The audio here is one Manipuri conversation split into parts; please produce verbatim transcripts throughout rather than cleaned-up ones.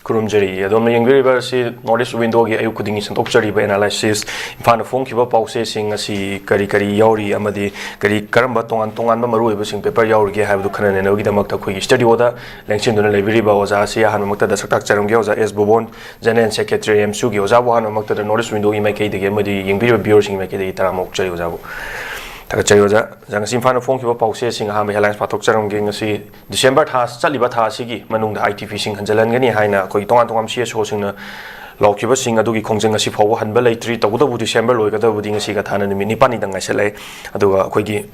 ꯈꯨꯔꯨꯝꯖꯔꯤ꯫ ꯑꯗꯣꯝꯅ ꯌꯦꯡꯕꯤꯔꯤꯕ ꯑꯁꯤ North East Window-ꯒꯤ ꯑꯌꯨꯛ ꯈꯨꯗꯤꯡꯒꯤ ꯁꯟꯗꯣꯛꯆꯔꯤꯕ analysis꯫ ꯏꯝꯐꯥꯜꯅ ꯐꯣꯡꯈꯤꯕ ꯄꯥꯎꯆꯦꯁꯤꯡ ꯑꯁꯤ ꯀꯔꯤ ꯀꯔꯤ ꯌꯥꯎꯔꯤ ꯑꯃꯗꯤ ꯀꯔꯤ ꯀꯔꯝꯕ ꯇꯣꯉꯥꯟ ꯇꯣꯉꯥꯟꯕ ꯃꯔꯨꯑꯣꯏꯕꯁꯤꯡ paper ꯌꯥꯎꯔꯤꯒꯦ ꯍꯥꯏꯕꯗꯨ ꯈꯟꯅ ꯅꯩꯅꯕꯒꯤꯗꯃꯛꯇ ꯑꯩꯈꯣꯏꯒꯤ studio-ꯗ ꯂꯦꯡꯁꯤꯟꯗꯨꯅ ꯂꯩꯕꯤꯔꯤꯕ ꯑꯣꯖꯥ ꯑꯁꯤ ꯑꯍꯥꯟꯕꯃꯛꯇꯗ ꯁꯛ ꯇꯥꯛꯆꯔꯝꯒꯦ꯫ ꯑꯣꯖꯥ ꯑꯦꯁ ꯕꯣꯕꯣꯟ, General Secretary, AMSU-ꯒꯤ꯫ ꯑꯣꯖꯥꯕꯨ ꯑꯍꯥꯟꯕꯃꯛꯇꯗ North East Window-ꯒꯤ ꯃꯥꯏꯀꯩꯗꯒꯤ ꯑꯃꯗꯤ ꯌꯦꯡꯕꯤꯔꯤꯕ viewer-ꯁꯤꯡꯒꯤ ꯃꯥꯏꯀꯩꯗꯒꯤ ꯇꯔꯥꯃꯨꯛ ꯑꯣꯛꯆꯔꯤ ꯑꯣꯖꯥꯕꯨ꯫ ꯊꯥꯒꯠꯆꯔꯤ ꯑꯣꯖꯥ꯫ ꯑꯣꯖꯥ, ꯉꯁꯤ ꯏꯝꯐꯥꯜꯅ ꯐꯣꯡꯈꯤꯕ ꯄꯥꯎꯆꯦꯁꯤꯡ ꯑꯍꯥꯟꯕ headlines ꯄꯥꯊꯣꯛꯆꯔꯝꯒꯦ꯫ ꯉꯁꯤ December ꯊꯥ, ꯆꯠꯂꯤꯕ ꯊꯥ ꯑꯁꯤꯒꯤ ꯃꯅꯨꯡꯗ I T P-ꯁꯤꯡ ꯍꯟꯖꯤꯜꯍꯟꯒꯅꯤ ꯍꯥꯏꯅ ꯑꯩꯈꯣꯏꯒꯤ ꯇꯣꯉꯥꯟ ꯇꯣꯉꯥꯟꯕ C S O-ꯁꯤꯡꯅ ꯂꯥꯎꯈꯤꯕꯁꯤꯡ ꯑꯗꯨꯒꯤ ꯈꯣꯡꯖꯪ ꯉꯁꯤ ꯐꯥꯎꯕ ꯍꯟꯕ ꯂꯩꯇ꯭ꯔꯤ꯫ ꯇꯧꯕꯇꯕꯨ December ꯂꯣꯏꯒꯗꯕꯗꯤ ꯉꯁꯤꯒ ꯊꯥꯅ ꯅꯨꯃꯤꯠ ꯅꯤꯄꯥꯜꯅꯤꯗꯪ ꯉꯥꯏꯁꯜꯂꯛꯑꯦ꯫ ꯑꯗꯨꯒ ꯑꯩꯈꯣꯏꯒꯤ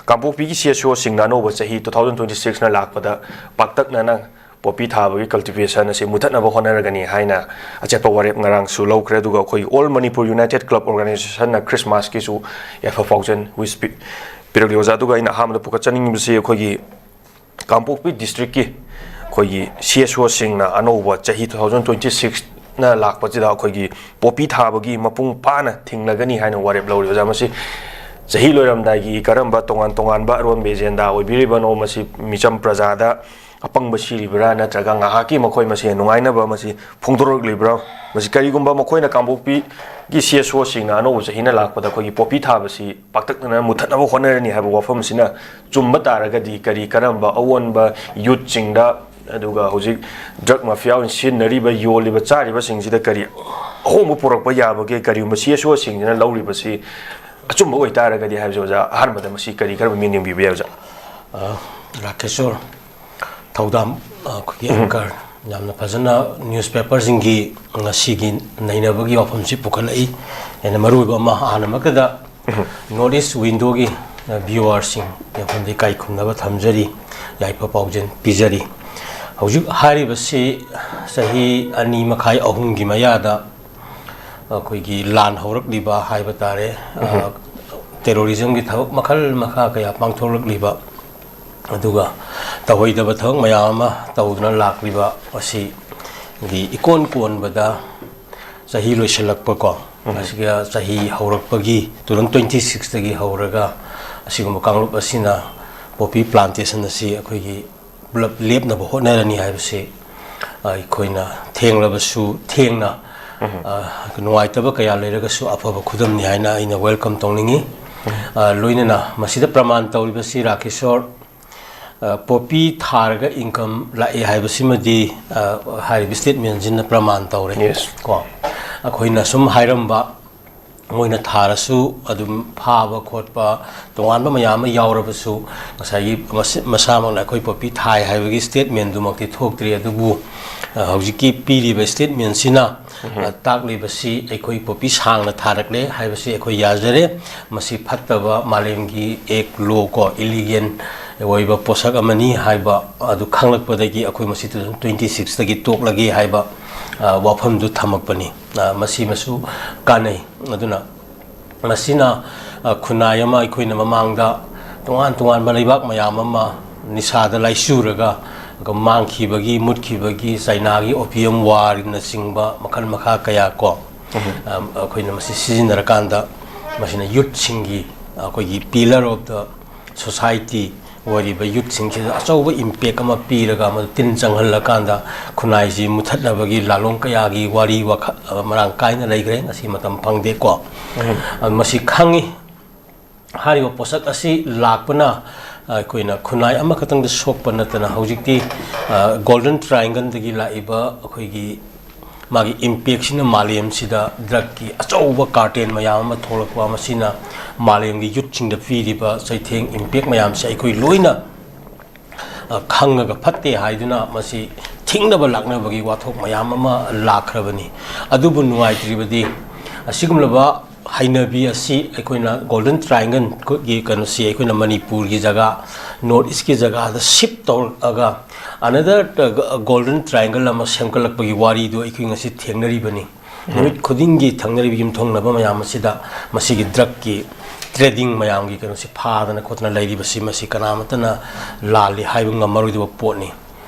ꯀꯥꯡꯄꯣꯛꯄꯤꯒꯤ C S O-ꯁꯤꯡꯅ ꯑꯅꯧꯕ ꯆꯍꯤ two thousand twenty six-ꯅ ꯂꯥꯛꯄꯗ ꯄꯥꯛꯇꯛꯅꯅ ꯄꯣꯄꯤ ꯊꯥꯕꯒꯤ cultivation ꯑꯁꯤ ꯃꯨꯊꯠꯅꯕ ꯍꯣꯠꯅꯔꯒꯅꯤ ꯍꯥꯏꯅ ꯑꯆꯦꯠꯄ ꯋꯥꯔꯦꯞ ꯉꯔꯥꯡꯁꯨ ꯂꯧꯈ꯭ꯔꯦ꯫ ꯑꯗꯨꯒ ꯑꯩꯈꯣꯏꯒꯤ All Manipur United Club Organization-ꯅ Christmas-ꯀꯤꯁꯨ ꯌꯥꯏꯐ ꯄꯥꯎꯖꯦꯜ wish ꯄꯤ-, ꯄꯤꯔꯛꯂꯤ ꯑꯣꯖꯥ꯫ ꯑꯗꯨꯒ ꯑꯩꯅ ꯑꯍꯥꯟꯕꯗ ꯄꯨꯈꯠꯆꯅꯤꯡꯉꯤꯕꯁꯤ ꯑꯩꯈꯣꯏꯒꯤ ꯀꯥꯡꯄꯣꯛꯄꯤ district-ꯀꯤ ꯑꯩꯈꯣꯏꯒꯤ C S O-ꯁꯤꯡꯅ ꯑꯅꯧꯕ ꯆꯍꯤ two thousand twenty six-ꯅ ꯂꯥꯛꯄꯁꯤꯗ ꯑꯩꯈꯣꯏꯒꯤ ꯄꯣꯄꯤ ꯊꯥꯕꯒꯤ ꯃꯄꯨꯡ ꯐꯥꯅ ꯊꯤꯡꯂꯒꯅꯤ ꯍꯥꯏꯅ ꯋꯥꯔꯦꯞ ꯂꯧꯔꯤ ꯑꯣꯖꯥ꯫ ꯃꯁꯤ ꯆꯍꯤ ꯂꯣꯏꯔꯝꯗꯥꯏꯒꯤ ꯀꯔꯝꯕ ꯇꯣꯉꯥꯟ ꯇꯣꯉꯥꯟꯕ ꯑꯔꯣꯟꯕ agenda ꯑꯣꯏꯕꯤꯔꯤꯕꯅꯣ, ꯃꯁꯤ ꯃꯤꯆꯝ ꯄ꯭ꯔꯖꯥꯗ ꯑꯄꯪꯕ ꯁꯤꯔꯤꯕ꯭ꯔꯥ, ꯅꯠꯇ꯭ꯔꯒ ꯉꯥꯏꯍꯥꯛꯀꯤ ꯃꯈꯣꯏ ꯃꯁꯦꯟ ꯅꯨꯡꯉꯥꯏꯅꯕ ꯃꯁꯤ ꯐꯣꯡꯗꯣꯔꯛꯂꯤꯕ꯭ꯔꯥ? ꯃꯁꯤ ꯀꯔꯤꯒꯨꯝꯕ ꯃꯈꯣꯏꯅ ꯀꯥꯡꯄꯣꯛꯄꯤꯒꯤ C S O-ꯁꯤꯡꯅ ꯑꯅꯧꯕ ꯆꯍꯤꯅ ꯂꯥꯛꯄꯗ ꯑꯩꯈꯣꯏꯒꯤ ꯄꯣꯄꯤ ꯊꯥꯕꯁꯤ ꯄꯥꯛꯇꯛꯅꯅ ꯃꯨꯊꯠꯅꯕ ꯍꯣꯠꯅꯔꯅꯤ ꯍꯥꯏꯕ ꯋꯥꯐꯝ ꯑꯁꯤꯅ ꯆꯨꯝꯕ ꯇꯥꯔꯒꯗꯤ, ꯀꯔꯤ ꯀꯔꯝꯕ ꯑꯑꯣꯟꯕ youth-ꯁꯤꯡꯗ, ꯑꯗꯨꯒ ꯍꯧꯖꯤꯛ drug mafia ꯑꯣꯏꯅ ꯁꯤꯖꯤꯟꯅꯔꯤꯕ, ꯌꯣꯜꯂꯤꯕ, ꯆꯥꯔꯤꯕꯁꯤꯡꯁꯤꯗ ꯀꯔꯤ ꯑꯍꯣꯡꯕ ꯄꯨꯔꯛꯄ ꯌꯥꯕꯒꯦ? ꯀꯔꯤꯒꯨꯝꯕ C S O-ꯁꯤꯡꯁꯤꯅ ꯂꯧꯔꯤꯕꯁꯤ ꯑꯆꯨꯝꯕ ꯑꯣꯏꯇꯥꯔꯒꯗꯤ ꯍꯥꯏꯕꯁꯦ ꯑꯣꯖꯥ, ꯑꯍꯥꯟꯕꯗ ꯃꯁꯤ ꯀꯔꯤ ꯀꯔꯝꯕ ꯃꯤꯠꯌꯦꯡ ꯌꯦꯡꯕꯤꯕ ꯌꯥꯏ ꯑꯣꯖꯥ? ꯑ, ꯔꯥꯀꯦꯁꯣꯔ, ꯊꯧꯗꯥꯝ, ꯑ, ꯑꯩꯈꯣꯏꯒꯤ anchor, ꯌꯥꯝꯅ ꯐꯖꯅ newspaper-ꯁꯤꯡꯒꯤ ꯉꯁꯤꯒꯤ ꯅꯩꯅꯕꯒꯤ ꯋꯥꯐꯝꯁꯤ ꯄꯨꯈꯠꯂꯛꯏ꯫ ꯍꯦꯟꯅ ꯃꯔꯨꯑꯣꯏꯕ ꯑꯃ, ꯑꯍꯥꯟꯕꯃꯛꯇꯗ North East Window-ꯒꯤ, ꯑ, viewer-ꯁꯤꯡ ꯌꯥꯝꯐꯝꯗ ꯏꯀꯥꯏ ꯈꯨꯝꯅꯕ ꯊꯝꯖꯔꯤ, ꯌꯥꯏꯐ ꯄꯥꯎꯖꯦꯜ ꯄꯤꯖꯔꯤ꯫ ꯍꯧꯖꯤꯛ ꯍꯥꯏꯔꯤꯕꯁꯤ ꯆꯍꯤ ꯑꯅꯤ ꯃꯈꯥꯏ, ꯑꯍꯨꯝꯒꯤ ꯃꯌꯥꯗ ꯑꯩꯈꯣꯏꯒꯤ ꯂꯥꯟ ꯍꯧꯔꯛꯂꯤꯕ ꯍꯥꯏꯕ ꯇꯥꯔꯦ, ꯑ, terrorism-ꯒꯤ ꯊꯕꯛ ꯃꯈꯜ ꯃꯈꯥ ꯀꯌꯥ ꯄꯥꯡꯊꯣꯛꯂꯛꯂꯤꯕ, ꯑꯗꯨꯒ ꯇꯧꯍꯩꯗꯕ ꯊꯕꯛ ꯃꯌꯥꯝ ꯑꯃ ꯇꯧꯗꯨꯅ ꯂꯥꯛꯂꯤꯕ ꯑꯁꯤꯒꯤ ꯏꯀꯣꯟ ꯀꯣꯟꯕꯗ ꯆꯍꯤ ꯂꯣꯏꯁꯤꯜꯂꯛꯄꯀꯣ, ꯎꯝ꯫ ꯑꯁꯤꯒ ꯆꯍꯤ ꯍꯧꯔꯛꯄꯒꯤ two thousand twenty six-ꯇꯒꯤ ꯍꯧꯔꯒ ꯑꯁꯤꯒꯨꯝꯕ ꯀꯥꯡꯂꯨꯞ ꯑꯁꯤꯅ poppy plantation ꯑꯁꯤ ꯑꯩꯈꯣꯏꯒꯤ ꯄꯨꯂꯞ ꯂꯦꯞꯅꯕ ꯍꯣꯠꯅꯔꯅꯤ ꯍꯥꯏꯕꯁꯤ, ꯑꯩꯈꯣꯏꯅ ꯊꯦꯡꯂꯕꯁꯨ ꯊꯦꯡꯅ, ꯑ, ꯅꯨꯡꯉꯥꯏꯇꯕ ꯀꯌꯥ ꯂꯩꯔꯒꯁꯨ ꯑꯐꯕ ꯈꯨꯗꯝꯅꯤ ꯍꯥꯏꯅ ꯑꯩꯅ welcome ꯇꯧꯅꯤꯡꯏ꯫ ꯑ, ꯂꯣꯏꯅꯅ ꯃꯁꯤꯗ ꯄ꯭ꯔꯃꯥꯟ ꯇꯧꯔꯤꯕꯁꯤ ꯔꯥꯀꯦꯁꯣꯔ, ꯑ, ꯄꯣꯄꯤ ꯊꯥꯔꯒ income ꯂꯥꯛꯑꯦ ꯍꯥꯏꯕꯁꯤꯃꯗꯤ, ꯑ, ꯍꯥꯏꯔꯤꯕ statementꯁꯤꯅ ꯄ꯭ꯔꯃꯥꯟ ꯇꯧꯔꯦ꯫ Yes. ꯀꯣ, ꯑꯩꯈꯣꯏꯅ ꯁꯨꯝ ꯍꯥꯏꯔꯝꯕ, ꯃꯣꯏꯅ ꯊꯥꯔꯁꯨ ꯑꯗꯨꯝ ꯐꯥꯕ ꯈꯣꯠꯄ ꯇꯣꯉꯥꯟꯕ ꯃꯌꯥꯝ ꯑꯃ ꯌꯥꯎꯔꯕꯁꯨ, ꯉꯁꯥꯏꯒꯤ ꯃꯁ-, ꯃꯁꯥꯃꯛꯅ ꯑꯩꯈꯣꯏ ꯄꯣꯄꯤ ꯊꯥꯏ ꯍꯥꯏꯕꯒꯤ statementꯗꯨꯃꯛꯇꯤ ꯊꯣꯛꯇ꯭ꯔꯤ꯫ ꯑꯗꯨꯕꯨ, ꯑ, ꯍꯧꯖꯤꯛꯀꯤ ꯄꯤꯔꯤꯕ statementꯁꯤꯅ, ꯑ, ꯇꯥꯛꯂꯤꯕꯁꯤ ꯑꯩꯈꯣꯏ ꯄꯣꯄꯤ ꯁꯥꯡꯅ ꯊꯥꯔꯛꯂꯦ ꯍꯥꯏꯕꯁꯤ ꯑꯩꯈꯣꯏ ꯌꯥꯖꯔꯦ꯫ ꯃꯁꯤ ꯐꯠꯇꯕ ꯃꯥꯂꯦꯝꯒꯤ act law ꯀꯣ, illegal ꯑꯣꯏꯕ ꯄꯣꯠꯁꯛ ꯑꯃꯅꯤ ꯍꯥꯏꯕ ꯑꯗꯨ ꯈꯪꯂꯛꯄꯗꯒꯤ ꯑꯩꯈꯣꯏ ꯃꯁꯤ two thousand twenty sixꯇꯒꯤ ꯇꯣꯛꯂꯒꯦ ꯍꯥꯏꯕ, ꯑ, ꯋꯥꯐꯝꯗꯨ ꯊꯝꯃꯛꯄꯅꯤ꯫ ꯑ, ꯃꯁꯤꯃꯁꯨ ꯀꯥꯟꯅꯩ꯫ ꯑꯗꯨꯅ ꯃꯁꯤꯅ, ꯑ, ꯈꯨꯟꯅꯥꯏ ꯑꯃ ꯑꯩꯈꯣꯏꯅ ꯃꯃꯥꯡꯗ ꯇꯣꯉꯥꯟ ꯇꯣꯉꯥꯟꯕ ꯂꯩꯕꯥꯛ ꯃꯌꯥꯝ ꯑꯃ ꯅꯤꯁꯥꯗ ꯂꯥꯏꯆꯨꯔꯒ ꯃꯥꯡꯈꯤꯕꯒꯤ, ꯃꯨꯠꯈꯤꯕꯒꯤ, ꯆꯥꯏꯅꯥꯒꯤ opium warꯅꯆꯤꯡꯕ ꯃꯈꯜ ꯃꯈꯥ ꯀꯌꯥ ꯀꯣ, ꯑ, ꯑꯩꯈꯣꯏꯅ ꯃꯁꯤ ꯁꯤꯖꯤꯟꯅꯔꯀꯥꯟꯗ ꯃꯁꯤꯅ youthꯁꯤꯡꯒꯤ, ꯑꯩꯈꯣꯏꯒꯤ pillar of the society ꯑꯣꯏꯔꯤꯕ youthꯁꯤꯡꯁꯤꯗ ꯑꯆꯧꯕ impact ꯑꯃ ꯄꯤꯔꯒ, ꯃꯗꯨ ꯇꯤꯟ ꯆꯪꯍꯜꯂꯀꯥꯟꯗ ꯈꯨꯟꯅꯥꯏꯁꯤ ꯃꯨꯊꯠꯅꯕꯒꯤ ꯂꯥꯂꯣꯡ ꯀꯌꯥꯒꯤ ꯋꯥꯔꯤ ꯋꯥꯈꯜ ꯃꯔꯥꯡ ꯀꯥꯏꯅ ꯂꯩꯈ꯭ꯔꯦ꯫ ꯉꯁꯤ ꯃꯇꯝ ꯐꯪꯗꯦꯀꯣ꯫ ꯑꯗꯨ ꯃꯁꯤ ꯈꯪꯉꯤ꯫ ꯍꯥꯏꯔꯤꯕ ꯄꯣꯠꯁꯛ ꯑꯁꯤ ꯂꯥꯛꯄꯅ ꯑꯩꯈꯣꯏꯅ ꯈꯨꯟꯅꯥꯏ ꯑꯃꯈꯛꯇꯪꯗ ꯁꯣꯛꯄ ꯅꯠꯇꯅ, ꯍꯧꯖꯤꯛꯇꯤ, ꯑ, Golden Triangleꯗꯒꯤ ꯂꯥꯛꯏꯕ ꯑꯩꯈꯣꯏꯒꯤ ꯃꯥꯒꯤ impactꯁꯤꯅ ꯃꯥꯂꯦꯝꯁꯤꯗ drugꯀꯤ ꯑꯆꯧꯕ cartel ꯃꯌꯥꯝ ꯑꯃ ꯊꯣꯛꯂꯛꯄ, ꯃꯁꯤꯅ ꯃꯥꯂꯦꯝꯒꯤ youthꯁꯤꯡꯗ ꯄꯤꯔꯤꯕ ꯆꯩꯊꯦꯡ, impact ꯃꯌꯥꯝꯁꯦ ꯑꯩꯈꯣꯏ ꯂꯣꯏꯅ, ꯑ, ꯈꯪꯉꯒ ꯐꯠꯇꯦ ꯍꯥꯏꯗꯨꯅ ꯃꯁꯤ ꯊꯤꯡꯅꯕ ꯂꯥꯛꯅꯕꯒꯤ ꯋꯥꯊꯣꯛ ꯃꯌꯥꯝ ꯑꯃ ꯂꯥꯛꯈ꯭ꯔꯕꯅꯤ꯫ ꯑꯗꯨꯕꯨ ꯅꯨꯡꯉꯥꯏꯇ꯭ꯔꯤꯕꯗꯤ, ꯑꯁꯤꯒꯨꯝꯂꯕ ꯍꯩꯅꯕꯤ ꯑꯁꯤ ꯑꯩꯈꯣꯏꯅ Golden Triangleꯒꯤ ꯀꯩꯅꯣꯁꯤ ꯑꯩꯈꯣꯏꯅ ꯃꯅꯤꯄꯨꯔꯒꯤ ꯖꯒꯥ, North Eastꯀꯤ ꯖꯒꯥꯗ shift ꯇꯧꯔꯛꯑꯒ, another, ꯑ, Golden Triangle ꯑꯃ ꯁꯦꯝꯒꯠꯂꯛꯄꯒꯤ ꯋꯥꯔꯤꯗꯨ ꯑꯩꯈꯣꯏ ꯉꯁꯤ ꯊꯦꯡꯅꯔꯤꯕꯅꯤ꯫ ꯅꯨꯃꯤꯠ ꯈꯨꯗꯤꯡꯒꯤ ꯊꯦꯡꯅꯔꯤꯕ ꯌꯨꯝꯊꯣꯡꯅꯕ ꯃꯌꯥꯝ ꯑꯁꯤꯗ ꯃꯁꯤꯒꯤ drugꯀꯤ trading ꯃꯌꯥꯝꯒꯤ ꯀꯩꯅꯣꯁꯤ ꯐꯥꯗꯅ ꯈꯣꯠꯇꯅ ꯂꯩꯔꯤꯕꯁꯤ, ꯃꯁꯤ ꯀꯅꯥꯃꯠꯇꯅ ꯂꯥꯜꯂꯤ ꯍꯥꯏꯕ ꯉꯝꯃꯔꯣꯏꯗꯕ ꯄꯣꯠꯅꯤ꯫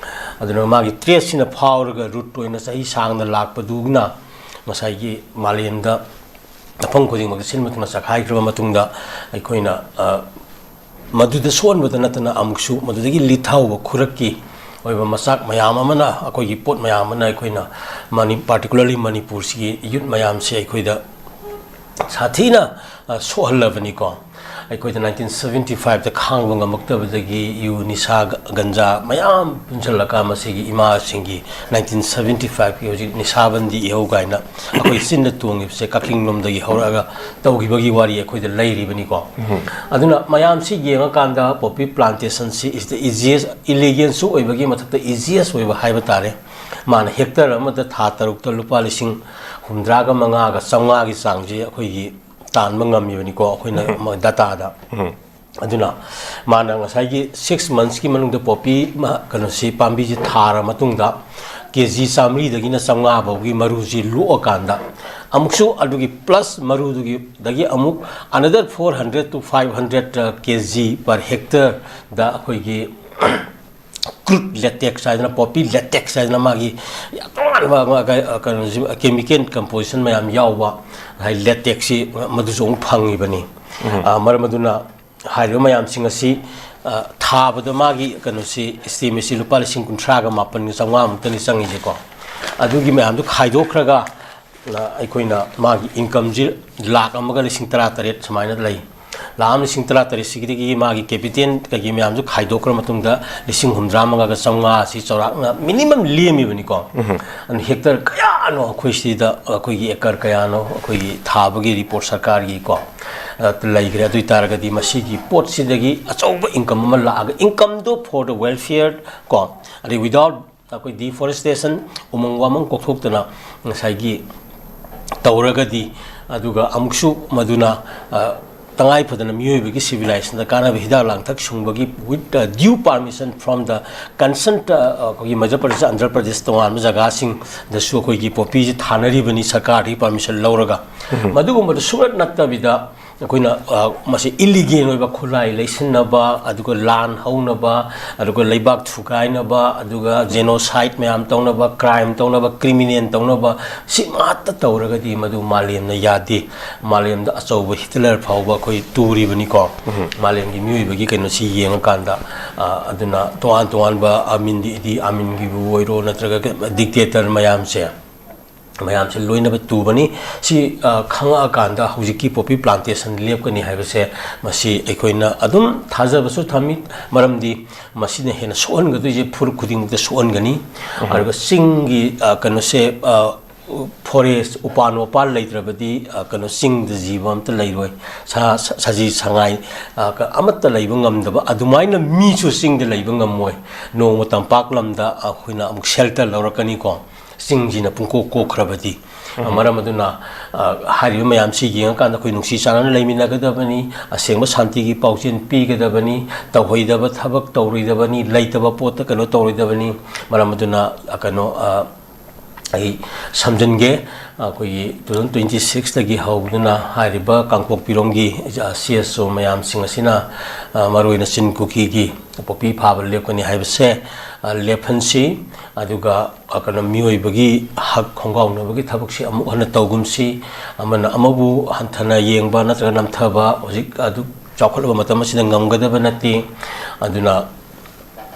ꯑꯗꯨꯅ ꯃꯥꯒꯤ traceꯁꯤꯅ ꯐꯥꯎꯔꯒ root ꯑꯣꯏꯅ ꯆꯍꯤ ꯁꯥꯡꯅ ꯂꯥꯛꯄꯗꯨꯅ ꯉꯁꯥꯏꯒꯤ ꯃꯥꯂꯦꯝꯗ ꯃꯐꯝ ꯈꯨꯗꯤꯡꯃꯛꯇ ꯁꯤꯟꯕ ꯊꯨꯡꯅ ꯆꯈꯥꯏꯈ꯭ꯔꯕ ꯃꯇꯨꯡꯗ, ꯑꯩꯈꯣꯏꯅ, ꯑ, ꯃꯗꯨꯗ ꯁꯣꯟꯕꯗ ꯅꯠꯇꯅ ꯑꯃꯨꯛꯁꯨ ꯃꯗꯨꯗꯒꯤ ꯂꯤꯊꯍꯧꯕ ꯈꯨꯔꯛꯀꯤ ꯑꯣꯏꯕ ꯃꯆꯥꯛ ꯃꯌꯥꯝ ꯑꯃꯅ, ꯑꯩꯈꯣꯏꯒꯤ ꯄꯣꯠ ꯃꯌꯥꯝ ꯑꯃꯅ ꯑꯩꯈꯣꯏꯅ ꯃꯅꯤ-, particularly ꯃꯅꯤꯄꯨꯔꯁꯤꯒꯤ youth ꯃꯌꯥꯝꯁꯦ ꯑꯩꯈꯣꯏꯗ ꯁꯥꯊꯤꯅ, ꯑ, ꯁꯣꯛꯍꯜꯂꯕꯅꯤꯀꯣ꯫ ꯑꯩꯈꯣꯏꯗ nineteen seventy five ꯗ ꯈꯥꯡꯕ ꯉꯝꯃꯛꯇꯕꯗꯒꯤ ꯌꯨ, ꯅꯤꯁꯥ, ꯒ-, ꯒꯟꯖꯥ ꯃꯌꯥꯝ ꯄꯨꯟꯁꯤꯜꯂꯒ ꯃꯁꯤꯒꯤ ꯏꯃꯥꯁꯤꯡꯒꯤ nineteen seventy five ꯀꯤ ꯍꯧꯖꯤꯛ ꯅꯤꯁꯥꯕꯟꯗꯤ ꯏꯍꯧ ꯀꯥꯏꯅ ꯑꯩꯈꯣꯏ ꯆꯤꯟꯗ ꯇꯣꯡꯉꯤꯕꯁꯦ ꯀꯛꯆꯤꯡ ꯂꯣꯝꯗꯒꯤ ꯍꯧꯔꯛꯑꯒ ꯇꯧꯈꯤꯕꯒꯤ ꯋꯥꯔꯤ ꯑꯩꯈꯣꯏꯗ ꯂꯩꯔꯤꯕꯅꯤꯀꯣ꯫ ꯑꯗꯨꯅ ꯃꯌꯥꯝꯁꯤ ꯌꯦꯡꯉꯀꯥꯟꯗ poppy plantation ꯁꯤ is the easiest, illegal ꯁꯨ ꯑꯣꯏꯕꯒꯤ ꯃꯊꯛꯇ easiest ꯑꯣꯏꯕ ꯍꯥꯏꯕ ꯇꯥꯔꯦ꯫ ꯃꯥꯅ hectare ꯑꯃꯗ ꯊꯥ ꯇꯔꯨꯛꯇ ꯂꯨꯄꯥ ꯂꯤꯁꯤꯡ ꯍꯨꯝꯗ꯭ꯔꯥꯒ ꯃꯉꯥꯒ ꯆꯥꯝꯃꯉꯥꯒꯤ ꯆꯥꯡꯁꯦ ꯑꯩꯈꯣꯏꯒꯤ ꯇꯥꯟꯕ ꯉꯝꯃꯤꯕꯅꯤꯀꯣ, ꯑꯩꯈꯣꯏꯅ ꯎꯝ꯫ ꯃ-, data ꯗ꯫ ꯎꯝ꯫ ꯑꯗꯨꯅ ꯃꯥꯅ ꯉꯁꯥꯏꯒꯤ six months ꯀꯤ ꯃꯅꯨꯡꯗ poppy ꯃ-, ꯀꯩꯅꯣꯁꯤ, ꯄꯥꯝꯕꯤꯁꯤ ꯊꯥꯔ ꯃꯇꯨꯡꯗ ꯀꯦ ꯖꯤ ꯆꯥꯝꯃꯔꯤꯗꯒꯤꯅ ꯆꯥꯝꯃꯉꯥ ꯐꯥꯎꯒꯤ ꯃꯔꯨꯁꯤ ꯂꯣꯛꯑꯀꯥꯟꯗ ꯑꯃꯨꯛꯁꯨ ꯑꯗꯨꯒꯤ plus ꯃꯔꯨꯗꯨꯒꯤ ꯗꯒꯤ ꯑꯃꯨꯛ another four hundred to five hundred K G per hectare ꯗ ꯑꯩꯈꯣꯏꯒꯤ crude latex ꯍꯥꯏꯗꯅ, poppy latex ꯍꯥꯏꯗꯅ, ꯃꯥꯒꯤ ꯌꯥꯝ ꯇꯣꯉꯥꯟꯕ ꯑꯃ ꯀ-, ꯀꯩꯅꯣꯁꯤ, chemical composition ꯃꯌꯥꯝ ꯌꯥꯎꯕ ꯍꯥꯏ latex ꯁꯤ ꯃꯗꯨꯁꯨ ꯑꯃꯨꯛ ꯐꯪꯉꯤꯕꯅꯤ꯫ ꯎꯝ꯫ ꯑ, ꯃꯔꯝ ꯑꯗꯨꯅ ꯍꯥꯏꯔꯤꯕ ꯃꯌꯥꯝꯁꯤꯡ ꯑꯁꯤ, ꯑ, ꯊꯥꯕꯗ ꯃꯥꯒꯤ ꯀꯩꯅꯣꯁꯤ, estimate ꯁꯤ ꯂꯨꯄꯥ ꯂꯤꯁꯤꯡ ꯀꯨꯟꯊ꯭ꯔꯥꯒ ꯃꯥꯄꯟꯒ ꯆꯥꯝꯃꯉꯥꯃꯨꯛꯇꯅꯤ ꯆꯪꯉꯤꯁꯦꯀꯣ꯫ ꯑꯗꯨꯒꯤ ꯃꯌꯥꯝꯗꯨ ꯈꯥꯏꯗꯣꯛꯈ꯭ꯔꯒ, ꯑ, ꯑꯩꯈꯣꯏꯅ ꯃꯥꯒꯤ income ꯁꯤ ꯂꯥꯈ ꯑꯃꯒ ꯂꯤꯁꯤꯡ ꯇꯔꯥꯇꯔꯦꯠ ꯁꯨꯃꯥꯏꯅ ꯂꯩ꯫ ꯂꯥꯈ ꯑꯃ ꯂꯤꯁꯤꯡ ꯇꯔꯥꯇꯔꯦꯠꯁꯤꯗꯒꯤ ꯃꯥꯒꯤ capital ꯀꯩꯀꯩ ꯃꯌꯥꯝꯁꯨ ꯈꯥꯏꯗꯣꯛꯈ꯭ꯔ ꯃꯇꯨꯡꯗ ꯂꯤꯁꯤꯡ ꯍꯨꯝꯗ꯭ꯔꯥ ꯃꯉꯥꯒ ꯆꯥꯝꯃꯉꯥ ꯑꯁꯤ ꯆꯥꯎꯔꯥꯛꯅ minimum ꯂꯦꯝꯃꯤꯕꯅꯤꯀꯣ꯫ ꯎꯝ꯫ ꯑꯗꯨꯅ hectare ꯀꯌꯥꯅꯣ ꯑꯩꯈꯣꯏ ꯁꯤꯗ, ꯑꯩꯈꯣꯏꯒꯤ acre ꯀꯌꯥꯅꯣ ꯑꯩꯈꯣꯏꯒꯤ ꯊꯥꯕꯒꯤ report ꯁꯔꯀꯥꯔꯒꯤꯀꯣ, ꯑ, ꯂꯩꯈ꯭ꯔꯦ꯫ ꯑꯗꯨ ꯑꯣꯏꯇꯥꯔꯒꯗꯤ ꯃꯁꯤꯒꯤ ꯄꯣꯠꯁꯤꯗꯒꯤ ꯑꯆꯧꯕ income ꯑꯃ ꯂꯥꯛꯑꯒ, income ꯗꯣ for the welfare ꯀꯣ, ꯑꯗꯩ without ꯑꯩꯈꯣꯏ deforestation, ꯎꯃꯪ ꯋꯥꯃꯪ ꯀꯣꯛꯊꯣꯛꯇꯅ ꯉꯁꯥꯏꯒꯤ ꯇꯧꯔꯒꯗꯤ, ꯑꯗꯨꯒ ꯑꯃꯨꯛꯁꯨ ꯃꯗꯨꯅ, ꯑ, ꯇꯉꯥꯏ ꯐꯗꯅ ꯃꯤꯑꯣꯏꯕꯒꯤ civilization ꯗ ꯀꯥꯟꯅꯕ ꯍꯤꯗꯥꯛ ꯂꯥꯡꯊꯛ ꯁꯨꯡꯕꯒꯤ with, uh, due permission from the concerned, uh, ꯑꯩꯈꯣꯏꯒꯤ ꯃꯙ꯭ꯌ ꯄ꯭ꯔꯗꯦꯁ, ꯑꯟꯙ꯭ꯔ ꯄ꯭ꯔꯗꯦꯁ, ꯇꯣꯉꯥꯟꯕ ꯖꯒꯥꯁꯤꯡꯗꯁꯨ ꯑꯩꯈꯣꯏꯒꯤ poppy ꯁꯤ ꯊꯥꯅꯔꯤꯕꯅꯤ ꯁꯔꯀꯥꯔꯗꯒꯤ permission ꯂꯧꯔꯒ꯫ ꯎꯝ꯫ ꯃꯗꯨꯒꯨꯝꯕꯗ ꯁꯨꯡꯅꯠ ꯅꯠꯇꯕꯤꯗ, ꯑꯩꯈꯣꯏꯅ, ꯑ, ꯃꯁꯤ ꯏꯂꯤꯒꯦꯜ ꯑꯣꯏꯕ ꯈꯨꯠꯂꯥꯏ ꯂꯩꯁꯤꯟꯅꯕ, ꯑꯗꯨꯒ ꯂꯥꯟ ꯍꯧꯅꯕ, ꯑꯗꯨꯒ ꯂꯩꯕꯥꯛ ꯊꯨꯒꯥꯏꯅꯕ, ꯑꯗꯨꯒ ꯖꯦꯅꯣꯁꯥꯏꯠ ꯃꯌꯥꯝ ꯇꯧꯅꯕ, ꯀ꯭ꯔꯥꯏꯝ ꯇꯧꯅꯕ, ꯀ꯭ꯔꯤꯃꯤꯅꯦꯜ ꯇꯧꯅꯕ, ꯁꯤ ꯉꯥꯛꯇ ꯇꯧꯔꯒꯗꯤ ꯃꯗꯨ ꯃꯥꯂꯦꯝꯅ ꯌꯥꯗꯦ꯫ ꯃꯥꯂꯦꯝꯗ ꯑꯆꯧꯕ ꯍꯤꯇꯂꯔ ꯐꯥꯎꯕ ꯑꯩꯈꯣꯏ ꯇꯨꯔꯤꯕꯅꯤꯀꯣ꯫ ꯃꯥꯂꯦꯝꯒꯤ ꯃꯤꯑꯣꯏꯕꯒꯤ ꯀꯩꯅꯣꯁꯤ ꯌꯦꯡꯉꯀꯥꯟꯗ, ꯑ, ꯑꯗꯨꯅ ꯇꯣꯉꯥꯟ ꯇꯣꯉꯥꯟꯕ ꯑꯃꯤꯟꯗꯤ, ꯏꯗꯤ ꯑꯃꯤꯟꯒꯤꯕꯨ ꯑꯣꯏꯔꯣ, ꯅꯠꯇ꯭ꯔꯒ ꯗꯤꯛꯇꯦꯇꯔ ꯃꯌꯥꯝꯁꯦ, ꯃꯌꯥꯝꯁꯦ ꯂꯣꯏꯅꯕ ꯇꯨꯕꯅꯤ꯫ ꯁꯤ, ꯑ, ꯈꯪꯉꯛꯑꯀꯥꯟꯗ ꯍꯧꯖꯤꯛꯀꯤ ꯄꯣꯄꯤ ꯄ꯭ꯂꯥꯟꯇꯦꯁꯟ ꯂꯦꯞꯀꯅꯤ ꯍꯥꯏꯕꯁꯦ ꯃꯁꯤ ꯑꯩꯈꯣꯏꯅ ꯑꯗꯨꯝ ꯊꯥꯖꯕꯁꯨ ꯊꯝꯃꯤ꯫ ꯃꯔꯝꯗꯤ ꯃꯁꯤꯅ ꯍꯦꯟꯅ ꯁꯣꯛꯍꯟꯒꯗꯣꯏꯁꯦ ꯐꯨꯔꯨꯞ ꯈꯨꯗꯤꯡꯃꯛꯇ ꯁꯣꯛꯍꯟꯒꯅꯤ꯫ ꯑꯗꯨꯒ ꯆꯤꯡꯒꯤ, ꯑ, ꯀꯩꯅꯣꯁꯦ, ꯑ, ꯐꯣꯔꯦꯁ, ꯎꯄꯥꯟ ꯋꯥꯄꯥꯟ ꯂꯩꯇ꯭ꯔꯕꯗꯤ, ꯑ, ꯀꯩꯅꯣ, ꯆꯤꯡꯗ ꯖꯤꯕ ꯑꯝꯇ ꯂꯩꯔꯣꯏ꯫ ꯁꯥ, ꯁ-, ꯁꯖꯤ ꯁꯉꯥꯏ, ꯑ, ꯀ-, ꯑꯃꯠꯇ ꯂꯩꯕ ꯉꯝꯗꯕ ꯑꯗꯨꯃꯥꯏꯅ ꯃꯤꯁꯨ ꯆꯤꯡꯗ ꯂꯩꯕ ꯉꯝꯃꯣꯏ꯫ ꯅꯣꯡꯃ ꯇꯝꯄꯥꯛ ꯂꯝꯗ ꯑꯩꯈꯣꯏꯅ ꯑꯃꯨꯛ ꯁꯦꯜꯇꯔ ꯂꯧꯔꯛꯀꯅꯤꯀꯣ꯫ ꯆꯤꯡꯁꯤꯅ ꯄꯨꯡꯀꯣꯛ ꯀꯣꯛꯈ꯭ꯔꯕꯗꯤ꯫ ꯃꯔꯝ ꯑꯗꯨꯅ, ꯑ, ꯍꯥꯏꯔꯤꯕ ꯃꯌꯥꯝꯁꯤ ꯌꯦꯡꯉꯀꯥꯟꯗ ꯑꯩꯈꯣꯏ ꯅꯨꯡꯁꯤ ꯆꯥꯟꯅꯅ ꯂꯩꯃꯤꯟꯅꯒꯗꯕꯅꯤ, ꯑꯁꯦꯡꯕ ꯁꯥꯟꯇꯤꯒꯤ ꯄꯥꯎꯖꯦꯜ ꯄꯤꯒꯗꯕꯅꯤ, ꯇꯧꯍꯩꯗꯕ ꯊꯕꯛ ꯇꯧꯔꯣꯏꯗꯕꯅꯤ, ꯂꯩꯇꯕ ꯄꯣꯠꯇ ꯀꯩꯅꯣ ꯇꯧꯔꯣꯏꯗꯕꯅꯤ꯫ ꯃꯔꯝ ꯑꯗꯨꯅ, ꯑ, ꯀꯩꯅꯣ, ꯑ, ꯑꯩ ꯁꯝꯖꯤꯟꯒꯦ꯫ ꯑꯩꯈꯣꯏꯒꯤ two thousand twenty six ꯇꯒꯤ ꯍꯧꯗꯨꯅ ꯍꯥꯏꯔꯤꯕ ꯀꯥꯡꯄꯣꯛꯄꯤꯔꯣꯝꯒꯤ, ꯑ, ꯁꯤ ꯑꯦꯁ ꯑꯣ ꯃꯌꯥꯝꯁꯤꯡ ꯑꯁꯤꯅ, ꯑ, ꯃꯔꯨꯑꯣꯏꯅ ꯆꯤꯟ ꯀꯨꯀꯤꯒꯤ ꯄꯣꯄꯤ ꯐꯥꯕ ꯂꯦꯞꯀꯅꯤ ꯍꯥꯏꯕꯁꯦ, ꯑ, ꯂꯦꯞꯍꯟꯁꯤ꯫ ꯑꯗꯨꯒ, ꯑ, ꯀꯩꯅꯣ, ꯃꯤꯑꯣꯏꯕꯒꯤ ꯍꯛ ꯈꯣꯡꯒꯥꯎꯅꯕꯒꯤ ꯊꯕꯛꯁꯤ ꯑꯃꯨꯛ ꯍꯟꯅ ꯇꯧꯒꯨꯝꯁꯤ꯫ ꯑꯃꯅ ꯑꯃꯕꯨ ꯍꯟꯊꯅ ꯌꯦꯡꯕ ꯅꯠꯇ꯭ꯔꯒ ꯅꯝꯊꯕ ꯍꯧꯖꯤꯛ ꯑꯗꯨ ꯆꯥꯎꯈꯠꯂꯕ ꯃꯇꯝ ꯑꯁꯤꯗ ꯉꯝꯒꯗꯕ ꯅꯠꯇꯦ꯫ ꯑꯗꯨꯅ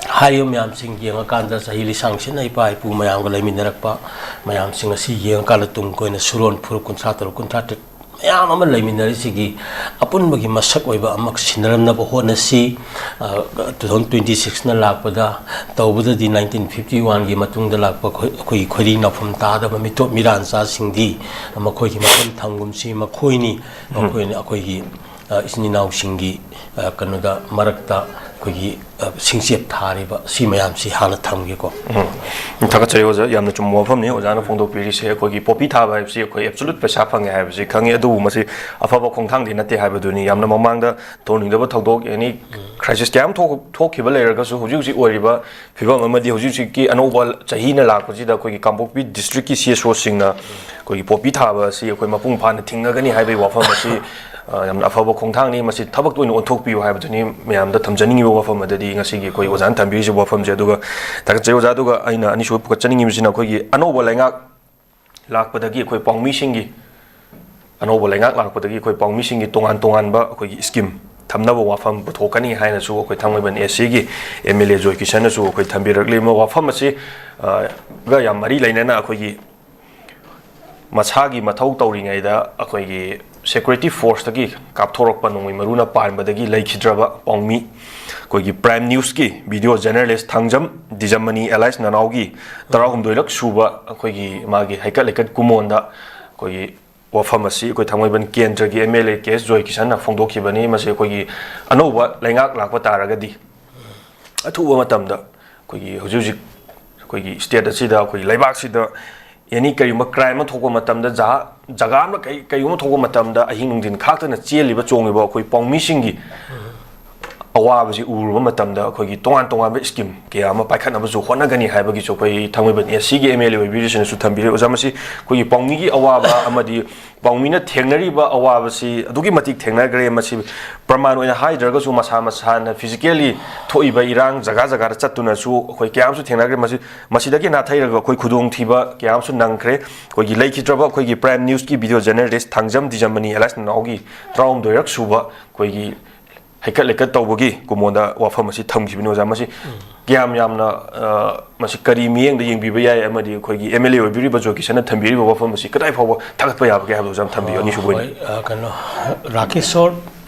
ꯍꯥꯏꯔꯤꯕ ꯃꯌꯥꯝꯁꯤꯡ ꯌꯦꯡꯉꯀꯥꯟꯗ ꯆꯍꯤ ꯂꯤꯁꯥꯡꯁꯤꯠꯅ ꯏꯄꯥ ꯏꯄꯨ ꯃꯌꯥꯝꯒ ꯂꯩꯃꯤꯟꯅꯔꯛꯄ ꯃꯌꯥꯝꯁꯤꯡ ꯑꯁꯤ ꯌꯦꯡꯉꯀꯥꯟꯗ ꯇꯨꯡ ꯀꯣꯏꯅ ꯁꯨꯔꯣꯟ ꯐꯨꯔꯨꯞ ꯀꯨꯟꯊ꯭ꯔꯥ ꯇꯔꯨꯛ, ꯀꯨꯟꯊ꯭ꯔꯥ ꯇꯔꯦꯠ ꯃꯌꯥꯝ ꯑꯃ ꯂꯩꯃꯤꯟꯅꯔꯤꯁꯤꯒꯤ ꯑꯄꯨꯟꯕꯒꯤ ꯃꯁꯛ ꯑꯣꯏꯕ ꯑꯃ ꯁꯤꯟꯅꯔꯝꯅꯕ ꯍꯣꯠꯅꯁꯤ꯫ ꯑ, two thousand twenty six ꯅ ꯂꯥꯛꯄꯗ ꯇꯧꯕꯗꯗꯤ nineteen fifty one ꯒꯤ ꯃꯇꯨꯡꯗ ꯂꯥꯛꯄ ꯑꯩꯈꯣꯏ, ꯑꯩꯈꯣꯏꯒꯤ ꯈꯣꯏꯔꯤ ꯅꯥꯎꯐꯝ ꯇꯥꯗꯕ ꯃꯤꯇꯣꯞ ꯃꯤꯔꯥꯟꯆꯥꯁꯤꯡꯗꯤ ꯃꯈꯣꯏꯒꯤ ꯃꯐꯝ ꯊꯝꯒꯨꯝꯁꯤ꯫ ꯃꯈꯣꯏꯅꯤ, ꯃꯈꯣꯏꯅ ꯑꯩꯈꯣꯏꯒꯤ, ꯑ, ꯏꯆꯤꯟ ꯏꯅꯥꯎꯁꯤꯡꯒꯤ, ꯑ, ꯀꯩꯅꯣꯗ ꯃꯔꯛꯇ ꯑꯩꯈꯣꯏꯒꯤ, ꯁꯤꯡꯆꯦꯞ ꯊꯥꯔꯤꯕ ꯁꯤ ꯃꯌꯥꯝꯁꯤ ꯍꯥꯟꯅ ꯊꯝꯒꯦꯀꯣ꯫ ꯎꯝ, ꯊꯥꯒꯠꯆꯔꯤ ꯑꯣꯖꯥ, ꯌꯥꯝꯅ ꯆꯨꯝꯕ ꯋꯥꯐꯝꯅꯤ ꯑꯣꯖꯥꯅ ꯐꯣꯡꯗꯣꯛꯄꯤꯔꯤꯁꯦ꯫ ꯑꯩꯈꯣꯏꯒꯤ ꯄꯣꯄꯤ ꯊꯥꯕ ꯍꯥꯏꯕꯁꯤ ꯑꯩꯈꯣꯏ absolute ꯄꯩꯁꯥ ꯐꯪꯉꯦ ꯍꯥꯏꯕꯁꯤ ꯈꯪꯉꯤ, ꯑꯗꯨꯕꯨ ꯃꯁꯤ ꯑꯐꯕ ꯈꯣꯡꯊꯥꯡꯗꯤ ꯅꯠꯇꯦ ꯍꯥꯏꯕꯗꯨꯅꯤ꯫ ꯌꯥꯝꯅ ꯃꯃꯥꯡꯗ ꯊꯣꯛꯅꯤꯡꯗꯕ ꯊꯧꯗꯣꯛ, any crisis ꯀꯌꯥ ꯑꯃ ꯊꯣꯛ-, ꯊꯣꯛꯈꯤꯕ ꯂꯩꯔꯒꯁꯨ, ꯍꯧꯖꯤꯛ ꯍꯧꯖꯤꯛ ꯑꯣꯏꯔꯤꯕ ꯐꯤꯕꯝ ꯑꯃꯗꯤ ꯍꯧꯖꯤꯛ ꯍꯧꯖꯤꯛꯀꯤ ꯑꯅꯧꯕ ꯆꯍꯤꯅ ꯂꯥꯛꯄꯁꯤꯗ ꯑꯩꯈꯣꯏꯒꯤ ꯀꯥꯡꯄꯣꯛꯄꯤ district ꯀꯤ C S O ꯁꯤꯡꯅ ꯑꯩꯈꯣꯏꯒꯤ ꯄꯣꯄꯤ ꯊꯥꯕ ꯑꯁꯤ ꯑꯩꯈꯣꯏ ꯃꯄꯨꯡ ꯐꯥꯅ ꯊꯤꯡꯅꯒꯅꯤ ꯍꯥꯏꯕꯒꯤ ꯋꯥꯐꯝ ꯑꯁꯤ, ꯑ, ꯌꯥꯝꯅ ꯑꯐꯕ ꯈꯣꯡꯊꯥꯡꯅꯤ꯫ ꯃꯁꯤ ꯊꯕꯛꯇ ꯑꯣꯏꯅ ꯑꯣꯟꯊꯣꯛꯄꯤꯌꯨ ꯍꯥꯏꯕꯗꯨꯅꯤ ꯃꯌꯥꯝꯗ ꯊꯝꯖꯅꯤꯡꯉꯤꯕ ꯋꯥꯐꯝ ꯑꯗꯨꯗꯤ ꯉꯁꯤꯒꯤ ꯑꯩꯈꯣꯏ ꯑꯣꯖꯥꯅ ꯊꯝꯕꯤꯔꯤꯁꯦ ꯋꯥꯐꯝꯁꯦ꯫ ꯑꯗꯨꯒ ꯊꯥꯒꯠꯆꯔꯤ ꯑꯣꯖꯥ꯫ ꯑꯗꯨꯒ ꯑꯩꯅ ꯑꯅꯤꯁꯨꯕ ꯄꯨꯈꯠꯆꯅꯤꯡꯉꯤꯕꯁꯤꯅ ꯑꯩꯈꯣꯏꯒꯤ ꯑꯅꯧꯕ ꯂꯩꯉꯥꯛ ꯂꯥꯛꯄꯗꯒꯤ ꯑꯩꯈꯣꯏ ꯄꯥꯎꯃꯤꯁꯤꯡꯒꯤ, ꯑꯅꯧꯕ ꯂꯩꯉꯥꯛ ꯂꯥꯛꯄꯗꯒꯤ ꯑꯩꯈꯣꯏ ꯄꯥꯎꯃꯤꯁꯤꯡꯒꯤ ꯇꯣꯉꯥꯟ ꯇꯣꯉꯥꯟꯕ ꯑꯩꯈꯣꯏꯒꯤ scheme ꯊꯝꯅꯕ ꯋꯥꯐꯝ ꯄꯨꯊꯣꯛꯀꯅꯤ ꯍꯥꯏꯅꯁꯨ ꯑꯩꯈꯣꯏ ꯊꯥꯡꯃꯩꯕꯟ S C ꯒꯤ M L A ꯖꯣꯏ ꯀꯤꯁꯟꯅꯁꯨ ꯑꯩꯈꯣꯏ ꯊꯝꯕꯤꯔꯛꯂꯤꯕ ꯋꯥꯐꯝ ꯑꯁꯤ, ꯑ, ꯒ ꯌꯥꯝ ꯃꯔꯤ ꯂꯩꯅꯅ ꯑꯩꯈꯣꯏꯒꯤ ꯃꯁꯥꯒꯤ ꯃꯊꯧ ꯇꯧꯔꯤꯉꯩꯗ ꯑꯩꯈꯣꯏꯒꯤ security force ꯇꯒꯤ ꯀꯥꯞꯊꯣꯔꯛꯄ ꯅꯣꯡꯃꯩ ꯃꯔꯨꯅ ꯄꯥꯟꯕꯗꯒꯤ ꯂꯩꯈꯤꯗ꯭ꯔꯕ ꯄꯥꯎꯃꯤ ꯑꯩꯈꯣꯏꯒꯤ Prime News ꯀꯤ video journalist ꯊꯥꯡꯖꯝ ꯗꯤꯖꯃꯅꯤ alias ꯅꯅꯥꯎꯒꯤ ꯇꯔꯥꯍꯨꯝꯗꯣꯏꯔꯛ ꯁꯨꯕ ꯑꯩꯈꯣꯏꯒꯤ ꯃꯥꯒꯤ ꯍꯩꯀꯠ ꯂꯩꯀꯠ ꯀꯨꯃꯣꯟꯗ ꯑꯩꯈꯣꯏꯒꯤ ꯋꯥꯐꯝ ꯑꯁꯤ ꯑꯩꯈꯣꯏ ꯊꯥꯡꯃꯩꯕꯟ ꯀꯦꯟꯗ꯭ꯔꯒꯤ M L A K S ꯖꯣꯏ ꯀꯤꯁꯟꯅ ꯐꯣꯡꯗꯣꯛꯈꯤꯕꯅꯤ꯫ ꯃꯁꯤ ꯑꯩꯈꯣꯏꯒꯤ ꯑꯅꯧꯕ ꯂꯩꯉꯥꯛ ꯂꯥꯛꯄ ꯇꯥꯔꯒꯗꯤ ꯑꯊꯨꯕ ꯃꯇꯝꯗ ꯑꯩꯈꯣꯏꯒꯤ ꯍꯧꯖꯤꯛ ꯍꯧꯖꯤꯛ ꯑꯩꯈꯣꯏꯒꯤ state ꯑꯁꯤꯗ, ꯑꯩꯈꯣꯏꯒꯤ ꯂꯩꯕꯥꯛꯁꯤꯗ any ꯀꯔꯤꯒꯨꯝꯕ crime ꯑꯃ ꯊꯣꯛꯄ ꯃꯇꯝꯗ, ꯖꯍꯥ-, ꯖꯒꯥ ꯑꯃ ꯀꯩ-, ꯀꯩꯒꯨꯝꯕ ꯊꯣꯛꯄ ꯃꯇꯝꯗ ꯑꯍꯤꯡ ꯅꯨꯡꯊꯤꯟ ꯈꯥꯛꯇꯅ ꯆꯦꯜꯂꯤꯕ ꯆꯣꯡꯉꯤꯕ ꯑꯩꯈꯣꯏ ꯄꯥꯎꯃꯤꯁꯤꯡꯒꯤ ꯑꯋꯥꯕꯁꯤ ꯎꯔꯨꯕ ꯃꯇꯝꯗ ꯑꯩꯈꯣꯏꯒꯤ ꯇꯣꯉꯥꯟ ꯇꯣꯉꯥꯟꯕ scheme ꯀꯌꯥ ꯑꯃ ꯄꯥꯏꯈꯠꯅꯕꯁꯨ ꯍꯣꯠꯅꯒꯅꯤ ꯍꯥꯏꯕꯒꯤꯁꯨ ꯑꯩꯈꯣꯏ ꯊꯥꯡꯃꯩꯕꯟ S C ꯒꯤ M L A ꯑꯣꯏꯕꯤꯔꯤꯁꯤꯅꯁꯨ ꯊꯝꯕꯤꯔꯦ꯫ ꯑꯣꯖꯥ, ꯃꯁꯤ ꯑꯩꯈꯣꯏꯒꯤ ꯄꯥꯎꯃꯤꯒꯤ ꯑꯋꯥꯕ ꯑꯃꯗꯤ ꯄꯥꯎꯃꯤꯅ ꯊꯦꯡꯅꯔꯤꯕ ꯑꯋꯥꯕꯁꯤ ꯑꯗꯨꯛꯀꯤ ꯃꯇꯤꯛ ꯊꯦꯡꯅꯈ꯭ꯔꯦ꯫ ꯃꯁꯤ ꯄ꯭ꯔꯃꯥꯟ ꯑꯣꯏꯅ ꯍꯥꯏꯗ꯭ꯔꯒꯁꯨ ꯃꯁꯥ ꯃꯁꯥꯅ physically ꯊꯣꯛꯏꯕ ꯏꯔꯥꯡ ꯖꯒꯥ ꯖꯒꯥꯗ ꯆꯠꯇꯨꯅꯁꯨ ꯑꯩꯈꯣꯏ ꯀꯌꯥ ꯑꯃꯁꯨ ꯊꯦꯡꯅꯈ꯭ꯔꯦ꯫ ꯃꯁꯤ, ꯃꯁꯤꯗꯒꯤ ꯅꯥꯊꯩꯔꯒ ꯑꯩꯈꯣꯏ ꯈꯨꯗꯣꯡꯊꯤꯕ ꯀꯌꯥ ꯑꯃꯁꯨ ꯅꯪꯈ꯭ꯔꯦ꯫ ꯑꯩꯈꯣꯏꯒꯤ ꯂꯩꯈꯤꯗ꯭ꯔꯕ ꯑꯩꯈꯣꯏꯒꯤ Prime News ꯀꯤ video journalist ꯊꯥꯡꯖꯝ ꯗꯤꯖꯃꯅꯤ alias ꯅꯅꯥꯎꯒꯤ ꯇꯔꯥꯍꯨꯝꯗꯣꯏꯔꯛ ꯁꯨꯕ ꯑꯩꯈꯣꯏꯒꯤ ꯍꯩꯀꯠ ꯂꯩꯀꯠ ꯇꯧꯕꯒꯤ ꯀꯨꯃꯣꯟꯗ ꯋꯥꯐꯝ ꯑꯁꯤ ꯊꯝꯈꯤꯕꯅꯤ꯫ ꯑꯣꯖꯥ, ꯃꯁꯤ ꯀꯌꯥꯝ ꯌꯥꯝꯅ, ꯑ, ꯃꯁꯤ ꯀꯔꯤ ꯃꯤꯠꯌꯦꯡꯗ ꯌꯦꯡꯕꯤꯕ ꯌꯥꯏ, ꯑꯃꯗꯤ ꯑꯩꯈꯣꯏꯒꯤ M L A ꯑꯣꯏꯕꯤꯔꯤꯕ ꯖꯣꯏ ꯀꯤꯁꯟꯅ ꯊꯝꯕꯤꯔꯤꯕ ꯋꯥꯐꯝ ꯑꯁꯤ ꯀꯗꯥꯏ ꯐꯥꯎꯕ ꯊꯥꯒꯠꯄ ꯌꯥꯕꯒꯦ ꯍꯥꯏꯕꯗꯨ ꯑꯣꯖꯥ ꯊꯝꯕꯤꯌꯨ꯫ ꯑꯅꯤꯁꯨꯕ ꯑꯣꯏꯅ꯫ ꯍꯣꯏ, ꯑ, ꯀꯩꯅꯣ, ꯔꯥꯀꯦꯁꯣꯔ,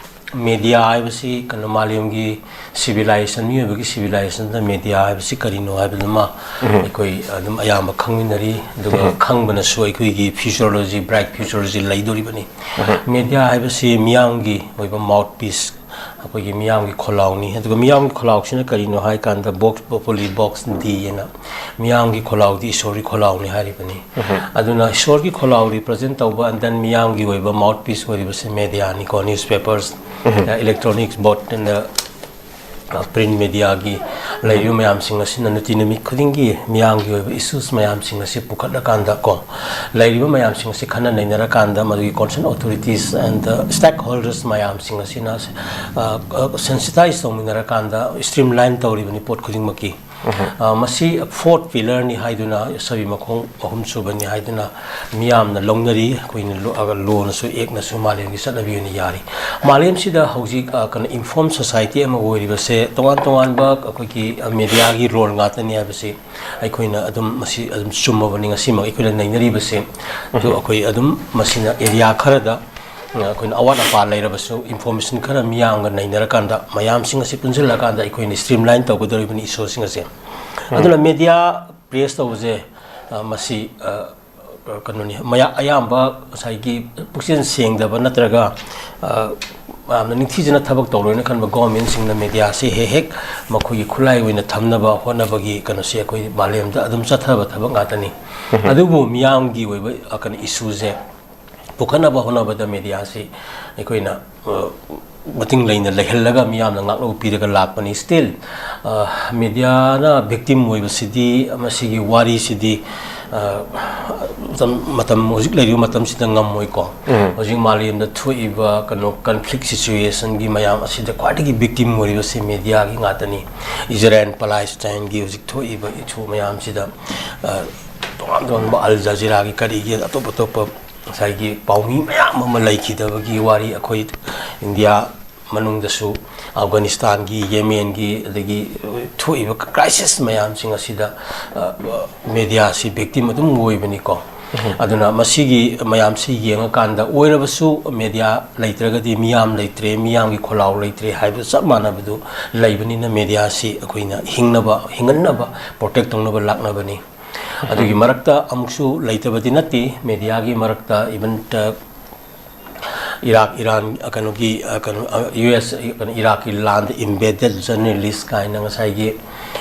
media ꯍꯥꯏꯕꯁꯤ ꯀꯩꯅꯣ, ꯃꯥꯂꯦꯝꯒꯤ civilization, ꯃꯤꯑꯣꯏꯕꯒꯤ civilization ꯗ media ꯍꯥꯏꯕꯁꯤ ꯀꯔꯤꯅꯣ ꯍꯥꯏꯕꯗꯨꯃ ꯑꯩꯈꯣꯏ ꯑꯗꯨꯝ ꯑꯌꯥꯝꯕ ꯈꯪꯃꯤꯟꯅꯔꯤ꯫ ꯑꯗꯨꯒ ꯈꯪꯕꯅꯁꯨ ꯑꯩꯈꯣꯏꯒꯤ future ꯑꯁꯤ, bright future ꯑꯁꯤ ꯂꯩꯗꯣꯔꯤꯕꯅꯤ꯫ Media ꯍꯥꯏꯕꯁꯤ ꯃꯤꯌꯥꯝꯒꯤ ꯑꯣꯏꯕ mouthpiece, ꯑꯩꯈꯣꯏꯒꯤ ꯃꯤꯌꯥꯝꯒꯤ ꯈꯣꯜꯂꯥꯎꯅꯤ꯫ ꯑꯗꯨꯒ ꯃꯤꯌꯥꯝꯒꯤ ꯈꯣꯜꯂꯥꯎꯁꯤꯅ ꯀꯔꯤꯅꯣ ꯍꯥꯏ ꯀꯥꯟꯗ, ꯕꯣꯛꯁ ꯄꯣꯄꯨꯂꯤ, ꯕꯣꯛꯁ ꯗꯤ ꯑꯅ, ꯃꯤꯌꯥꯝꯒꯤ ꯈꯣꯜꯂꯥꯎꯗꯤ ꯏꯁꯣꯔꯒꯤ ꯈꯣꯜꯂꯥꯎꯅꯤ ꯍꯥꯏꯔꯤꯕꯅꯤ꯫ ꯑꯗꯨꯅ ꯏꯁꯣꯔꯒꯤ ꯈꯣꯜꯂꯥꯎ ꯔꯤꯄ꯭ꯔꯖꯦꯟ ꯇꯧꯕ, and then ꯃꯤꯌꯥꯝꯒꯤ ꯑꯣꯏꯕ ꯃꯥꯎꯠ ꯄꯤꯁ ꯑꯣꯏꯔꯤꯕꯁꯦ ꯃꯦꯗꯤꯌꯥꯅꯤꯀꯣ, newspapers, electronics, both, and the print ꯃꯦꯗꯤꯌꯥꯒꯤ ꯂꯩꯔꯤꯕ ꯃꯌꯥꯝꯁꯤꯡ ꯑꯁꯤꯅ ꯅꯨꯡꯇꯤ ꯅꯨꯃꯤꯠ ꯈꯨꯗꯤꯡꯒꯤ ꯃꯤꯌꯥꯝꯒꯤ ꯑꯣꯏꯕ ꯏꯁꯨꯁ ꯃꯌꯥꯝꯁꯤꯡ ꯑꯁꯤ ꯄꯨꯈꯠꯂꯀꯥꯟꯗ ꯀꯣ, ꯂꯩꯔꯤꯕ ꯃꯌꯥꯝꯁꯤꯡ ꯑꯁꯤ ꯈꯟꯅ ꯅꯩꯅꯔꯀꯥꯟꯗ, ꯃꯗꯨꯒꯤ concerned authorities and the stakeholders ꯃꯌꯥꯝꯁꯤꯡ ꯑꯁꯤꯅ, ꯑ, ꯑ, ꯁꯦꯟꯁꯤꯇꯥꯏꯁ ꯇꯧꯃꯤꯟꯅꯔꯀꯥꯟꯗ ꯁ꯭ꯇ꯭ꯔꯤꯝꯂꯥꯏꯟ ꯇꯧꯔꯤꯕꯅꯤ ꯄꯣꯠ ꯈꯨꯗꯤꯡꯃꯛꯀꯤ꯫ ꯑ, ꯃꯁꯤ ꯐꯣꯔꯠ ꯄꯤꯂꯔꯅꯤ ꯍꯥꯏꯗꯨꯅ, ꯁꯕꯤ ꯃꯈꯣꯡ ꯑꯍꯨꯝꯁꯨꯕꯅꯤ ꯍꯥꯏꯗꯨꯅ ꯃꯤꯌꯥꯝꯅ ꯂꯧꯅꯔꯤ꯫ ꯑꯩꯈꯣꯏꯅ ꯂꯣ-, ꯑ, ꯂꯣꯅꯁꯨ, ꯑꯦꯛꯅꯁꯨ ꯃꯥꯂꯦꯝꯒꯤ ꯆꯠꯅꯕꯤ ꯑꯣꯏꯅ ꯌꯥꯔꯤ꯫ ꯃꯥꯂꯦꯝꯁꯤꯗ ꯍꯧꯖꯤꯛ, ꯑ, ꯀꯩꯅꯣ, ꯏꯟꯐꯣꯔꯝ ꯁꯣꯁꯥꯏꯇꯤ ꯑꯃ ꯑꯣꯏꯔꯤꯕꯁꯦ ꯇꯣꯉꯥꯟ ꯇꯣꯉꯥꯟꯕ ꯑꯩꯈꯣꯏꯒꯤ, ꯑ, ꯃꯦꯗꯤꯌꯥꯒꯤ ꯔꯣꯜ ꯉꯥꯛꯇꯅꯤ ꯍꯥꯏꯕꯁꯤ ꯑꯩꯈꯣꯏꯅ ꯑꯗꯨꯝ, ꯃꯁꯤ ꯑꯗꯨꯝ ꯆꯨꯝꯃꯕꯅꯤ꯫ ꯉꯁꯤꯃꯛ ꯑꯩꯈꯣꯏꯅ ꯅꯩꯅꯔꯤꯕꯁꯦ, ꯑꯗꯨ ꯑꯩꯈꯣꯏ ꯑꯗꯨꯝ ꯃꯁꯤꯅ ꯑꯦꯔꯤꯌꯥ ꯈꯔꯗ, ꯑ, ꯑꯩꯈꯣꯏꯅ ꯑꯋꯥꯠ ꯑꯄꯥ ꯂꯩꯔꯕꯁꯨ, ꯏꯟꯐꯣꯔꯃꯦꯁꯟ ꯈꯔ ꯃꯤꯌꯥꯝꯒ ꯅꯩꯅꯔꯀꯥꯟꯗ, ꯃꯌꯥꯝꯁꯤꯡ ꯑꯁꯤ ꯄꯨꯟꯁꯤꯜꯂꯀꯥꯟꯗ ꯑꯩꯈꯣꯏꯅ ꯁ꯭ꯇ꯭ꯔꯤꯝꯂꯥꯏꯟ ꯇꯧꯒꯗꯧꯔꯤꯕꯅꯤ ꯏꯁꯨꯁꯤꯡ ꯑꯁꯦ꯫ ꯑꯗꯨꯅ ꯃꯦꯗꯤꯌꯥ ꯄ꯭ꯔꯦꯁ ꯇꯧꯕꯁꯦ, ꯑ, ꯃꯁꯤ, ꯑ, ꯀꯩꯅꯣꯅꯤ, ꯃꯌꯥ-, ꯑꯌꯥꯝꯕ ꯉꯁꯥꯏꯒꯤ ꯄꯨꯛꯆꯦꯜ ꯁꯦꯡꯗꯕ ꯅꯠꯇ꯭ꯔꯒ, ꯑ, ꯌꯥꯝꯅ ꯅꯤꯡꯊꯤꯖꯅ ꯊꯕꯛ ꯇꯧꯔꯣꯏꯅ ꯈꯟꯕ ꯒꯣꯔꯃꯦꯟꯁꯤꯡꯅ ꯃꯦꯗꯤꯌꯥꯁꯤ ꯍꯦꯛ ꯍꯦꯛ ꯃꯈꯣꯏꯒꯤ ꯈꯨꯠꯂꯥꯏ ꯑꯣꯏꯅ ꯊꯝꯅꯕ ꯍꯣꯠꯅꯕꯒꯤ ꯀꯩꯅꯣꯁꯤ ꯑꯩꯈꯣꯏ ꯃꯥꯂꯦꯝꯗ ꯑꯗꯨꯝ ꯆꯠꯊꯕ ꯊꯕꯛ ꯉꯥꯛꯇꯅꯤ꯫ ꯑꯗꯨꯕꯨ ꯃꯤꯌꯥꯝꯒꯤ ꯑꯣꯏꯕ, ꯑ, ꯀꯩꯅꯣ, ꯏꯁꯨꯁꯦ ꯄꯨꯈꯠꯅꯕ ꯍꯣꯠꯅꯕꯗ ꯃꯦꯗꯤꯌꯥꯁꯤ ꯑꯩꯈꯣꯏꯅ, ꯑ, ꯃꯇꯤꯡ ꯂꯩꯅ ꯂꯩꯍꯜꯂꯒ ꯃꯤꯌꯥꯝꯅ ꯉꯥꯛꯂꯧ ꯄꯤꯔꯒ ꯂꯥꯛꯄꯅꯤ꯫ ꯁ꯭ꯇꯤꯜ, ꯑ, ꯃꯦꯗꯤꯌꯥꯅ ꯚꯤꯛꯇꯤꯝ ꯑꯣꯏꯕꯁꯤꯗꯤ, ꯃꯁꯤꯒꯤ ꯋꯥꯔꯤꯁꯤꯗꯤ, ꯑ, ꯃꯇꯝ, ꯃꯇꯝ, ꯍꯧꯖꯤꯛ ꯂꯩꯔꯤꯕ ꯃꯇꯝꯁꯤꯗ ꯉꯝꯃꯣꯏꯀꯣ꯫ ꯍꯧꯖꯤꯛ ꯃꯥꯂꯦꯝꯗ ꯊꯣꯛꯏꯕ ꯀꯩꯅꯣ, ꯀꯟꯐ꯭ꯂꯤꯛ ꯁꯤꯆꯨꯋꯦꯁꯟꯒꯤ ꯃꯌꯥꯝ ꯑꯁꯤꯗ ꯈ꯭ꯋꯥꯏꯗꯒꯤ ꯚꯤꯛꯇꯤꯝ ꯑꯣꯏꯔꯤꯕꯁꯤ ꯃꯦꯗꯤꯌꯥꯒꯤ ꯉꯥꯛꯇꯅꯤ꯫ ꯏꯖꯔꯥꯏꯜ ꯄꯂꯥꯏꯁꯇꯥꯏꯟꯒꯤ ꯍꯧꯖꯤꯛ ꯊꯣꯛꯏꯕ ꯏꯊꯨ ꯃꯌꯥꯝꯁꯤꯗ, ꯑ, ꯇꯣꯉꯥꯟ ꯇꯣꯉꯥꯟꯕ ꯑꯜ ꯖꯖꯤꯔꯥꯒꯤ ꯀꯔꯤꯒꯤ ꯑꯇꯣꯞ ꯑꯇꯣꯞꯄ ꯉꯁꯥꯏꯒꯤ ꯄꯥꯎꯃꯤ ꯃꯌꯥꯝ ꯑꯃ ꯂꯩꯈꯤꯗꯕꯒꯤ ꯋꯥꯔꯤ ꯑꯩꯈꯣꯏ ꯏꯟꯗꯤꯌꯥ ꯃꯅꯨꯡꯗꯁꯨ, ꯑꯐꯒꯥꯅꯤꯁꯇꯥꯟꯒꯤ, ꯌꯦꯃꯦꯟꯒꯤ, ꯑꯗꯒꯤ ꯊꯣꯛꯏꯕ ꯀ꯭ꯔꯥꯏꯁꯤꯁ ꯃꯌꯥꯝꯁꯤꯡ ꯑꯁꯤꯗ, ꯑ, ꯃꯦꯗꯤꯌꯥꯁꯤ ꯚꯤꯛꯇꯤꯝ ꯑꯗꯨꯝ ꯑꯣꯏꯕꯅꯤꯀꯣ꯫ ꯑꯗꯨꯅ ꯃꯁꯤꯒꯤ ꯃꯌꯥꯝꯁꯤ ꯌꯦꯡꯉꯀꯥꯟꯗ, ꯑꯣꯏꯔꯕꯁꯨ ꯃꯦꯗꯤꯌꯥ ꯂꯩꯇ꯭ꯔꯒꯗꯤ ꯃꯤꯌꯥꯝ ꯂꯩꯇ꯭ꯔꯦ, ꯃꯤꯌꯥꯝꯒꯤ ꯈꯣꯜꯂꯥꯎ ꯂꯩꯇ꯭ꯔꯦ ꯍꯥꯏꯕ ꯆꯞ ꯃꯥꯟꯅꯕꯗꯨ ꯂꯩꯕꯅꯤꯅ, ꯃꯦꯗꯤꯌꯥꯁꯤ ꯑꯩꯈꯣꯏꯅ ꯍꯤꯡꯅꯕ, ꯍꯤꯡꯍꯟꯅꯕ, ꯄ꯭ꯔꯣꯇꯦꯛ ꯇꯧꯅꯕ ꯂꯥꯛꯅꯕꯅꯤ꯫ ꯑꯗꯨꯒꯤ ꯃꯔꯛꯇ ꯑꯃꯨꯛꯁꯨ ꯂꯩꯇꯕꯗꯤ ꯅꯠꯇꯦ, ꯃꯦꯗꯤꯌꯥꯒꯤ ꯃꯔꯛꯇ ꯏꯚꯟ, ꯑ, ꯏꯔꯥꯛ ꯏꯔꯥꯟ, ꯑ, ꯀꯩꯅꯣꯒꯤ, ꯑ, ꯀꯩꯅꯣ, ꯑ, ꯌꯨ ꯑꯦꯁ, ꯀꯩꯅꯣ, ꯏꯔꯥꯛꯀꯤ ꯂꯥꯟꯗ embedded journalist ꯀꯥꯏꯅ ꯉꯁꯥꯏꯒꯤ,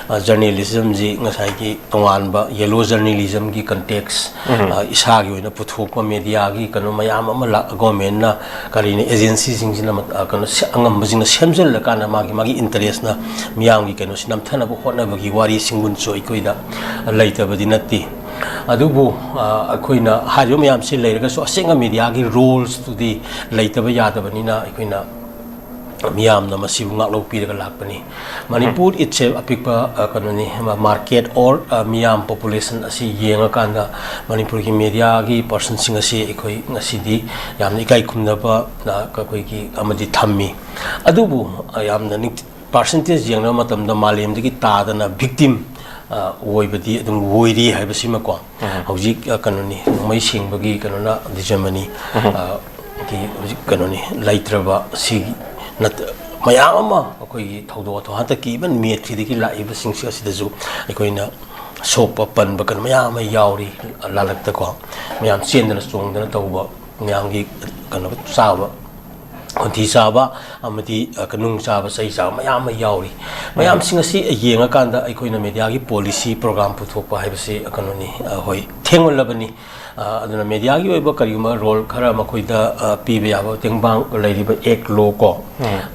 ꯑ, journalismꯁꯤ ꯉꯁꯥꯏꯒꯤ ꯇꯣꯉꯥꯟꯕ yellow journalismꯒꯤ context, ꯑ, ꯏꯁꯥꯒꯤ ꯑꯣꯏꯅ ꯄꯨꯊꯣꯛꯄ mediaꯒꯤ ꯀꯩꯅꯣ ꯃꯌꯥꯝ ꯑꯃ ꯂꯥꯛ-, governmentꯅ ꯀꯔꯤꯅ agencyꯁꯤꯡꯁꯤꯅ ꯃ-, ꯑ, ꯀꯩꯅꯣ ꯁꯦ-, ꯑꯉꯝꯕꯁꯤꯡꯅ ꯁꯦꯝꯖꯤꯜꯂꯀꯥꯟꯗ ꯃꯥꯒꯤ, ꯃꯥꯒꯤ interestꯅ ꯃꯤꯌꯥꯝꯒꯤ ꯀꯩꯅꯣꯁꯤ ꯅꯝꯊꯅꯕ ꯍꯣꯠꯅꯕꯒꯤ ꯋꯥꯔꯤ ꯁꯤꯡꯒꯨꯟꯁꯨ ꯑꯩꯈꯣꯏꯗ ꯂꯩꯇꯕꯗꯤ ꯅꯠꯇꯦ꯫ ꯑꯗꯨꯕꯨ, ꯑ, ꯑꯩꯈꯣꯏꯅ ꯍꯥꯏꯔꯤꯕ ꯃꯌꯥꯝꯁꯤ ꯂꯩꯔꯒꯁꯨ ꯑꯁꯦꯡꯕ mediaꯒꯤ roleꯁꯇꯨꯗꯤ ꯂꯩꯇꯕ ꯌꯥꯗꯕꯅꯤꯅ ꯑꯩꯈꯣꯏꯅ ꯃꯤꯌꯥꯝꯅ ꯃꯁꯤꯕꯨ ꯉꯥꯛꯂꯧ ꯄꯤꯔꯒ ꯂꯥꯛꯄꯅꯤ꯫ ꯃꯅꯤꯄꯨꯔ itself ꯑꯄꯤꯛꯄ, ꯑ, ꯀꯩꯅꯣꯅꯤ, ꯃ-, market or, ꯑ, ꯃꯤꯌꯥꯝ population ꯑꯁꯤ ꯌꯦꯡꯉꯀꯥꯟꯗ ꯃꯅꯤꯄꯨꯔꯒꯤ mediaꯒꯤ personꯁꯤꯡ ꯑꯁꯤ ꯑꯩꯈꯣꯏ ꯉꯁꯤꯗꯤ ꯌꯥꯝꯅ ꯏꯀꯥꯏ ꯈꯨꯝꯅꯕ, ꯑ, ꯑꯩꯈꯣꯏꯒꯤ ꯑꯃꯗꯤ ꯊꯝꯃꯤ꯫ ꯑꯗꯨꯕꯨ, ꯑ, ꯌꯥꯝꯅ ꯅꯤꯡ-, percentage ꯌꯦꯡꯅꯕ ꯃꯇꯝꯗ ꯃꯥꯂꯦꯝꯗꯒꯤ ꯇꯥꯗꯅ victim, ꯑ, ꯑꯣꯏꯕꯗꯤ ꯑꯗꯨꯝ ꯑꯣꯏꯔꯤ ꯍꯥꯏꯕꯁꯤꯃꯀꯣ꯫ ꯍꯧꯖꯤꯛ, ꯑ, ꯀꯩꯅꯣꯅꯤ, ꯅꯣꯡꯃꯩ ꯁꯦꯡꯕꯒꯤ ꯀꯩꯅꯣꯅ ꯗꯤꯖꯃꯅꯤ꯫ ꯑ, ꯒꯤ ꯍꯧꯖꯤꯛ ꯀꯩꯅꯣꯅꯤ, ꯂꯩꯇ꯭ꯔꯕ ꯁꯤꯒꯤ ꯅꯠꯇ-, ꯃꯌꯥꯝ ꯑꯃ ꯑꯩꯈꯣꯏꯒꯤ ꯊꯧꯗꯣꯛ ꯋꯥꯊꯣꯛ ꯍꯟꯗꯛꯀꯤ even May threeꯗꯒꯤ ꯂꯥꯛꯏꯕꯁꯤꯡꯁꯤ ꯑꯁꯤꯗꯁꯨ ꯑꯩꯈꯣꯏꯅ ꯁꯣꯛꯄ ꯄꯟꯕ ꯀꯩꯅꯣ ꯃꯌꯥꯝ ꯑꯃ ꯌꯥꯎꯔꯤ꯫ ꯂꯥꯜꯂꯛꯇꯀꯣ ꯃꯌꯥꯝ ꯆꯦꯟꯗꯅ ꯆꯣꯡꯗꯅ ꯇꯧꯕ, ꯃꯌꯥꯝꯒꯤ ꯀꯩꯅꯣ ꯆꯥꯕ, ꯈꯣꯟꯊꯤ ꯆꯥꯕ ꯑꯃꯗꯤ, ꯑ, ꯅꯨꯡ ꯆꯥꯕ, ꯆꯩ ꯆꯥꯕ ꯃꯌꯥꯝ ꯑꯃ ꯌꯥꯎꯔꯤ꯫ ꯃꯌꯥꯝꯁꯤꯡ ꯑꯁꯤ ꯌꯦꯡꯉꯀꯥꯟꯗ ꯑꯩꯈꯣꯏꯅ mediaꯒꯤ policy program ꯄꯨꯊꯣꯛꯄ ꯍꯥꯏꯕꯁꯤ ꯀꯩꯅꯣꯅꯤ, ꯑ, ꯍꯣꯏ, ꯊꯦꯡꯃꯜꯂꯕꯅꯤ꯫ ꯑ, ꯑꯗꯨꯅ mediaꯒꯤ ꯑꯣꯏꯕ ꯀꯔꯤꯒꯨꯝꯕ role ꯈꯔ ꯃꯈꯣꯏꯗ, ꯑ, ꯄꯤꯕ ꯌꯥꯕ ꯇꯦꯡꯕꯥꯡ ꯂꯩꯔꯤꯕ act law ꯀꯣ,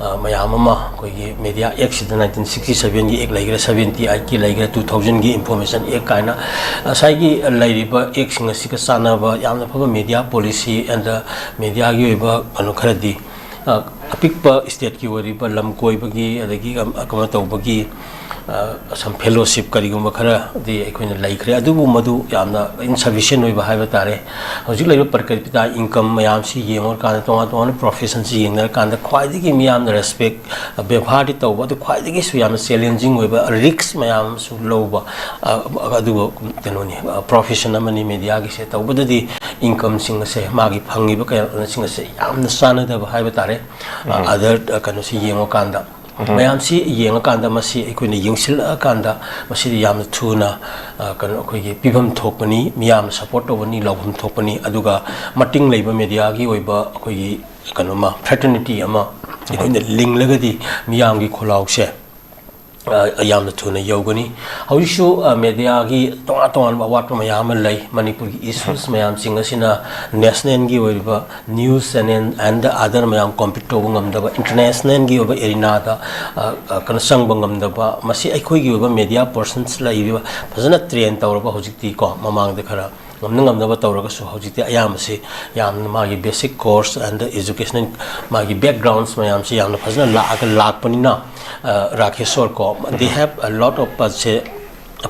ꯑ, ꯃꯌꯥꯝ ꯑꯃ ꯑꯩꯈꯣꯏꯒꯤ media actꯁꯤꯗ nineteen sixty sevenꯒꯤ act ꯂꯩꯈ꯭ꯔꯦ, seventy eightꯀꯤ ꯂꯩꯈ꯭ꯔꯦ, two thousandꯒꯤ Information Act ꯀꯥꯏꯅ ꯉꯁꯥꯏꯒꯤ ꯂꯩꯔꯤꯕ actꯁꯤꯡ ꯑꯁꯤꯒ ꯆꯥꯟꯅꯕ ꯌꯥꯝꯅ ꯐꯕ media policy and mediaꯒꯤ ꯑꯣꯏꯕ ꯀꯩꯅꯣ ꯈꯔꯗꯤ, ꯑ, ꯑꯄꯤꯛꯄ stateꯀꯤ ꯑꯣꯏꯔꯤꯕ ꯂꯝ ꯀꯣꯏꯕꯒꯤ, ꯑꯗꯒꯤ ꯑꯃ, ꯑꯃ ꯇꯧꯕꯒꯤ, ꯑ, some fellowship ꯀꯔꯤꯒꯨꯝꯕ ꯈꯔꯗꯤ ꯑꯩꯈꯣꯏꯅ ꯂꯩꯈ꯭ꯔꯦ, ꯑꯗꯨꯕꯨ ꯃꯗꯨ ꯌꯥꯝꯅ insufficient ꯑꯣꯏꯕ ꯍꯥꯏꯕ ꯇꯥꯔꯦ꯫ ꯍꯧꯖꯤꯛ ꯂꯩꯔꯤꯕ per capita income ꯃꯌꯥꯝꯁꯤ ꯌꯦꯡꯉꯨꯔꯀꯥꯟꯗ, ꯇꯣꯉꯥꯟ ꯇꯣꯉꯥꯟꯕ professionꯁꯤ ꯌꯦꯡꯅꯔꯀꯥꯟꯗ, ꯈ꯭ꯋꯥꯏꯗꯒꯤ ꯃꯤꯌꯥꯝꯅ respect, ꯑ, ꯕꯦꯕꯥꯔꯗꯤ ꯇꯧꯕ, ꯑꯗꯨ ꯈ꯭ꯋꯥꯏꯗꯒꯤꯁꯨ ꯌꯥꯝꯅ challenging ꯑꯣꯏꯕ, risk ꯃꯌꯥꯝ ꯑꯃꯁꯨ ꯂꯧꯕ, ꯑ, ꯑꯗꯨꯒ ꯀꯩꯅꯣꯅꯤ, ꯑ, profession ꯑꯃꯅꯤ mediaꯒꯤꯁꯦ꯫ ꯇꯧꯕꯗꯗꯤ incomeꯁꯤꯡ ꯑꯁꯦ, ꯃꯥꯒꯤ ꯐꯪꯉꯤꯕ ꯀꯩꯅꯣꯁꯤꯡ ꯑꯁꯦ ꯌꯥꯝꯅ ꯆꯥꯟꯅꯗꯕ ꯍꯥꯏꯕ ꯇꯥꯔꯦ꯫ ꯑ, other, ꯑ, ꯀꯩꯅꯣꯁꯤ ꯌꯦꯡꯉꯀꯥꯟꯗ, ꯃꯌꯥꯝꯁꯤ ꯌꯦꯡꯉꯀꯥꯟꯗ, ꯃꯁꯤ ꯑꯩꯈꯣꯏꯅ ꯌꯦꯡꯁꯤꯜꯂꯛꯑꯀꯥꯟꯗ, ꯃꯁꯤꯗꯤ ꯌꯥꯝꯅ ꯊꯨꯅ, ꯑ, ꯀꯩꯅꯣ, ꯑꯩꯈꯣꯏꯒꯤ ꯄꯤꯐꯝ ꯊꯣꯛꯄꯅꯤ, ꯃꯤꯌꯥꯝꯅ support ꯇꯧꯕꯅꯤ, ꯂꯧꯐꯝ ꯊꯣꯛꯄꯅꯤ꯫ ꯑꯗꯨꯒ ꯃꯇꯤꯡ ꯂꯩꯕ mediaꯒꯤ ꯑꯣꯏꯕ ꯑꯩꯈꯣꯏꯒꯤ ꯀꯩꯅꯣꯃ, ꯐ꯭ꯔꯦꯇꯔꯅꯤꯇꯤ ꯑꯃ ꯑꯩꯈꯣꯏꯅ ꯂꯤꯡꯂꯒꯗꯤ ꯃꯤꯌꯥꯝꯒꯤ ꯈꯣꯜꯂꯥꯎꯁꯦ ꯑ, ꯌꯥꯝꯅ ꯊꯨꯅ ꯌꯧꯒꯅꯤ꯫ ꯍꯧꯖꯤꯛꯁꯨ, ꯑ, ꯃꯦꯗꯤꯌꯥꯒꯤ ꯇꯣꯉꯥꯟ ꯇꯣꯉꯥꯟꯕ ꯑꯋꯥꯠꯄ ꯃꯌꯥꯝ ꯑꯃ ꯂꯩ꯫ ꯃꯅꯤꯄꯨꯔꯒꯤ ꯏꯁꯨꯁ ꯃꯌꯥꯝꯁꯤꯡ ꯑꯁꯤꯅ ꯅꯦꯁꯅꯦꯜꯒꯤ ꯑꯣꯏꯔꯤꯕ news channel and the other ꯃꯌꯥꯝ ꯀꯣꯝꯄꯤꯠ ꯇꯧꯕ ꯉꯝꯗꯕ, ꯏꯟꯇꯔꯅꯦꯁꯅꯦꯜꯒꯤ ꯑꯣꯏꯕ ꯑꯦꯔꯤꯅꯥꯗ, ꯑ, ꯑ, ꯀꯩꯅꯣ, ꯆꯪꯕ ꯉꯝꯗꯕ, ꯃꯁꯤ ꯑꯩꯈꯣꯏꯒꯤ ꯑꯣꯏꯕ ꯃꯦꯗꯤꯌꯥ ꯄꯔꯁꯟꯁ ꯂꯩꯔꯤꯕ ꯐꯖꯅ ꯇ꯭ꯔꯦꯟ ꯇꯧꯔꯕ, ꯍꯧꯖꯤꯛꯇꯤ ꯀꯣ, ꯃꯃꯥꯡꯗ ꯈꯔ ꯉꯝꯅ ꯉꯝꯅꯕ ꯇꯧꯔꯒꯁꯨ ꯍꯧꯖꯤꯛꯇꯤ ꯑꯌꯥꯝꯕꯁꯤ ꯌꯥꯝꯅ ꯃꯥꯒꯤ basic course and educational ꯃꯥꯒꯤ backgrounds ꯃꯌꯥꯝꯁꯤ ꯌꯥꯝꯅ ꯐꯖꯅ ꯂꯥꯛꯑꯒ ꯂꯥꯛꯄꯅꯤꯅ, ꯑ, ꯔꯥꯀꯦꯁꯣꯔ ꯀꯣ, they have a lot of, ꯑ, ꯁꯦ,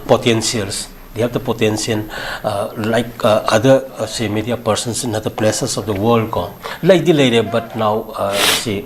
potentials, they have the potential, uh, like, uh, other, uh, say, media persons in other places of the world ꯀꯣ, ꯂꯩꯗꯤ ꯂꯩꯔꯦ, but now, uh, ꯁꯤ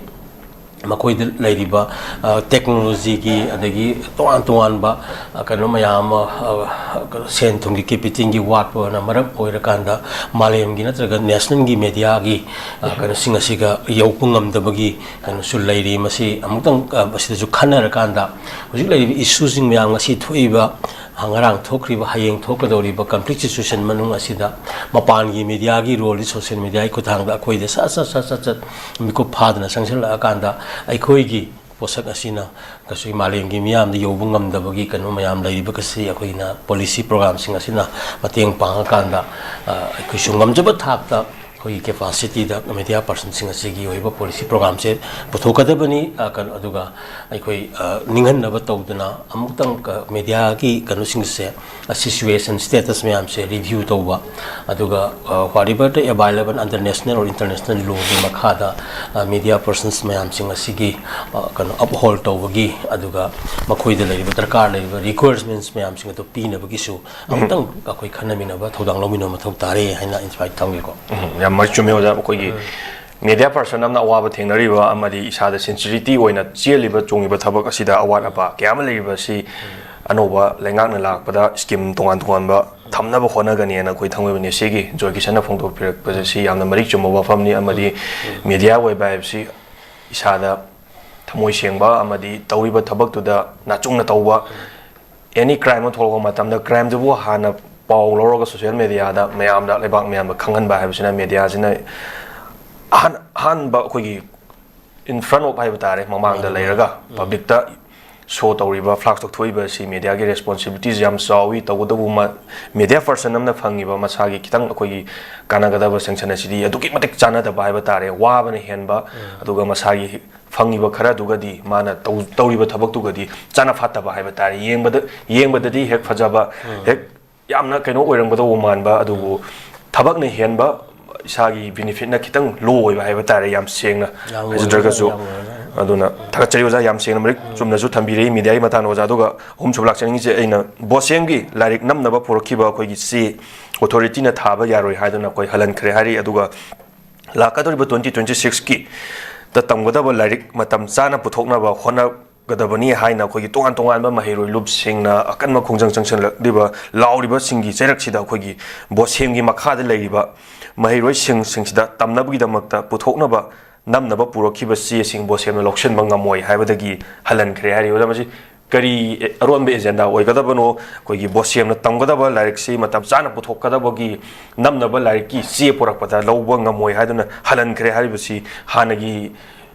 ꯃꯈꯣꯏꯗ ꯂꯩꯔꯤꯕ, ꯑ, ꯇꯦꯛꯅꯣꯂꯣꯖꯤꯒꯤ ꯑꯗꯒꯤ ꯇꯣꯉꯥꯟ ꯇꯣꯉꯥꯟꯕ, ꯑ, ꯀꯩꯅꯣ ꯃꯌꯥꯝ ꯑꯃ, ꯑ, ꯁꯦꯟ ꯊꯨꯝꯒꯤ ꯀꯦꯄꯤꯇꯦꯜꯒꯤ ꯋꯥꯠꯄꯅ ꯃꯔꯝ ꯑꯣꯏꯔꯀꯥꯟꯗ ꯃꯥꯂꯦꯝꯒꯤ ꯅꯠꯇ꯭ꯔꯒ ꯅꯦꯁꯅꯦꯜꯒꯤ ꯃꯦꯗꯤꯌꯥꯒꯤ, ꯑ, ꯀꯩꯅꯣꯁꯤꯡ ꯑꯁꯤꯒ ꯌꯧꯕ ꯉꯝꯗꯕꯒꯤ ꯀꯩꯅꯣꯁꯨ ꯂꯩꯔꯤ꯫ ꯃꯁꯤ ꯑꯃꯨꯛꯇꯪ, ꯑ, ꯃꯁꯤꯗꯁꯨ ꯈꯟꯅꯔꯀꯥꯟꯗ ꯍꯧꯖꯤꯛ ꯂꯩꯔꯤꯕ ꯏꯁꯨꯁꯤꯡ ꯃꯌꯥꯝ, ꯉꯁꯤ ꯊꯣꯛꯏꯕ, ꯉꯔꯥꯡ ꯊꯣꯛꯈ꯭ꯔꯤꯕ, ꯍꯌꯦꯡ ꯊꯣꯛꯀꯗꯧꯔꯤꯕ ꯀꯟꯐ꯭ꯂꯤꯛ ꯁꯤꯆꯨꯋꯦꯁꯟ ꯃꯅꯨꯡ ꯑꯁꯤꯗ ꯃꯄꯥꯟꯒꯤ ꯃꯦꯗꯤꯌꯥꯒꯤ ꯔꯣꯜꯗꯤ ꯁꯣꯁꯤꯌꯦꯜ ꯃꯦꯗꯤꯌꯥꯒꯤ ꯈꯨꯠꯊꯥꯡꯗ ꯑꯩꯈꯣꯏꯗ ꯁꯠ ꯁꯠ ꯁꯠ ꯁꯠ ꯁꯠ ꯃꯤꯀꯨꯞ ꯐꯥꯗꯅ ꯆꯪꯁꯤꯜꯂꯛꯑꯀꯥꯟꯗ ꯑꯩꯈꯣꯏꯒꯤ ꯄꯣꯠꯁꯛ ꯑꯁꯤꯅ ꯀꯩꯁꯨ ꯃꯥꯂꯦꯝꯒꯤ ꯃꯤꯌꯥꯝꯗ ꯌꯧꯕ ꯉꯝꯗꯕꯒꯤ ꯀꯩꯅꯣ ꯃꯌꯥꯝ ꯂꯩꯔꯤꯕꯒꯁꯤ ꯑꯩꯈꯣꯏꯅ ꯄꯣꯂꯤꯁꯤ ꯄ꯭ꯔꯣꯒ꯭ꯔꯥꯝꯁꯤꯡ ꯑꯁꯤꯅ ꯃꯇꯦꯡ ꯄꯥꯡꯉꯀꯥꯟꯗ, ꯑ, ꯑꯩꯈꯣꯏꯁꯨ ꯉꯝꯖꯕ ꯊꯥꯛꯇ ꯑꯩꯈꯣꯏꯒꯤ ꯀꯦꯄꯥꯁꯤꯇꯤꯗ ꯃꯦꯗꯤꯌꯥ ꯄꯔꯁꯟꯁꯤꯡ ꯑꯁꯤꯒꯤ ꯑꯣꯏꯕ ꯄꯣꯂꯤꯁꯤ ꯄ꯭ꯔꯣꯒ꯭ꯔꯥꯝꯁꯦ ꯄꯨꯊꯣꯛꯀꯗꯕꯅꯤ꯫ ꯑ, ꯀꯩꯅꯣ, ꯑꯗꯨꯒ ꯑꯩꯈꯣꯏ, ꯑ, ꯅꯤꯡꯍꯟꯅꯕ ꯇꯧꯗꯅ ꯑꯃꯨꯛꯇꯪ, ꯑ, ꯃꯦꯗꯤꯌꯥꯒꯤ ꯀꯩꯅꯣꯁꯤꯡꯁꯦ, ꯑ, ꯁꯤꯆꯨꯋꯦꯁꯟ ꯁ꯭ꯇꯦꯇꯁ ꯃꯌꯥꯝꯁꯦ ꯔꯤꯚ꯭ꯌꯨ ꯇꯧꯕ, ꯑꯗꯨꯒ, ꯑ, whatever the available under national or international lawꯒꯤ ꯃꯈꯥꯗ, ꯑ, ꯃꯦꯗꯤꯌꯥ ꯄꯔꯁꯟꯁ ꯃꯌꯥꯝꯁꯤꯡ ꯑꯁꯤꯒꯤ, ꯑ, ꯀꯩꯅꯣ, ꯑꯞꯍꯣꯜ ꯇꯧꯕꯒꯤ, ꯑꯗꯨꯒ ꯃꯈꯣꯏꯗ ꯂꯩꯔꯤꯕ ꯗꯔꯀꯥꯔ ꯂꯩꯔꯤꯕ ꯔꯤꯀ꯭ꯋꯦꯔꯃꯦꯟꯠꯁ ꯃꯌꯥꯝꯁꯤꯡ ꯑꯗꯨ ꯄꯤꯅꯕꯒꯤꯁꯨ ꯑꯃꯨꯛꯇꯪ ꯑꯩꯈꯣꯏ ꯈꯟꯅꯃꯤꯟꯅꯕ ꯊꯧꯗꯥꯡ ꯂꯧꯃꯤꯟꯅꯕ ꯃꯊꯧ ꯇꯥꯔꯦ ꯍꯥꯏꯅ ꯏꯟꯁꯥꯏꯠ ꯊꯝꯒꯦꯀꯣ꯫ ꯎꯝ, ꯌꯥꯝ ꯃꯔꯤꯛ ꯆꯨꯝꯃꯤ ꯑꯣꯖꯥ꯫ ꯑꯩꯈꯣꯏꯒꯤ ꯃꯦꯗꯤꯌꯥ ꯄꯔꯁꯟ ꯑꯃꯅ ꯑꯋꯥꯕ ꯊꯦꯡꯅꯔꯤꯕ ꯑꯃꯗꯤ ꯏꯁꯥꯗ ꯁꯤꯟꯁꯤꯔꯤꯇꯤ ꯑꯣꯏꯅ ꯆꯦꯜꯂꯤꯕ ꯆꯣꯡꯉꯤꯕ ꯊꯕꯛ ꯑꯁꯤꯗ ꯑꯋꯥꯠ ꯑꯄꯥ ꯀꯌꯥ ꯑꯃ ꯂꯩꯔꯤꯕ ꯑꯁꯤ ꯑꯅꯧꯕ ꯂꯩꯉꯥꯛꯅ ꯂꯥꯛꯄꯗ ꯁ꯭ꯀꯤꯝ ꯇꯣꯉꯥꯟ ꯇꯣꯉꯥꯟꯕ ꯊꯝꯅꯕ ꯍꯣꯠꯅꯒꯅꯤꯅ ꯑꯩꯈꯣꯏ ꯊꯥꯡꯃꯩꯕꯟ ꯑꯦꯁ ꯑꯦꯒꯤ ꯖꯣꯏ ꯀꯤꯁꯟꯅ ꯐꯣꯡꯗꯣꯛꯄꯤꯔꯛꯄꯁꯦ ꯁꯤ ꯌꯥꯝꯅ ꯃꯔꯤꯛ ꯆꯨꯝꯕ ꯋꯥꯐꯝꯅꯤ꯫ ꯑꯃꯗꯤ ꯃꯦꯗꯤꯌꯥ ꯑꯣꯏꯕ ꯍꯥꯏꯕꯁꯤ ꯏꯁꯥꯗ ꯊꯃꯣꯏ ꯁꯦꯡꯕ ꯑꯃꯗꯤ ꯇꯧꯔꯤꯕ ꯊꯕꯛꯇꯨꯗ ꯅꯥꯆꯨꯡꯅ ꯇꯧꯕ, ꯑꯦꯅꯤ ꯀ꯭ꯔꯥꯏꯝ ꯑꯃ ꯊꯣꯛꯂꯛꯄ ꯃꯇꯝꯗ ꯀ꯭ꯔꯥꯏꯝꯗꯨꯕꯨ ꯍꯥꯟꯅ ꯄꯥꯎ ꯂꯧꯔꯒ ꯁꯣꯁꯤꯌꯦꯜ ꯃꯦꯗꯤꯌꯥꯗ ꯃꯌꯥꯝꯗ, ꯂꯩꯕꯥꯛ ꯃꯌꯥꯝꯗ ꯈꯪꯍꯟꯕ ꯍꯥꯏꯕꯁꯤꯅ ꯃꯦꯗꯤꯌꯥꯁꯤꯅ ꯑꯍꯥꯟ-, ꯑꯍꯥꯟꯕ ꯑꯩꯈꯣꯏꯒꯤ in front of ꯍꯥꯏꯕ ꯇꯥꯔꯦ, ꯃꯃꯥꯡꯗ ꯂꯩꯔꯒ ꯄꯕ꯭ꯂꯤꯛꯇ ꯁꯣ ꯇꯧꯔꯤꯕ, ꯐ꯭ꯂꯥꯛꯁ ꯂꯧꯊꯣꯛꯏꯕ ꯑꯁꯤ ꯃꯦꯗꯤꯌꯥꯒꯤ ꯔꯦꯁꯄꯣꯟꯁꯤꯕꯤꯂꯤꯇꯤꯁ ꯌꯥꯝ ꯆꯥꯎꯏ꯫ ꯇꯧꯕꯇꯕꯨ ꯃꯦꯗꯤꯌꯥ ꯄꯔꯁꯟ ꯑꯃꯅ ꯐꯪꯉꯤꯕ ꯃꯁꯥꯒꯤ ꯈꯤꯇꯪ ꯑꯩꯈꯣꯏꯒꯤ ꯀꯥꯟꯅꯒꯗꯕ ꯁꯦꯡꯁꯟ ꯑꯁꯤꯗꯤ ꯑꯗꯨꯛꯀꯤ ꯃꯇꯤꯛ ꯆꯥꯟꯅꯗꯕ ꯍꯥꯏꯕ ꯇꯥꯔꯦ, ꯋꯥꯕꯅ ꯍꯦꯟꯕ, ꯑꯗꯨꯒ ꯃꯁꯥꯒꯤ ꯐꯪꯉꯤꯕ ꯈꯔꯗꯨꯒꯗꯤ ꯃꯥꯅ ꯇꯧ- ꯇꯧꯔꯤꯕ ꯊꯕꯛꯇꯨꯒꯗꯤ ꯆꯥꯅ ꯐꯥꯠꯇꯕ ꯍꯥꯏꯕ ꯇꯥꯔꯦ꯫ ꯌꯦꯡꯕꯗ ꯌꯦꯡꯕꯗꯗꯤ ꯍꯦꯛ ꯐꯖꯕ, ꯍꯦꯛ ꯌꯥꯝꯅ ꯀꯩꯅꯣ ꯑꯣꯏꯔꯝꯒꯗꯧꯕ ꯃꯥꯟꯕ, ꯑꯗꯨꯕꯨ ꯊꯕꯛꯅ ꯍꯦꯟꯕ, ꯏꯁꯥꯒꯤ ꯕꯤꯅꯤꯐꯤꯠꯅ ꯈꯤꯇꯪ ꯂꯣ ꯑꯣꯏꯕ ꯍꯥꯏꯕ ꯇꯥꯔꯦ, ꯌꯥꯝ ꯁꯦꯡꯅ ꯌꯥꯝ ꯍꯥꯏꯖꯗ꯭ꯔꯒꯁꯨ꯫ ꯌꯥꯝ ꯑꯣꯏꯔꯦ꯫ ꯑꯗꯨꯅ ꯊꯥꯒꯠꯆꯔꯤ ꯑꯣꯖꯥ, ꯌꯥꯝ ꯁꯦꯡꯅ ꯃꯔꯤꯛ ꯆꯨꯝꯅꯁꯨ ꯊꯝꯕꯤꯔꯛꯏ ꯃꯦꯗꯤꯌꯥꯒꯤ ꯃꯇꯥꯡꯗ ꯑꯣꯖꯥ꯫ ꯑꯗꯨꯒ ꯑꯍꯨꯝꯁꯨꯕ ꯂꯥꯛꯆꯅꯤꯡꯉꯤꯁꯦ, ꯑꯩꯅ ꯕꯣꯁꯦꯝꯒꯤ ꯂꯥꯏꯔꯤꯛ ꯅꯝꯅꯕ ꯄꯨꯔꯛꯈꯤꯕ ꯑꯩꯈꯣꯏꯒꯤ ꯆꯦ, ꯑꯣꯊꯣꯔꯤꯇꯤꯅ ꯊꯥꯕ ꯌꯥꯔꯣꯏ ꯍꯥꯏꯗꯨꯅ ꯑꯩꯈꯣꯏ ꯍꯜꯍꯟꯈ꯭ꯔꯦ ꯍꯥꯏꯔꯤ꯫ ꯑꯗꯨꯒ ꯂꯥꯛꯀꯗꯧꯔꯤꯕ ꯇ꯭ꯋꯦꯟꯇꯤ ꯇ꯭ꯋꯦꯟꯇꯤ ꯁꯤꯛꯁꯀꯤ ꯇ ꯇꯝꯒꯗꯕ ꯂꯥꯏꯔꯤꯛ ꯃꯇꯝ ꯆꯥꯅ ꯄꯨꯊꯣꯛꯅꯕ ꯍꯣꯠꯅꯒꯗꯕꯅꯤ ꯍꯥꯏꯅ ꯑꯩꯈꯣꯏꯒꯤ ꯇꯣꯉꯥꯟ ꯇꯣꯉꯥꯟꯕ ꯃꯍꯩꯔꯣꯏ ꯂꯨꯞꯁꯤꯡꯅ ꯑꯀꯟꯕ ꯈꯣꯡꯖꯪ ꯆꯪꯁꯤꯜꯂꯛꯂꯤꯕ, ꯂꯥꯎꯔꯤꯕꯁꯤꯡꯒꯤ ꯆꯩꯔꯛꯁꯤꯗ ꯑꯩꯈꯣꯏꯒꯤ ꯕꯣꯁꯦꯝꯒꯤ ꯃꯈꯥꯗ ꯂꯩꯔꯤꯕ ꯃꯍꯩꯔꯣꯏꯁꯤꯡꯁꯤꯡꯁꯤꯗ ꯇꯝꯅꯕꯒꯤꯗꯃꯛꯇ ꯄꯨꯊꯣꯛꯅꯕ ꯅꯝꯅꯕ ꯄꯨꯔꯛꯈꯤꯕ ꯆꯦꯁꯤꯡ ꯕꯣꯁꯦꯝꯅ ꯂꯧꯁꯤꯟꯕ ꯉꯝꯃꯣꯏ ꯍꯥꯏꯕꯗꯒꯤ ꯍꯜꯍꯟꯈ꯭ꯔꯦ ꯍꯥꯏꯔꯤ꯫ ꯑꯣꯖꯥ, ꯃꯁꯤ ꯀꯔꯤ ꯑꯔꯣꯟꯕ ꯑꯦꯖꯦꯟꯗꯥ ꯑꯣꯏꯒꯗꯕꯅꯣ? ꯑꯩꯈꯣꯏꯒꯤ ꯕꯣꯁꯦꯝꯅ ꯇꯝꯒꯗꯕ ꯂꯥꯏꯔꯤꯛꯁꯤ ꯃꯇꯝ ꯆꯥꯅ ꯄꯨꯊꯣꯛꯀꯗꯕꯒꯤ ꯅꯝꯅꯕ ꯂꯥꯏꯔꯤꯛꯀꯤ ꯆꯦ ꯄꯨꯔꯛꯄꯗ ꯂꯧꯕ ꯉꯝꯃꯣꯏ ꯍꯥꯏꯗꯨꯅ ꯍꯜꯍꯟꯈ꯭ꯔꯦ ꯍꯥꯏꯔꯤꯕꯁꯤ ꯍꯥꯟꯅꯒꯤ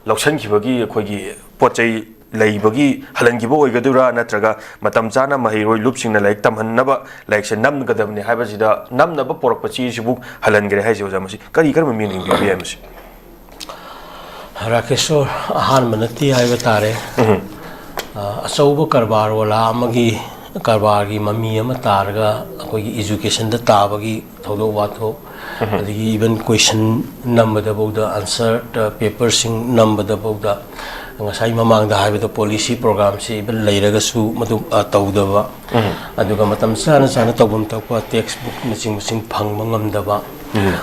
ꯂꯧꯁꯤꯟꯈꯤꯕꯒꯤ ꯑꯩꯈꯣꯏꯒꯤ ꯄꯣꯠ ꯆꯩ ꯂꯩꯕꯒꯤ ꯍꯜꯍꯟꯈꯤꯕ ꯑꯣꯏꯒꯗꯣꯏꯔꯥ, ꯅꯠꯇ꯭ꯔꯒ ꯃꯇꯝ ꯆꯥꯅ ꯃꯍꯩꯔꯣꯏ ꯂꯨꯞꯁꯤꯡꯅ ꯂꯥꯏꯔꯤꯛ ꯇꯝꯍꯟꯅꯕ ꯂꯥꯏꯔꯤꯛꯁꯦ ꯅꯝꯒꯗꯕꯅꯤ ꯍꯥꯏꯕꯁꯤꯗ ꯅꯝꯅꯕ ꯄꯨꯔꯛꯄ ꯆꯦꯁꯤꯕꯨ ꯍꯜꯍꯟꯈ꯭ꯔꯦ ꯍꯥꯏꯁꯦ? ꯑꯣꯖꯥ, ꯃꯁꯤ ꯀꯔꯤ ꯀꯔꯝꯕ ꯃꯤꯠꯌꯦꯡ ꯄꯤꯕꯤ ꯌꯥꯏ ꯃꯁꯤ? ꯔꯥꯀꯦꯁꯣꯔ, ꯑꯍꯥꯟꯕ ꯅꯠꯇꯦ ꯍꯥꯏꯕ ꯇꯥꯔꯦ꯫ ꯑ, ꯑꯆꯧꯕ ꯀꯔꯕꯥꯔ ꯋꯥꯂꯥ ꯑꯃꯒꯤ ꯀꯔꯕꯥꯔꯒꯤ ꯃꯃꯤ ꯑꯃ ꯇꯥꯔꯒ ꯑꯩꯈꯣꯏꯒꯤ ꯏꯖꯨꯀꯦꯁꯟꯗ ꯇꯥꯕꯒꯤ ꯊꯧꯗꯣꯛ ꯋꯥꯊꯣꯛ, ꯑꯗꯒꯤ ꯏꯚꯟ ꯀꯣꯏꯁꯟ ꯅꯝꯕꯗꯐꯥꯎꯗ, ꯑꯟꯁꯔ ꯄꯦꯄꯔꯁꯤꯡ ꯅꯝꯕꯗꯐꯥꯎꯗ, ꯉꯁꯥꯏ ꯃꯃꯥꯡꯗ ꯍꯥꯏꯕꯗ ꯄꯣꯂꯤꯁꯤ ꯄ꯭ꯔꯣꯒ꯭ꯔꯥꯝꯁꯤ ꯏꯚꯟ ꯂꯩꯔꯒꯁꯨ ꯃꯗꯨ, ꯑ, ꯇꯧꯗꯕ, ꯑꯗꯨꯒ ꯃꯇꯝ ꯆꯥꯅ ꯆꯥꯅ ꯇꯧꯐꯝ ꯊꯣꯛꯄ ꯇꯦꯛꯁ ꯕꯨꯛꯅꯆꯤꯡꯕꯁꯤꯡ ꯐꯪꯕ ꯉꯝꯗꯕ,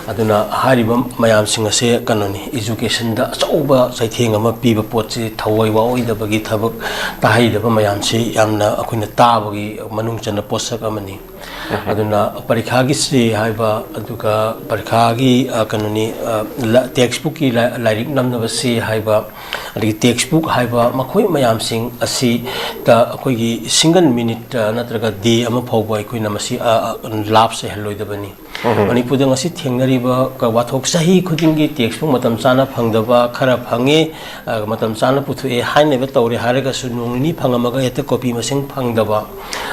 ꯑꯗꯨꯅ ꯍꯥꯏꯔꯤꯕ ꯃꯌꯥꯝꯁꯤꯡ ꯑꯁꯦ ꯀꯩꯅꯣꯅꯤ, ꯏꯖꯨꯀꯦꯁꯟꯗ ꯑꯆꯧꯕ ꯆꯩꯊꯦꯡ ꯑꯃ ꯄꯤꯕ ꯄꯣꯠꯁꯤ, ꯊꯋꯥꯏ ꯋꯥꯑꯣꯏꯗꯕꯒꯤ ꯊꯕꯛ ꯇꯥꯍꯩꯗꯕ ꯃꯌꯥꯝꯁꯤ ꯌꯥꯝꯅ ꯑꯩꯈꯣꯏꯅ ꯇꯥꯕꯒꯤ ꯃꯅꯨꯡ ꯆꯟꯕ ꯄꯣꯠꯁꯛ ꯑꯃꯅꯤ꯫ ꯑꯗꯨꯅ ꯄꯔꯤꯈꯥꯒꯤ ꯆꯦ ꯍꯥꯏꯕ, ꯑꯗꯨꯒ ꯄꯔꯤꯈꯥꯒꯤ, ꯑ, ꯀꯩꯅꯣꯅꯤ, ꯑ, ꯂ-, ꯇꯦꯛꯁ ꯕꯨꯛꯀꯤ ꯂꯥ-, ꯂꯥꯏꯔꯤꯛ ꯅꯝꯅꯕ ꯆꯦ ꯍꯥꯏꯕ, ꯑꯗꯒꯤ ꯇꯦꯛꯁ ꯕꯨꯛ ꯍꯥꯏꯕ, ꯃꯈꯣꯏ ꯃꯌꯥꯝꯁꯤꯡ ꯑꯁꯤꯗ ꯑꯩꯈꯣꯏꯒꯤ ꯁꯤꯡꯒꯜ ꯃꯤꯅꯤꯠ, ꯑ, ꯅꯠꯇ꯭ꯔꯒ ꯗꯦ ꯑꯃ ꯐꯥꯎꯕ ꯑꯩꯈꯣꯏꯅ ꯃꯁꯤ, ꯑ, ꯑ, ꯂꯥꯞꯁ ꯑꯣꯏꯍꯜꯂꯣꯏꯗꯕꯅꯤ꯫ ꯃꯅꯤꯄꯨꯔꯗ ꯉꯁꯤ ꯊꯦꯡꯅꯔꯤꯕ ꯀ-, ꯋꯥꯊꯣꯛ, ꯆꯍꯤ ꯈꯨꯗꯤꯡꯒꯤ ꯇꯦꯛꯁꯕꯨꯛ ꯃꯇꯝ ꯆꯥꯅ ꯐꯪꯗꯕ, ꯈꯔ ꯐꯪꯉꯤ, ꯑ, ꯃꯇꯝ ꯆꯥꯅ ꯄꯨꯊꯣꯛꯑꯦ ꯍꯥꯏꯅꯕ ꯇꯧꯔꯦ ꯍꯥꯏꯔꯒꯁꯨ, ꯅꯣꯡ ꯅꯤꯅꯤ ꯐꯪꯉꯝꯃꯒ ꯍꯦꯛꯇ ꯀꯣꯄꯤ ꯃꯁꯤꯡ ꯐꯪꯗꯕ,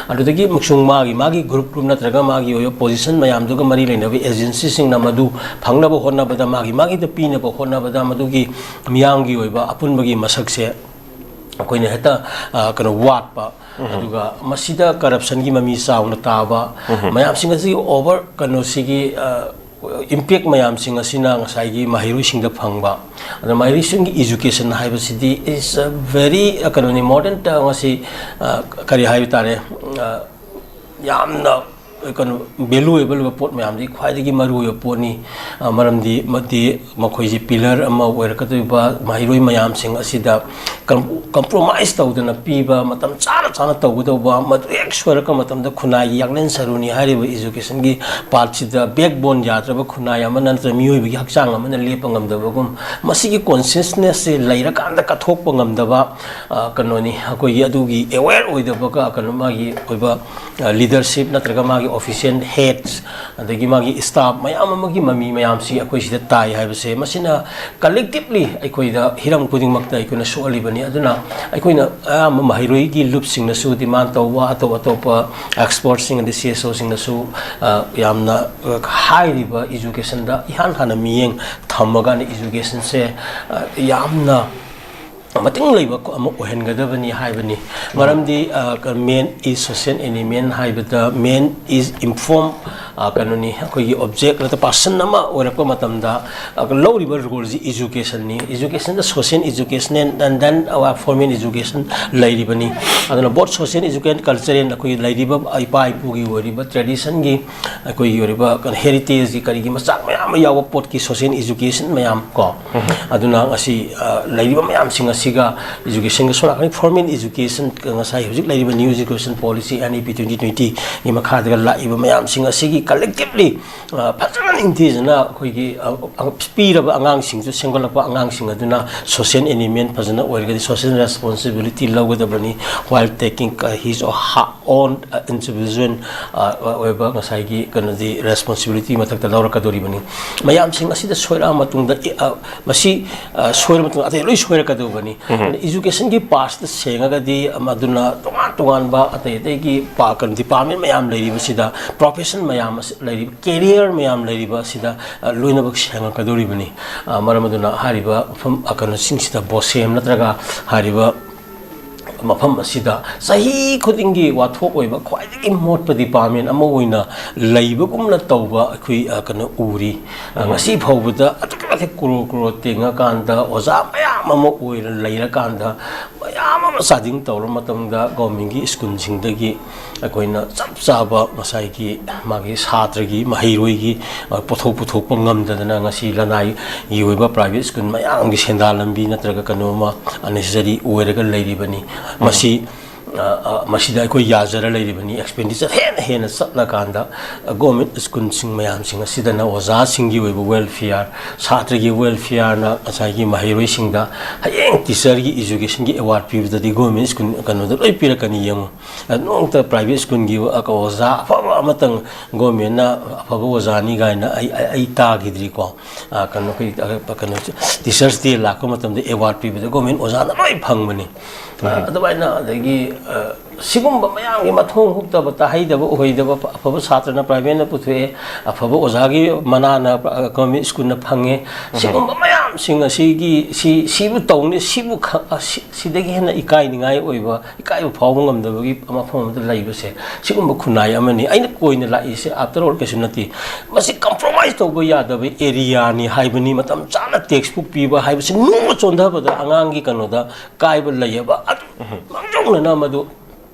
ꯑꯗꯨꯗꯒꯤ ꯑꯃꯁꯨꯡ ꯃꯥꯒꯤ, ꯃꯥꯒꯤ ꯒ꯭ꯔꯨꯞ ꯒ꯭ꯔꯨꯞ ꯅꯠꯇ꯭ꯔꯒ ꯃꯥꯒꯤ ꯑꯣꯏꯕ ꯄꯣꯖꯤꯁꯟ ꯃꯌꯥꯝꯗꯨꯒ ꯃꯔꯤ ꯂꯩꯅꯕ ꯑꯦꯖꯦꯟꯁꯤꯁꯤꯡꯅ ꯃꯗꯨ ꯐꯪꯅꯕ ꯍꯣꯠꯅꯕꯗ, ꯃꯥꯒꯤ, ꯃꯥꯒꯤꯗ ꯄꯤꯅꯕ ꯍꯣꯠꯅꯕꯗ, ꯃꯗꯨꯒꯤ ꯃꯤꯌꯥꯝꯒꯤ ꯑꯣꯏꯕ ꯑꯄꯨꯟꯕꯒꯤ ꯃꯁꯛꯁꯦ ꯑꯩꯈꯣꯏꯅ ꯍꯦꯛꯇ, ꯑ, ꯀꯩꯅꯣ, ꯋꯥꯠꯄ, ꯑꯗꯨꯒ ꯃꯁꯤꯗ ꯀꯔꯞꯁꯟꯒꯤ ꯃꯃꯤ ꯆꯥꯎꯅ ꯇꯥꯕ, ꯃꯌꯥꯝꯁꯤꯡ ꯑꯁꯤ ꯑꯣꯚꯔ, ꯀꯩꯅꯣꯁꯤꯒꯤ, ꯑ, ꯏꯝꯄꯦꯛ ꯃꯌꯥꯝꯁꯤꯡ ꯑꯁꯤꯅ ꯉꯁꯥꯏꯒꯤ ꯃꯍꯩꯔꯣꯏꯁꯤꯡꯗ ꯐꯪꯕ꯫ ꯑꯗ ꯃꯍꯩꯔꯣꯏꯁꯤꯡꯒꯤ ꯏꯖꯨꯀꯦꯁꯟ ꯍꯥꯏꯕꯁꯤꯗꯤ is a very, ꯑ, ꯀꯩꯅꯣꯅꯤ, ꯃꯣꯗꯔꯟ ꯉꯁꯤ, ꯑ, ꯀꯔꯤ ꯍꯥꯏꯕ ꯇꯥꯔꯦ, ꯑ, ꯌꯥꯝꯅ, ꯀꯩꯅꯣ, ꯚꯦꯂꯨꯑꯦꯕꯜ ꯑꯣꯏꯕ ꯄꯣꯠ ꯃꯌꯥꯝꯗꯤ ꯈ꯭ꯋꯥꯏꯗꯒꯤ ꯃꯔꯨꯑꯣꯏꯕ ꯄꯣꯠꯅꯤ꯫ ꯑ, ꯃꯔꯝꯗꯤ ꯃꯗꯤ ꯃꯈꯣꯏꯁꯤ ꯄꯤꯂꯔ ꯑꯃ ꯑꯣꯏꯔꯛꯀꯗꯧꯔꯤꯕ ꯃꯍꯩꯔꯣꯏ ꯃꯌꯥꯝꯁꯤꯡ ꯑꯁꯤꯗ ꯀꯝ-, ꯀꯝꯄ꯭ꯔꯣꯃꯥꯏꯁ ꯇꯧꯗꯅ ꯄꯤꯕ, ꯃꯇꯝ ꯆꯥꯅ ꯆꯥꯅ ꯇꯧꯒꯗꯧꯕ, ꯃꯗꯨ ꯍꯦꯛ ꯁꯣꯏꯔꯛꯄ ꯃꯇꯝꯗ ꯈꯨꯟꯅꯥꯏꯒꯤ ꯌꯥꯛꯂꯦꯟ ꯁꯔꯨꯅꯤ ꯍꯥꯏꯔꯤꯕ ꯏꯖꯨꯀꯦꯁꯟꯒꯤ ꯄꯥꯔꯠꯁꯤꯗ ꯕꯦꯛꯕꯣꯟ ꯌꯥꯗ꯭ꯔꯕ ꯈꯨꯟꯅꯥꯏ ꯑꯃꯅ ꯅꯠꯇ꯭ꯔꯒ ꯃꯤꯑꯣꯏꯕꯒꯤ ꯍꯛꯆꯥꯡ ꯑꯃꯅ ꯂꯦꯞꯄ ꯉꯝꯗꯕꯒꯨꯝ, ꯃꯁꯤꯒꯤ ꯀꯣꯟꯁꯤꯌꯁꯅꯦꯁꯁꯦ ꯂꯩꯔꯀꯥꯟꯗ ꯀꯠꯊꯣꯛꯄ ꯉꯝꯗꯕ, ꯑ, ꯀꯩꯅꯣꯅꯤ, ꯑꯩꯈꯣꯏꯒꯤ ꯑꯗꯨꯒꯤ ꯑꯦꯋꯦꯌꯔ ꯑꯣꯏꯗꯕꯒ, ꯀꯩꯅꯣ, ꯃꯥꯒꯤ ꯑꯣꯏꯕ ꯂꯤꯗꯔꯁꯤꯞ ꯅꯠꯇ꯭ꯔꯒ ꯃꯥꯒꯤ ꯑꯣꯐꯤꯁꯤꯌꯦꯜ ꯍꯦꯗꯁ, ꯑꯗꯒꯤ ꯃꯥꯒꯤ ꯁ꯭ꯇꯥꯐ ꯃꯌꯥꯝ ꯑꯃꯒꯤ ꯃꯃꯤ ꯃꯌꯥꯝꯁꯤ ꯑꯩꯈꯣꯏ ꯁꯤꯗ ꯇꯥꯏ ꯍꯥꯏꯕꯁꯦ, ꯃꯁꯤꯅ ꯀꯂꯦꯛꯇꯤꯞꯂꯤ ꯑꯩꯈꯣꯏꯗ ꯍꯤꯔꯝ ꯈꯨꯗꯤꯡꯃꯛꯇ ꯑꯩꯈꯣꯏꯅ ꯁꯣꯛꯍꯜꯂꯤꯕꯅꯤ꯫ ꯑꯗꯨꯅ ꯑꯩꯈꯣꯏꯅ ꯑꯌꯥꯝꯕ ꯃꯍꯩꯔꯣꯏꯒꯤ ꯂꯨꯞꯁꯤꯡꯅꯁꯨ ꯗꯤꯃꯥꯟ ꯇꯧꯕ, ꯑꯇꯣꯞ ꯑꯇꯣꯞꯄ ꯑꯦꯛꯁꯄꯔꯠꯁꯤꯡ ꯑꯗꯩ ꯁꯤ ꯑꯦꯁ ꯑꯣꯁꯤꯡꯅꯁꯨ, ꯑ, ꯌꯥꯝꯅ, ꯑ, ꯍꯥꯏꯔꯤꯕ ꯏꯖꯨꯀꯦꯁꯟꯗ ꯏꯍꯥꯟ ꯍꯥꯟꯅ ꯃꯤꯠꯌꯦꯡ ꯊꯝꯃꯀꯥꯟꯗ ꯏꯖꯨꯀꯦꯁꯟꯁꯦ, ꯑ, ꯌꯥꯝꯅ ꯃꯇꯤꯡ ꯂꯩꯕ ꯑꯃ ꯑꯣꯏꯍꯟꯒꯗꯕꯅꯤ ꯍꯥꯏꯕꯅꯤ꯫ ꯃꯔꯝꯗꯤ, ꯑ, ꯀ-, man is social animal ꯍꯥꯏꯕꯗ, man is inform, ꯑ, ꯀꯩꯅꯣꯅꯤ, ꯑꯩꯈꯣꯏꯒꯤ ꯑꯣꯕꯖꯦꯛ ꯅꯠꯇ꯭ꯔ ꯄꯥꯔꯁꯟ ꯑꯃ ꯑꯣꯏꯔꯛꯄ ꯃꯇꯝꯗ, ꯑ, ꯂꯧꯔꯤꯕ ꯔꯣꯜꯁꯤ ꯏꯖꯨꯀꯦꯁꯟꯅꯤ꯫ ꯏꯖꯨꯀꯦꯁꯟꯗ social education and then our formal education ꯂꯩꯔꯤꯕꯅꯤ꯫ ꯑꯗꯨꯅ both social education, cultural, ꯑꯩꯈꯣꯏꯒꯤ ꯂꯩꯔꯤꯕ ꯏꯄꯥ ꯏꯄꯨꯒꯤ ꯑꯣꯏꯔꯤꯕ ꯇ꯭ꯔꯦꯗꯤꯁꯟꯒꯤ ꯑꯩꯈꯣꯏꯒꯤ ꯑꯣꯏꯔꯤꯕ ꯀꯩꯅꯣ ꯍꯦꯔꯤꯇꯦꯖꯀꯤ ꯀꯔꯤꯒꯤ ꯃꯆꯥꯛ ꯃꯌꯥꯝ ꯑꯃ ꯌꯥꯎꯕ ꯄꯣꯠꯀꯤ social education ꯃꯌꯥꯝ ꯀꯣ꯫ ꯑꯗꯨꯅ ꯉꯁꯤ, ꯑ, ꯂꯩꯔꯤꯕ ꯃꯌꯥꯝꯁꯤꯡ ꯑꯁꯤꯒ ꯏꯖꯨꯀꯦꯁꯟꯒ ꯁꯣꯝ ꯅꯥꯀꯟꯒꯤ ꯐꯣꯔꯃꯦꯜ ꯏꯖꯨꯀꯦꯁꯟ, ꯉꯁꯥꯏ ꯍꯧꯖꯤꯛ ꯂꯩꯔꯤꯕ new education policy, N E P twenty twenty ꯒꯤ ꯃꯈꯥꯗꯒ ꯂꯥꯛꯏꯕ ꯃꯌꯥꯝꯁꯤꯡ ꯑꯁꯤꯒꯤ collectively, ꯑ, ꯐꯖꯅ ꯅꯤꯡꯊꯤꯖꯅ ꯑꯩꯈꯣꯏꯒꯤ, ꯑ, ꯑ, ꯄꯤꯔꯕ ꯑꯉꯥꯡꯁꯤꯡꯁꯨ ꯁꯦꯝꯒꯠꯂꯛꯄ ꯑꯉꯥꯡꯁꯤꯡ ꯑꯗꯨꯅ social element ꯐꯖꯅ ꯑꯣꯏꯔꯒꯗꯤ social responsibility ꯂꯧꯒꯗꯕꯅꯤ, while taking, uh, his or her own, uh, individual, uh, ꯑꯣꯏꯕ ꯉꯁꯥꯏꯒꯤ ꯀꯩꯅꯣꯗꯤ responsibility ꯃꯊꯛꯇ ꯂꯧꯔꯛꯀꯗꯧꯔꯤꯕꯅꯤ꯫ ꯃꯌꯥꯝꯁꯤꯡ ꯑꯁꯤꯗ ꯁꯣꯏꯔꯛꯑ ꯃꯇꯨꯡꯗ, ꯑꯦ, ꯑ, ꯃꯁꯤ, ꯑ, ꯁꯣꯏꯔ ꯃꯇꯨꯡꯗ ꯑꯇꯩ ꯂꯣꯏ ꯁꯣꯏꯔꯛꯀꯗꯧꯕꯅꯤ꯫ ꯑꯗꯨꯅ educationꯒꯤ partꯁꯤꯗ ꯁꯦꯡꯉꯒꯗꯤ, ꯃꯗꯨꯅ ꯇꯣꯉꯥꯟ ꯇꯣꯉꯥꯟꯕ ꯑꯇꯩ ꯑꯇꯩꯒꯤ ꯄꯥ-, ꯀꯩꯅꯣ, department ꯃꯌꯥꯝ ꯂꯩꯔꯤꯕꯁꯤꯗ, profession ꯃꯌꯥꯝ ꯑꯁꯤ ꯂꯩꯔꯤꯕ, career ꯃꯌꯥꯝ ꯂꯩꯔꯤꯕ ꯑꯁꯤꯗ, ꯑ, ꯂꯣꯏꯅꯃꯛ ꯁꯦꯡꯉꯛꯀꯗꯧꯔꯤꯕꯅꯤ꯫ ꯑ, ꯃꯔꯝ ꯑꯗꯨꯅ ꯍꯥꯏꯔꯤꯕ ꯃꯐꯝ, ꯑ, ꯀꯩꯅꯣꯁꯤꯡꯁꯤꯗ, ꯕꯣꯁꯦꯝ ꯅꯠꯇ꯭ꯔꯒ ꯍꯥꯏꯔꯤꯕ ꯃꯐꯝ ꯑꯁꯤꯗ ꯆꯍꯤ ꯈꯨꯗꯤꯡꯒꯤ ꯋꯥꯊꯣꯛ ꯑꯣꯏꯕ ꯈ꯭ꯋꯥꯏꯗꯒꯤ ꯃꯣꯠꯄ department ꯑꯃ ꯑꯣꯏꯅ ꯂꯩꯕꯒꯨꯝꯅ ꯇꯧꯕ ꯑꯩꯈꯣꯏ, ꯑ, ꯀꯩꯅꯣ ꯎꯔꯤ꯫ ꯑ, ꯉꯁꯤ ꯐꯥꯎꯕꯗ ꯑꯗꯨꯛꯀꯤ ꯃꯇꯤꯛ ꯀ꯭ꯔꯣꯔ ꯀ꯭ꯔꯣꯔ ꯇꯤꯡꯉꯀꯥꯟꯗ ꯑꯣꯖꯥ ꯃꯌꯥꯝ ꯑꯃ ꯑꯣꯏꯅ ꯂꯩꯔꯀꯥꯟꯗ ꯃꯌꯥꯝ ꯑꯃ ꯆꯥꯗꯤꯡ ꯇꯧꯔ ꯃꯇꯝꯗ governmentꯀꯤ schoolꯁꯤꯡꯗꯒꯤ ꯑꯩꯈꯣꯏꯅ ꯆꯞ ꯆꯥꯕ ꯉꯁꯥꯏꯒꯤ ꯃꯥꯒꯤ ꯁꯥꯇ꯭ꯔꯒꯤ, ꯃꯍꯩꯔꯣꯏꯒꯤ, ꯑ, ꯄꯣꯠꯊꯣꯛ ꯄꯨꯊꯣꯛꯄ ꯉꯝꯗꯗꯅ ꯉꯁꯤ ꯂꯅꯥꯏꯒꯤ ꯑꯣꯏꯕ private school ꯃꯌꯥꯝꯒꯤ ꯁꯦꯟꯗꯥꯟ ꯂꯝꯕꯤ ꯅꯠꯇ꯭ꯔꯒ ꯀꯩꯅꯣꯝꯃ unnecessary ꯑꯣꯏꯔꯒ ꯂꯩꯔꯤꯕꯅꯤ꯫ ꯃꯁꯤ, ꯑ, ꯑ, ꯃꯁꯤꯗ ꯑꯩꯈꯣꯏ ꯌꯥꯖꯔ ꯂꯩꯔꯤꯕꯅꯤ꯫ Expenditure ꯍꯦꯟꯅ ꯍꯦꯟꯅ ꯆꯠꯂꯀꯥꯟꯗ, ꯑ, government schoolꯁꯤꯡ ꯃꯌꯥꯝꯁꯤꯡ ꯑꯁꯤꯗꯅ ꯑꯣꯖꯥꯁꯤꯡꯒꯤ ꯑꯣꯏꯕ welfare, ꯁꯥꯇ꯭ꯔꯒꯤ welfareꯅ ꯉꯁꯥꯏꯒꯤ ꯃꯍꯩꯔꯣꯏꯁꯤꯡꯗ ꯍꯌꯦꯡ teacherꯒꯤ educationꯒꯤ award ꯄꯤꯕꯗꯗꯤ government school ꯀꯩꯅꯣꯗ ꯂꯣꯏ ꯄꯤꯔꯛꯀꯅꯤ ꯌꯦꯡꯉꯨ꯫ ꯑ, ꯅꯣꯡꯃꯇ private schoolꯒꯤ ꯑꯣ-, ꯑꯣꯖꯥ ꯑꯐꯕ ꯑꯃꯇꯪ governmentꯅ ꯑꯐꯕ ꯑꯣꯖꯥꯅꯤ ꯀꯥꯏꯅ ꯑꯩ, ꯑꯩ, ꯑꯩ ꯇꯥꯈꯤꯗ꯭ꯔꯤꯀꯣ꯫ ꯑ, ꯀꯩꯅꯣ, ꯑꯩꯈꯣꯏ, ꯑ, ꯀꯩꯅꯣ, Teachers' Day ꯂꯥꯛꯄ ꯃꯇꯝꯗ award ꯄꯤꯕꯗ government ꯑꯣꯖꯥꯅ ꯂꯣꯏ ꯐꯪꯕꯅꯤ꯫ ꯑ, ꯑꯗꯨꯃꯥꯏꯅ ꯑꯗꯒꯤ, ꯑ, ꯁꯤꯒꯨꯝꯕ ꯃꯌꯥꯝꯒꯤ ꯃꯊꯣꯡ ꯍꯨꯛꯇꯕ, ꯇꯥꯍꯩꯗꯕ, ꯎꯍꯩꯗꯕ, ꯑꯐꯕ ꯁꯥꯇ꯭ꯔꯅ privateꯅ ꯄꯨꯊꯣꯛꯑꯦ, ꯑꯐꯕ ꯑꯣꯖꯥꯒꯤ ꯃꯅꯥꯅ, ꯑ, government schoolꯅ ꯐꯪꯉꯦ꯫ ꯁꯤꯒꯨꯝꯕ ꯃꯌꯥꯝꯁꯤꯡ ꯑꯁꯤꯒꯤ, ꯁꯤ, ꯁꯤꯕꯨ ꯇꯧꯅꯤ, ꯁꯤꯕꯨ ꯈ-, ꯑ, ꯁꯤ-, ꯁꯤꯗꯒꯤ ꯍꯦꯟꯅ ꯏꯀꯥꯏꯅꯤꯡꯉꯥꯏ ꯑꯣꯏꯕ, ꯏꯀꯥꯏꯕ ꯐꯥꯎꯕ ꯉꯝꯗꯕꯒꯤ ꯃꯐꯝ ꯑꯃꯗ ꯂꯩꯕꯁꯦ, ꯁꯤꯒꯨꯝꯕ ꯈꯨꯟꯅꯥꯏ ꯑꯃꯅꯤ꯫ ꯑꯩꯅ ꯀꯣꯏꯅ ꯂꯥꯛꯏꯁꯦ, after all, ꯀꯩꯁꯨ ꯅꯠꯇꯦ꯫ ꯃꯁꯤ compromise ꯇꯧꯕ ꯌꯥꯗꯕ areaꯅꯤ ꯍꯥꯏꯕꯅꯤ꯫ ꯃꯇꯝ ꯆꯥꯅ textbook ꯄꯤꯕ ꯍꯥꯏꯕꯁꯤ ꯅꯣꯡꯃ ꯆꯣꯟꯊꯕꯗ ꯑꯉꯥꯡꯒꯤ ꯀꯩꯅꯣꯗ ꯀꯥꯏꯕ ꯂꯩꯌꯦꯕ꯫ ꯑꯗꯨ ꯃꯥꯡꯖꯧꯅꯅ ꯃꯗꯨ,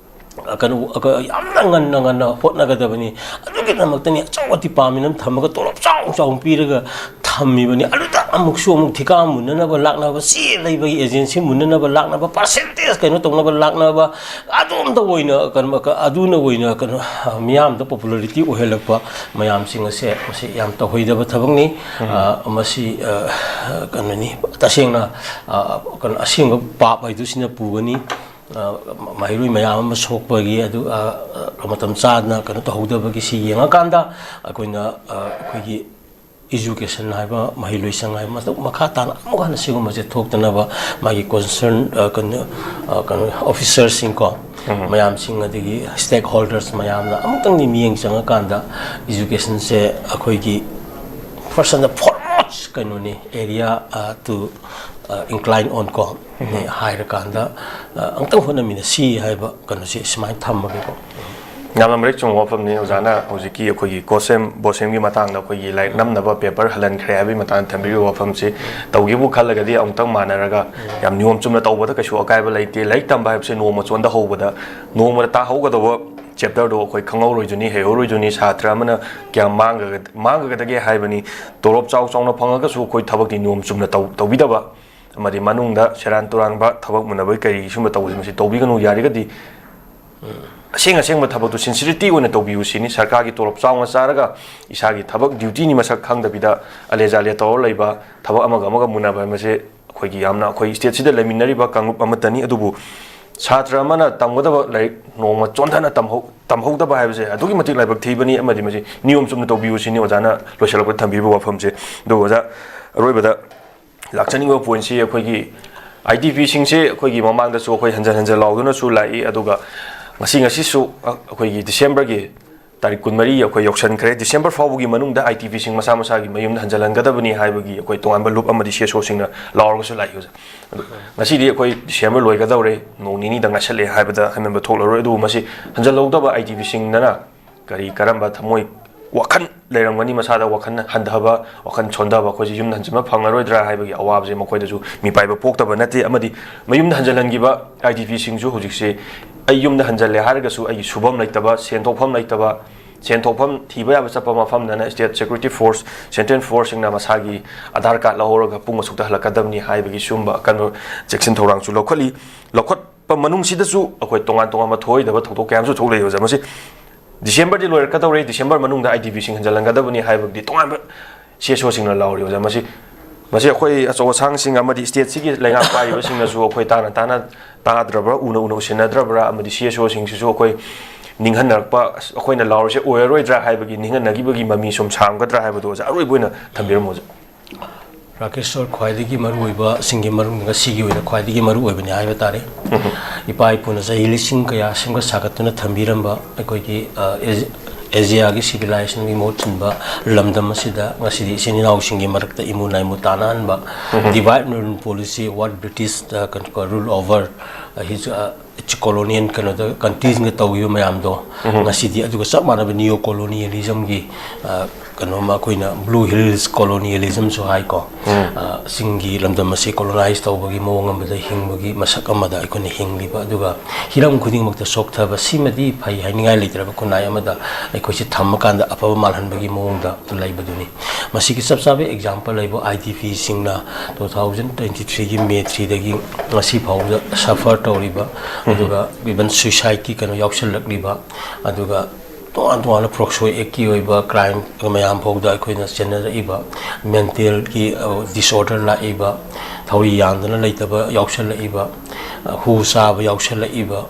ꯑ, ꯀꯩꯅꯣ, ꯑ, ꯌꯥꯝꯅ ꯉꯟꯅ ꯉꯟꯅ ꯍꯣꯠꯅꯒꯗꯕꯅꯤ꯫ ꯑꯗꯨꯒꯤꯗꯃꯛꯇꯅꯤ ꯑꯆꯧꯕ department ꯑꯃ ꯊꯝꯃꯒ ꯇꯣꯂꯣꯞ ꯆꯥꯎ ꯆꯥꯎꯅ ꯄꯤꯔꯒ ꯊꯝꯃꯤꯕꯅꯤ꯫ ꯑꯗꯨꯗ ꯑꯃꯨꯛꯁꯨ ꯑꯃꯨꯛ ꯊꯤꯀꯥ ꯃꯨꯟꯅꯅꯕ ꯂꯥꯛꯅꯕ, ꯆꯦ ꯂꯩꯕꯒꯤ ꯑꯦꯖꯦꯟꯁꯤ ꯃꯨꯟꯅꯅꯕ ꯂꯥꯛꯅꯕ, ꯄꯥꯔꯁꯦꯟꯇꯦꯖ ꯀꯩꯅꯣ ꯇꯧꯅꯕ ꯂꯥꯛꯅꯕ, ꯑꯗꯣꯝꯗ ꯑꯣꯏꯅ ꯀꯩꯅꯣ, ꯑꯗꯨꯅ ꯑꯣꯏꯅ ꯀꯩꯅꯣ, ꯃꯤꯌꯥꯝꯗ ꯄꯣꯄꯨꯂꯔꯤꯇꯤ ꯑꯣꯏꯍꯜꯂꯛꯄ ꯃꯌꯥꯝꯁꯤꯡ ꯑꯁꯦ, ꯃꯁꯤ ꯌꯥꯝ ꯇꯧꯍꯩꯗꯕ ꯊꯕꯛꯅꯤ꯫ ꯎꯝ꯫ ꯑ, ꯃꯁꯤ, ꯑ, ꯀꯩꯅꯣꯅꯤ, ꯇꯁꯦꯡꯅ, ꯑ, ꯀꯩꯅꯣ, ꯑꯁꯦꯡꯕ ꯄꯥꯞ ꯍꯥꯏꯗꯨ ꯁꯤꯅ ꯄꯨꯒꯅꯤ꯫ ꯑ, ꯃꯍꯩꯔꯣꯏ ꯃꯌꯥꯝ ꯑꯃ ꯁꯣꯛꯄꯒꯤ, ꯑꯗꯨ, ꯑ, ꯑ, ꯃꯇꯝ ꯆꯥꯅ ꯀꯩꯅꯣ ꯇꯧꯍꯧꯗꯕꯒꯤ, ꯁꯤ ꯌꯦꯡꯉꯀꯥꯟꯗ ꯑꯩꯈꯣꯏꯅ, ꯑ, ꯑꯩꯈꯣꯏꯒꯤ ꯏꯖꯨꯀꯦꯁꯟ ꯍꯥꯏꯕ, ꯃꯍꯩꯂꯣꯏꯁꯪ ꯍꯥꯏꯕ, ꯃꯇꯧ ꯃꯈꯥ ꯇꯥꯅ ꯑꯃꯨꯛ ꯍꯟꯅ ꯁꯤꯒꯨꯝꯕꯁꯦ ꯊꯣꯛꯇꯅꯕ ꯃꯥꯒꯤ ꯀꯣꯟꯁꯔꯟ, ꯑ, ꯀꯩꯅꯣ, ꯑ, ꯀꯩꯅꯣ, ꯑꯣꯐꯤꯁꯔꯁꯤꯡꯀꯣ, ꯎꯝ꯫ ꯃꯌꯥꯝꯁꯤꯡ, ꯑꯗꯒꯤ ꯁ꯭ꯇꯦꯛ ꯍꯣꯜꯗꯔꯁ ꯃꯌꯥꯝꯅ ꯑꯃꯨꯛꯇꯪꯗꯤ ꯃꯤꯠꯌꯦꯡ ꯆꯪꯉꯀꯥꯟꯗ ꯏꯖꯨꯀꯦꯁꯟꯁꯦ ꯑꯩꯈꯣꯏꯒꯤ first and the foremost ꯀꯩꯅꯣꯅꯤ, area, ꯑ, to, ꯑ, incline on ꯀꯣ, ꯎꯝ꯫ ꯍꯥꯏꯔꯀꯥꯟꯗ, ꯑ, ꯑꯃꯨꯛꯇꯪ ꯍꯣꯠꯅꯃꯤꯟꯅꯁꯤ ꯍꯥꯏꯕ ꯀꯩꯅꯣꯁꯦ ꯁꯨꯃꯥꯏꯅ ꯊꯝꯃꯒꯦꯀꯣ꯫ ꯌꯥꯝꯅ ꯃꯔꯤꯛ ꯆꯨꯝꯕ ꯋꯥꯐꯝꯅꯤ ꯑꯣꯖꯥꯅ ꯍꯧꯖꯤꯛꯀꯤ ꯑꯩꯈꯣꯏꯒꯤ ꯀꯣꯁꯦꯝ ꯕꯣꯁꯦꯝꯒꯤ ꯃꯇꯥꯡꯗ ꯑꯩꯈꯣꯏꯒꯤ ꯂꯥꯏꯔꯤꯛ ꯅꯝꯅꯕ ꯄꯦꯄꯔ ꯍꯜꯍꯟꯈ꯭ꯔꯦ ꯍꯥꯏꯕꯒꯤ ꯃꯇꯥꯡꯗ ꯊꯝꯕꯤꯔꯤꯕ ꯋꯥꯐꯝꯁꯤ ꯇꯧꯒꯦꯕꯨ ꯈꯜꯂꯒꯗꯤ ꯑꯃꯨꯛꯇꯪ ꯃꯥꯟꯅꯔꯒ ꯌꯥꯝ ꯅꯤꯌꯣꯝ ꯆꯨꯝꯅ ꯇꯧꯕꯗ ꯀꯩꯁꯨ ꯑꯀꯥꯏꯕ ꯂꯩꯇꯦ꯫ ꯂꯥꯏꯔꯤꯛ ꯇꯝꯕ ꯍꯥꯏꯕꯁꯦ ꯅꯣꯡꯃ ꯆꯣꯟꯊꯍꯧꯕꯗ ꯅꯣꯡꯃꯗ ꯇꯥꯍꯧꯒꯗꯧꯕ ꯆꯦꯞꯇꯔꯗꯣ ꯑꯩꯈꯣꯏ ꯈꯪꯍꯧꯔꯣꯏꯗꯨꯅꯤ, ꯍꯩꯍꯧꯔꯣꯏꯗꯨꯅꯤ꯫ ꯁꯥꯇ꯭ꯔ ꯑꯃꯅ ꯀꯌꯥꯝ ꯃꯥꯡꯒꯒ-, ꯃꯥꯡꯒꯗꯒꯦ ꯍꯥꯏꯕꯅꯤ꯫ ꯇꯣꯂꯣꯞ ꯆꯥꯎ ꯆꯥꯎꯅ ꯐꯪꯉꯒꯁꯨ ꯑꯩꯈꯣꯏ ꯊꯕꯛꯇꯤ ꯅꯤꯌꯣꯝ ꯆꯨꯝꯅ ꯇꯧ-, ꯇꯧꯕꯤꯗꯕ, ꯑꯃꯗꯤ ꯃꯅꯨꯡꯗ ꯁꯦꯔꯥꯟ ꯇꯨꯔꯥꯟꯕ ꯊꯕꯛ ꯃꯨꯟꯅꯕꯒꯤ ꯀꯔꯤ ꯁꯨꯝꯕ ꯇꯧꯕꯁꯦ ꯃꯁꯤ ꯇꯧꯕꯤꯒꯅꯨ꯫ ꯌꯥꯔꯒꯗꯤ ꯑꯁꯦꯡ ꯑꯁꯦꯡꯕ ꯊꯕꯛꯇꯨ ꯁꯤꯟꯁꯤꯔꯤꯇꯤ ꯑꯣꯏꯅ ꯇꯧꯕꯤꯌꯨ ꯁꯤꯅꯤ꯫ ꯁꯔꯀꯥꯔꯒꯤ ꯇꯣꯂꯣꯞ ꯆꯥꯎꯅ ꯆꯥꯔꯒ ꯏꯁꯥꯒꯤ ꯊꯕꯛ ꯗ꯭ꯌꯨꯇꯤꯅꯤ ꯃꯁꯛ ꯈꯪꯗꯕꯤꯗ ꯑꯂꯦ ꯖꯥꯂꯦ ꯇꯧꯔ ꯂꯩꯕ, ꯊꯕꯛ ꯑꯃꯒ ꯑꯃꯒ ꯃꯨꯟꯅꯕ ꯍꯥꯏꯕꯁꯦ ꯑꯩꯈꯣꯏꯒꯤ ꯌꯥꯝꯅ ꯑꯩꯈꯣꯏ ꯁ꯭ꯇꯦꯠꯁꯤꯗ ꯂꯩꯃꯤꯟꯅꯔꯤꯕ ꯀꯥꯡꯂꯨꯞ ꯑꯃꯠꯇꯅꯤ꯫ ꯑꯗꯨꯕꯨ ꯁꯥꯇ꯭ꯔ ꯑꯃꯅ ꯇꯝꯒꯗꯕ ꯂꯥꯏꯔꯤꯛ ꯅꯣꯡꯃ ꯆꯣꯟꯊꯅ ꯇꯝꯍꯧ-, ꯇꯝꯍꯧꯗꯕ ꯍꯥꯏꯕꯁꯦ ꯑꯗꯨꯛꯀꯤ ꯃꯇꯤꯛ ꯂꯥꯏꯕꯛ ꯊꯤꯕꯅꯤ꯫ ꯑꯃꯗꯤ ꯃꯁꯤ ꯅꯤꯌꯣꯝ ꯆꯨꯝꯅ ꯇꯧꯕꯤꯌꯨ ꯁꯤꯅꯤ ꯑꯣꯖꯥꯅ ꯂꯣꯏꯁꯤꯜꯂꯛꯄꯗ ꯊꯝꯕꯤꯔꯤꯕ ꯋꯥꯐꯝꯁꯦ꯫ ꯑꯗꯨ ꯑꯣꯖꯥ, ꯑꯔꯣꯏꯕꯗ ꯂꯥꯛꯆꯅꯤꯡꯕ ꯄꯣꯏꯟꯠꯁꯤ ꯑꯩꯈꯣꯏꯒꯤ ꯑꯥꯏ ꯗꯤ ꯄꯤꯁꯤꯡꯁꯦ ꯑꯩꯈꯣꯏꯒꯤ ꯃꯃꯥꯡꯗꯁꯨ ꯑꯩꯈꯣꯏ ꯍꯟꯖꯟ ꯍꯟꯖꯟ ꯂꯥꯎꯗꯨꯅꯁꯨ ꯂꯥꯛꯏ, ꯑꯗꯨꯒ ꯉꯁꯤ, ꯉꯁꯤꯁꯨ ꯑꯩꯈꯣꯏꯒꯤ ꯗꯤꯁꯦꯝꯕꯔꯒꯤ ꯇꯥꯔꯤꯛ ꯀꯨꯟꯃꯔꯤ ꯑꯩꯈꯣꯏ ꯌꯧꯁꯟꯈ꯭ꯔꯦ꯫ ꯗꯤꯁꯦꯝꯕꯔ ꯐꯥꯎꯕꯒꯤ ꯃꯅꯨꯡꯗ ꯑꯥꯏ ꯗꯤ ꯄꯤꯁꯤꯡ ꯃꯁꯥ ꯃꯁꯥꯒꯤ ꯃꯌꯨꯝꯗ ꯍꯟꯖꯜꯍꯟꯒꯗꯕꯅꯤ ꯍꯥꯏꯕꯒꯤ ꯑꯩꯈꯣꯏ ꯇꯣꯉꯥꯟꯕ ꯂꯨꯞ ꯑꯃꯗꯤ ꯁꯤ ꯑꯦꯁ ꯑꯣꯁꯤꯡꯅ ꯂꯥꯎꯔꯒꯁꯨ ꯂꯥꯛꯏ ꯑꯣꯖꯥ꯫ ꯑꯗꯨ ꯉꯁꯤꯗꯤ ꯑꯩꯈꯣꯏ ꯗꯤꯁꯦꯝꯕꯔ ꯂꯣꯏꯒꯗꯧꯔꯦ, ꯅꯣꯡ ꯅꯤꯅꯤꯗ ꯉꯥꯏꯁꯜꯂꯛꯑꯦ ꯍꯥꯏꯕꯗ ꯍꯥꯏꯃꯟꯕ ꯊꯣꯛꯂꯔꯣꯏ꯫ ꯑꯗꯨꯕꯨ ꯃꯁꯤ ꯍꯟꯖꯜꯍꯧꯗꯕ ꯑꯥꯏ ꯗꯤ ꯄꯤꯁꯤꯡꯗꯅ ꯀꯔꯤ ꯀꯔꯝꯕ ꯊꯃꯣꯏ ꯋꯥꯈꯜ ꯂꯩꯔꯝꯒꯅꯤ, ꯃꯁꯥꯗ ꯋꯥꯈꯜ ꯍꯟꯊꯕ, ꯋꯥꯈꯜ ꯁꯣꯟꯊꯕ, ꯑꯩꯈꯣꯏꯁꯦ ꯌꯨꯝꯗ ꯍꯟꯖꯤꯟꯕ ꯐꯪꯉꯔꯣꯏꯗ꯭ꯔꯥ ꯍꯥꯏꯕꯒꯤ ꯑꯋꯥꯕꯁꯦ ꯃꯈꯣꯏꯗꯁꯨ ꯃꯤꯄꯥꯏꯕ ꯄꯣꯛꯇꯕ ꯅꯠꯇꯦ꯫ ꯑꯃꯗꯤ ꯃꯌꯨꯝꯗ ꯍꯟꯖꯤꯜꯍꯟꯈꯤꯕ ꯑꯥꯏ ꯗꯤ ꯄꯤꯁꯤꯡꯁꯨ ꯍꯧꯖꯤꯛꯁꯦ ꯑꯩ ꯌꯨꯝꯗ ꯍꯟꯖꯤꯜꯂꯦ ꯍꯥꯏꯔꯒꯁꯨ ꯑꯩꯒꯤ ꯁꯨꯐꯝ ꯂꯩꯇꯕ, ꯁꯦꯟ ꯊꯣꯛꯐꯝ ꯂꯩꯇꯕ, ꯁꯦꯟ ꯊꯣꯛꯐꯝ ꯊꯤꯕ ꯌꯥꯕ ꯆꯠꯄ ꯃꯐꯝꯗꯅ state security force, central force ꯁꯤꯡꯅ ꯃꯁꯥꯒꯤ ꯑꯙꯥꯔ ꯀꯥꯔꯗ ꯂꯧꯍꯧꯔꯒ ꯄꯨꯡ ꯑꯁꯨꯛꯇ ꯍꯜꯂꯛꯀꯗꯕꯅꯤ ꯍꯥꯏꯕꯒꯤ ꯁꯤꯒꯨꯝꯕ ꯑꯀꯟꯕ ꯆꯦꯛꯁꯤꯟ ꯊꯧꯔꯥꯡꯁꯨ ꯂꯧꯈꯠꯂꯤ꯫ ꯂꯧꯈꯠꯄ ꯃꯅꯨꯡꯁꯤꯗꯁꯨ ꯑꯩꯈꯣꯏ ꯇꯣꯉꯥꯟ ꯇꯣꯉꯥꯟꯕ ꯊꯣꯛꯑꯣꯏꯗꯕ ꯊꯧꯗꯣꯛ ꯀꯌꯥ ꯑꯃꯁꯨ ꯊꯣꯛꯂꯛꯏ ꯑꯣꯖꯥ꯫ ꯃꯁꯤ ꯗꯤꯁꯦꯝꯕꯔꯗꯤ ꯂꯣꯏꯔꯛꯀꯗꯧꯔꯦ, ꯗꯤꯁꯦꯝꯕꯔ ꯃꯅꯨꯡꯗ IDP ꯁꯤꯡ ꯍꯟꯖꯜꯍꯟꯒꯗꯕꯅꯤ ꯍꯥꯏꯕꯗꯤ ꯇꯣꯉꯥꯟꯕ CSO ꯁꯤꯡꯅ ꯂꯥꯎꯔꯤ ꯑꯣꯖꯥ꯫ ꯃꯁꯤ, ꯃꯁꯤ ꯑꯩꯈꯣꯏ ꯑꯆꯧ ꯑꯁꯥꯡꯁꯤꯡ ꯑꯃꯗꯤ state ꯁꯤꯒꯤ ꯂꯩꯉꯥꯛ ꯄꯥꯏꯔꯤꯕꯁꯤꯡꯅꯁꯨ ꯑꯩꯈꯣꯏ ꯇꯥꯅ ꯇꯥꯅ ꯇꯥꯗ꯭ꯔꯕ꯭ꯔꯥ, ꯎꯅ ꯎꯅ ꯎꯁꯤꯟꯅꯗ꯭ꯔꯕ꯭ꯔꯥ, ꯑꯃꯗꯤ CSO ꯁꯤꯡꯁꯤꯁꯨ ꯑꯩꯈꯣꯏ ꯅꯤꯡꯍꯟꯅꯔꯛꯄ, ꯑꯁ, ꯑꯩꯈꯣꯏꯅ ꯂꯥꯎꯔꯤꯁꯦ ꯑꯣꯏꯔꯔꯣꯏꯗ꯭ꯔꯥ ꯍꯥꯏꯕꯒꯤ ꯅꯤꯡꯍꯟꯅꯈꯤꯕꯒꯤ ꯃꯃꯤ ꯁꯨꯝ ꯁꯥꯡꯒꯗ꯭ꯔꯥ ꯍꯥꯏꯕꯗꯣ ꯑꯣꯖꯥ, ꯑꯔꯣꯏꯕ ꯑꯣꯏꯅ ꯊꯝꯕꯤꯔꯝꯃꯣ ꯑꯣꯖꯥ꯫ ꯔꯥꯀꯦꯁꯣꯔ, ꯈ꯭ꯋꯥꯏꯗꯒꯤ ꯃꯔꯨꯑꯣꯏꯕꯁꯤꯡꯒꯤ ꯃꯅꯨꯡꯗ ꯉꯁꯤꯒꯤ ꯑꯣꯏꯅ ꯈ꯭ꯋꯥꯏꯗꯒꯤ ꯃꯔꯨꯑꯣꯏꯕꯅꯤ ꯍꯥꯏꯕ ꯇꯥꯔꯦ꯫ ꯏꯄꯥ ꯏꯄꯨꯅ ꯆꯍꯤ ꯂꯤꯁꯤꯡ ꯀꯌꯥ ꯁꯦꯝꯒꯠ ꯁꯥꯒꯠꯇꯨꯅ ꯊꯝꯕꯤꯔꯝꯕ ꯑꯩꯈꯣꯏꯒꯤ, ꯑ, ꯑꯦꯖ-, ꯑꯦꯖꯤꯌꯥꯒꯤ ꯁꯤꯚꯤꯂꯥꯏꯖꯦꯁꯟꯒꯤ ꯃꯍꯨꯠ ꯁꯤꯟꯕ ꯂꯝꯗꯝ ꯑꯁꯤꯗ ꯉꯁꯤꯗꯤ ꯏꯆꯤꯟ ꯏꯅꯥꯎꯁꯤꯡꯒꯤ ꯃꯔꯛꯇ ꯏꯃꯨ ꯅꯥꯏꯃꯨ ꯇꯥꯟꯅꯍꯟꯕ, divide and rule policy, what British, ꯑ, ꯀꯩꯅꯣ, rule over, ꯑ, his, ꯑ, colonial ꯀꯩꯅꯣꯗ country ꯁꯤꯡꯗ ꯇꯧꯈꯤꯕ ꯃꯌꯥꯝꯗꯣ, ꯉꯁꯤꯗꯤ ꯑꯗꯨꯒ ꯆꯞ ꯃꯥꯟꯅꯕ neo colonialism ꯒꯤ, ꯑ, ꯀꯩꯅꯣꯝꯃ ꯑꯩꯈꯣꯏꯅ Blue Hills colonialism ꯁꯨ ꯍꯥꯏꯀꯣ꯫ ꯑ, ꯆꯤꯡꯒꯤ ꯂꯝꯗꯝ ꯑꯁꯤ colonize ꯇꯧꯕꯒꯤ ꯃꯑꯣꯡ ꯑꯃꯗ ꯍꯤꯡꯕꯒꯤ ꯃꯁꯛ ꯑꯃꯗ ꯑꯩꯈꯣꯏꯅ ꯍꯤꯡꯂꯤꯕ, ꯑꯗꯨꯒ ꯍꯤꯔꯝ ꯈꯨꯗꯤꯡꯃꯛꯇ ꯆꯣꯛꯊꯕ ꯁꯤꯃꯗꯤ ꯐꯩ ꯍꯥꯏꯅꯤꯡꯉꯥꯏ ꯂꯩꯇ꯭ꯔꯕ ꯈꯨꯟꯅꯥꯏ ꯑꯃꯗ ꯑꯩꯈꯣꯏꯁꯤ ꯊꯝꯃꯀꯥꯟꯗ ꯑꯐꯕ ꯃꯥꯜꯍꯟꯕꯒꯤ ꯃꯑꯣꯡꯗ ꯂꯩꯕꯗꯨꯅꯤ꯫ ꯃꯁꯤꯒꯤ ꯆꯞ ꯆꯥꯕ example ꯍꯥꯏꯕꯨ IDP ꯁꯤꯡꯅ two thousand twenty three ꯒꯤ May three ꯗꯒꯤ ꯉꯁꯤ ꯐꯥꯎꯕꯗ suffer ꯇꯧꯔꯤꯕ, ꯑꯗꯨꯒ even suicide ꯀꯤ ꯀꯩꯅꯣ ꯌꯥꯎꯁꯜꯂꯛꯂꯤꯕ, ꯑꯗꯨꯒ ꯇꯣꯉꯥꯟ ꯇꯣꯉꯥꯟꯕ POCSO Act ꯀꯤ ꯑꯣꯏꯕ crime ꯃꯌꯥꯝ ꯐꯥꯎꯗ ꯑꯩꯈꯣꯏꯅ ꯆꯦꯟꯅꯔꯛꯏꯕ, mental ꯒꯤ, ꯑ, disorder ꯂꯥꯛꯏꯕ, ꯊꯧꯔꯤ ꯌꯥꯟꯗꯅ ꯂꯩꯇꯕ ꯌꯥꯎꯁꯜꯂꯛꯏꯕ, ꯑ, ꯍꯨ ꯆꯥꯕ ꯌꯥꯎꯁꯜꯂꯛꯏꯕ,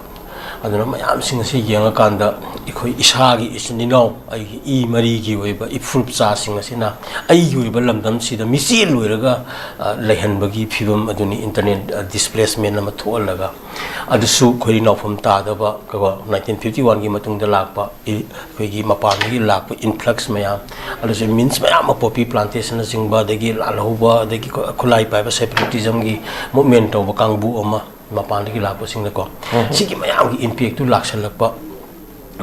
ꯑꯗꯨꯅ ꯃꯌꯥꯝꯁꯤꯡ ꯑꯁꯤ ꯌꯦꯡꯉꯀꯥꯟꯗ ꯑꯩꯈꯣꯏ ꯏꯁꯥꯒꯤ ꯏꯆꯤꯟ ꯏꯅꯥꯎ, ꯑꯩꯒꯤ ꯏ ꯃꯔꯤꯒꯤ ꯑꯣꯏꯕ ꯏꯐꯨꯔꯨꯞꯆꯥꯁꯤꯡ ꯑꯁꯤꯅ ꯑꯩꯒꯤ ꯑꯣꯏꯕ ꯂꯝꯗꯝꯁꯤꯗ ꯃꯤꯆꯦꯜ ꯑꯣꯏꯔꯒ, ꯑ, ꯂꯩꯍꯟꯕꯒꯤ ꯐꯤꯕꯝ ꯑꯗꯨꯅꯤ, internal, ꯑ, displacement ꯑꯃ ꯊꯣꯛꯍꯜꯂꯒ꯫ ꯑꯗꯨꯁꯨ ꯑꯩꯈꯣꯏ ꯅꯥꯎꯐꯝ ꯇꯥꯗꯕ, ꯀꯣ, nineteen fifty one ꯒꯤ ꯃꯇꯨꯡꯗ ꯂꯥꯛꯄ ꯏ-, ꯑꯩꯈꯣꯏꯒꯤ ꯃꯄꯥꯟꯗꯒꯤ ꯂꯥꯛꯄ influx ꯃꯌꯥꯝ, ꯑꯗꯨꯁꯨ means ꯃꯌꯥꯝ ꯑꯃ, poppy plantation ꯅꯆꯤꯡꯕ, ꯑꯗꯒꯤ ꯂꯥꯜꯍꯧꯕ, ꯑꯗꯒꯤ ꯈꯨ-, ꯈꯨꯠꯂꯥꯏ ꯄꯥꯏꯕ separatism ꯒꯤ movement ꯇꯧꯕ ꯀꯥꯡꯕꯨ ꯑꯃ, ꯃꯄꯥꯟꯗꯒꯤ ꯂꯥꯛꯄꯁꯤꯡꯅꯀꯣ, ꯁꯤꯒꯤ ꯃꯌꯥꯝꯒꯤ impact ꯇꯨ ꯂꯥꯛꯁꯜꯂꯛꯄ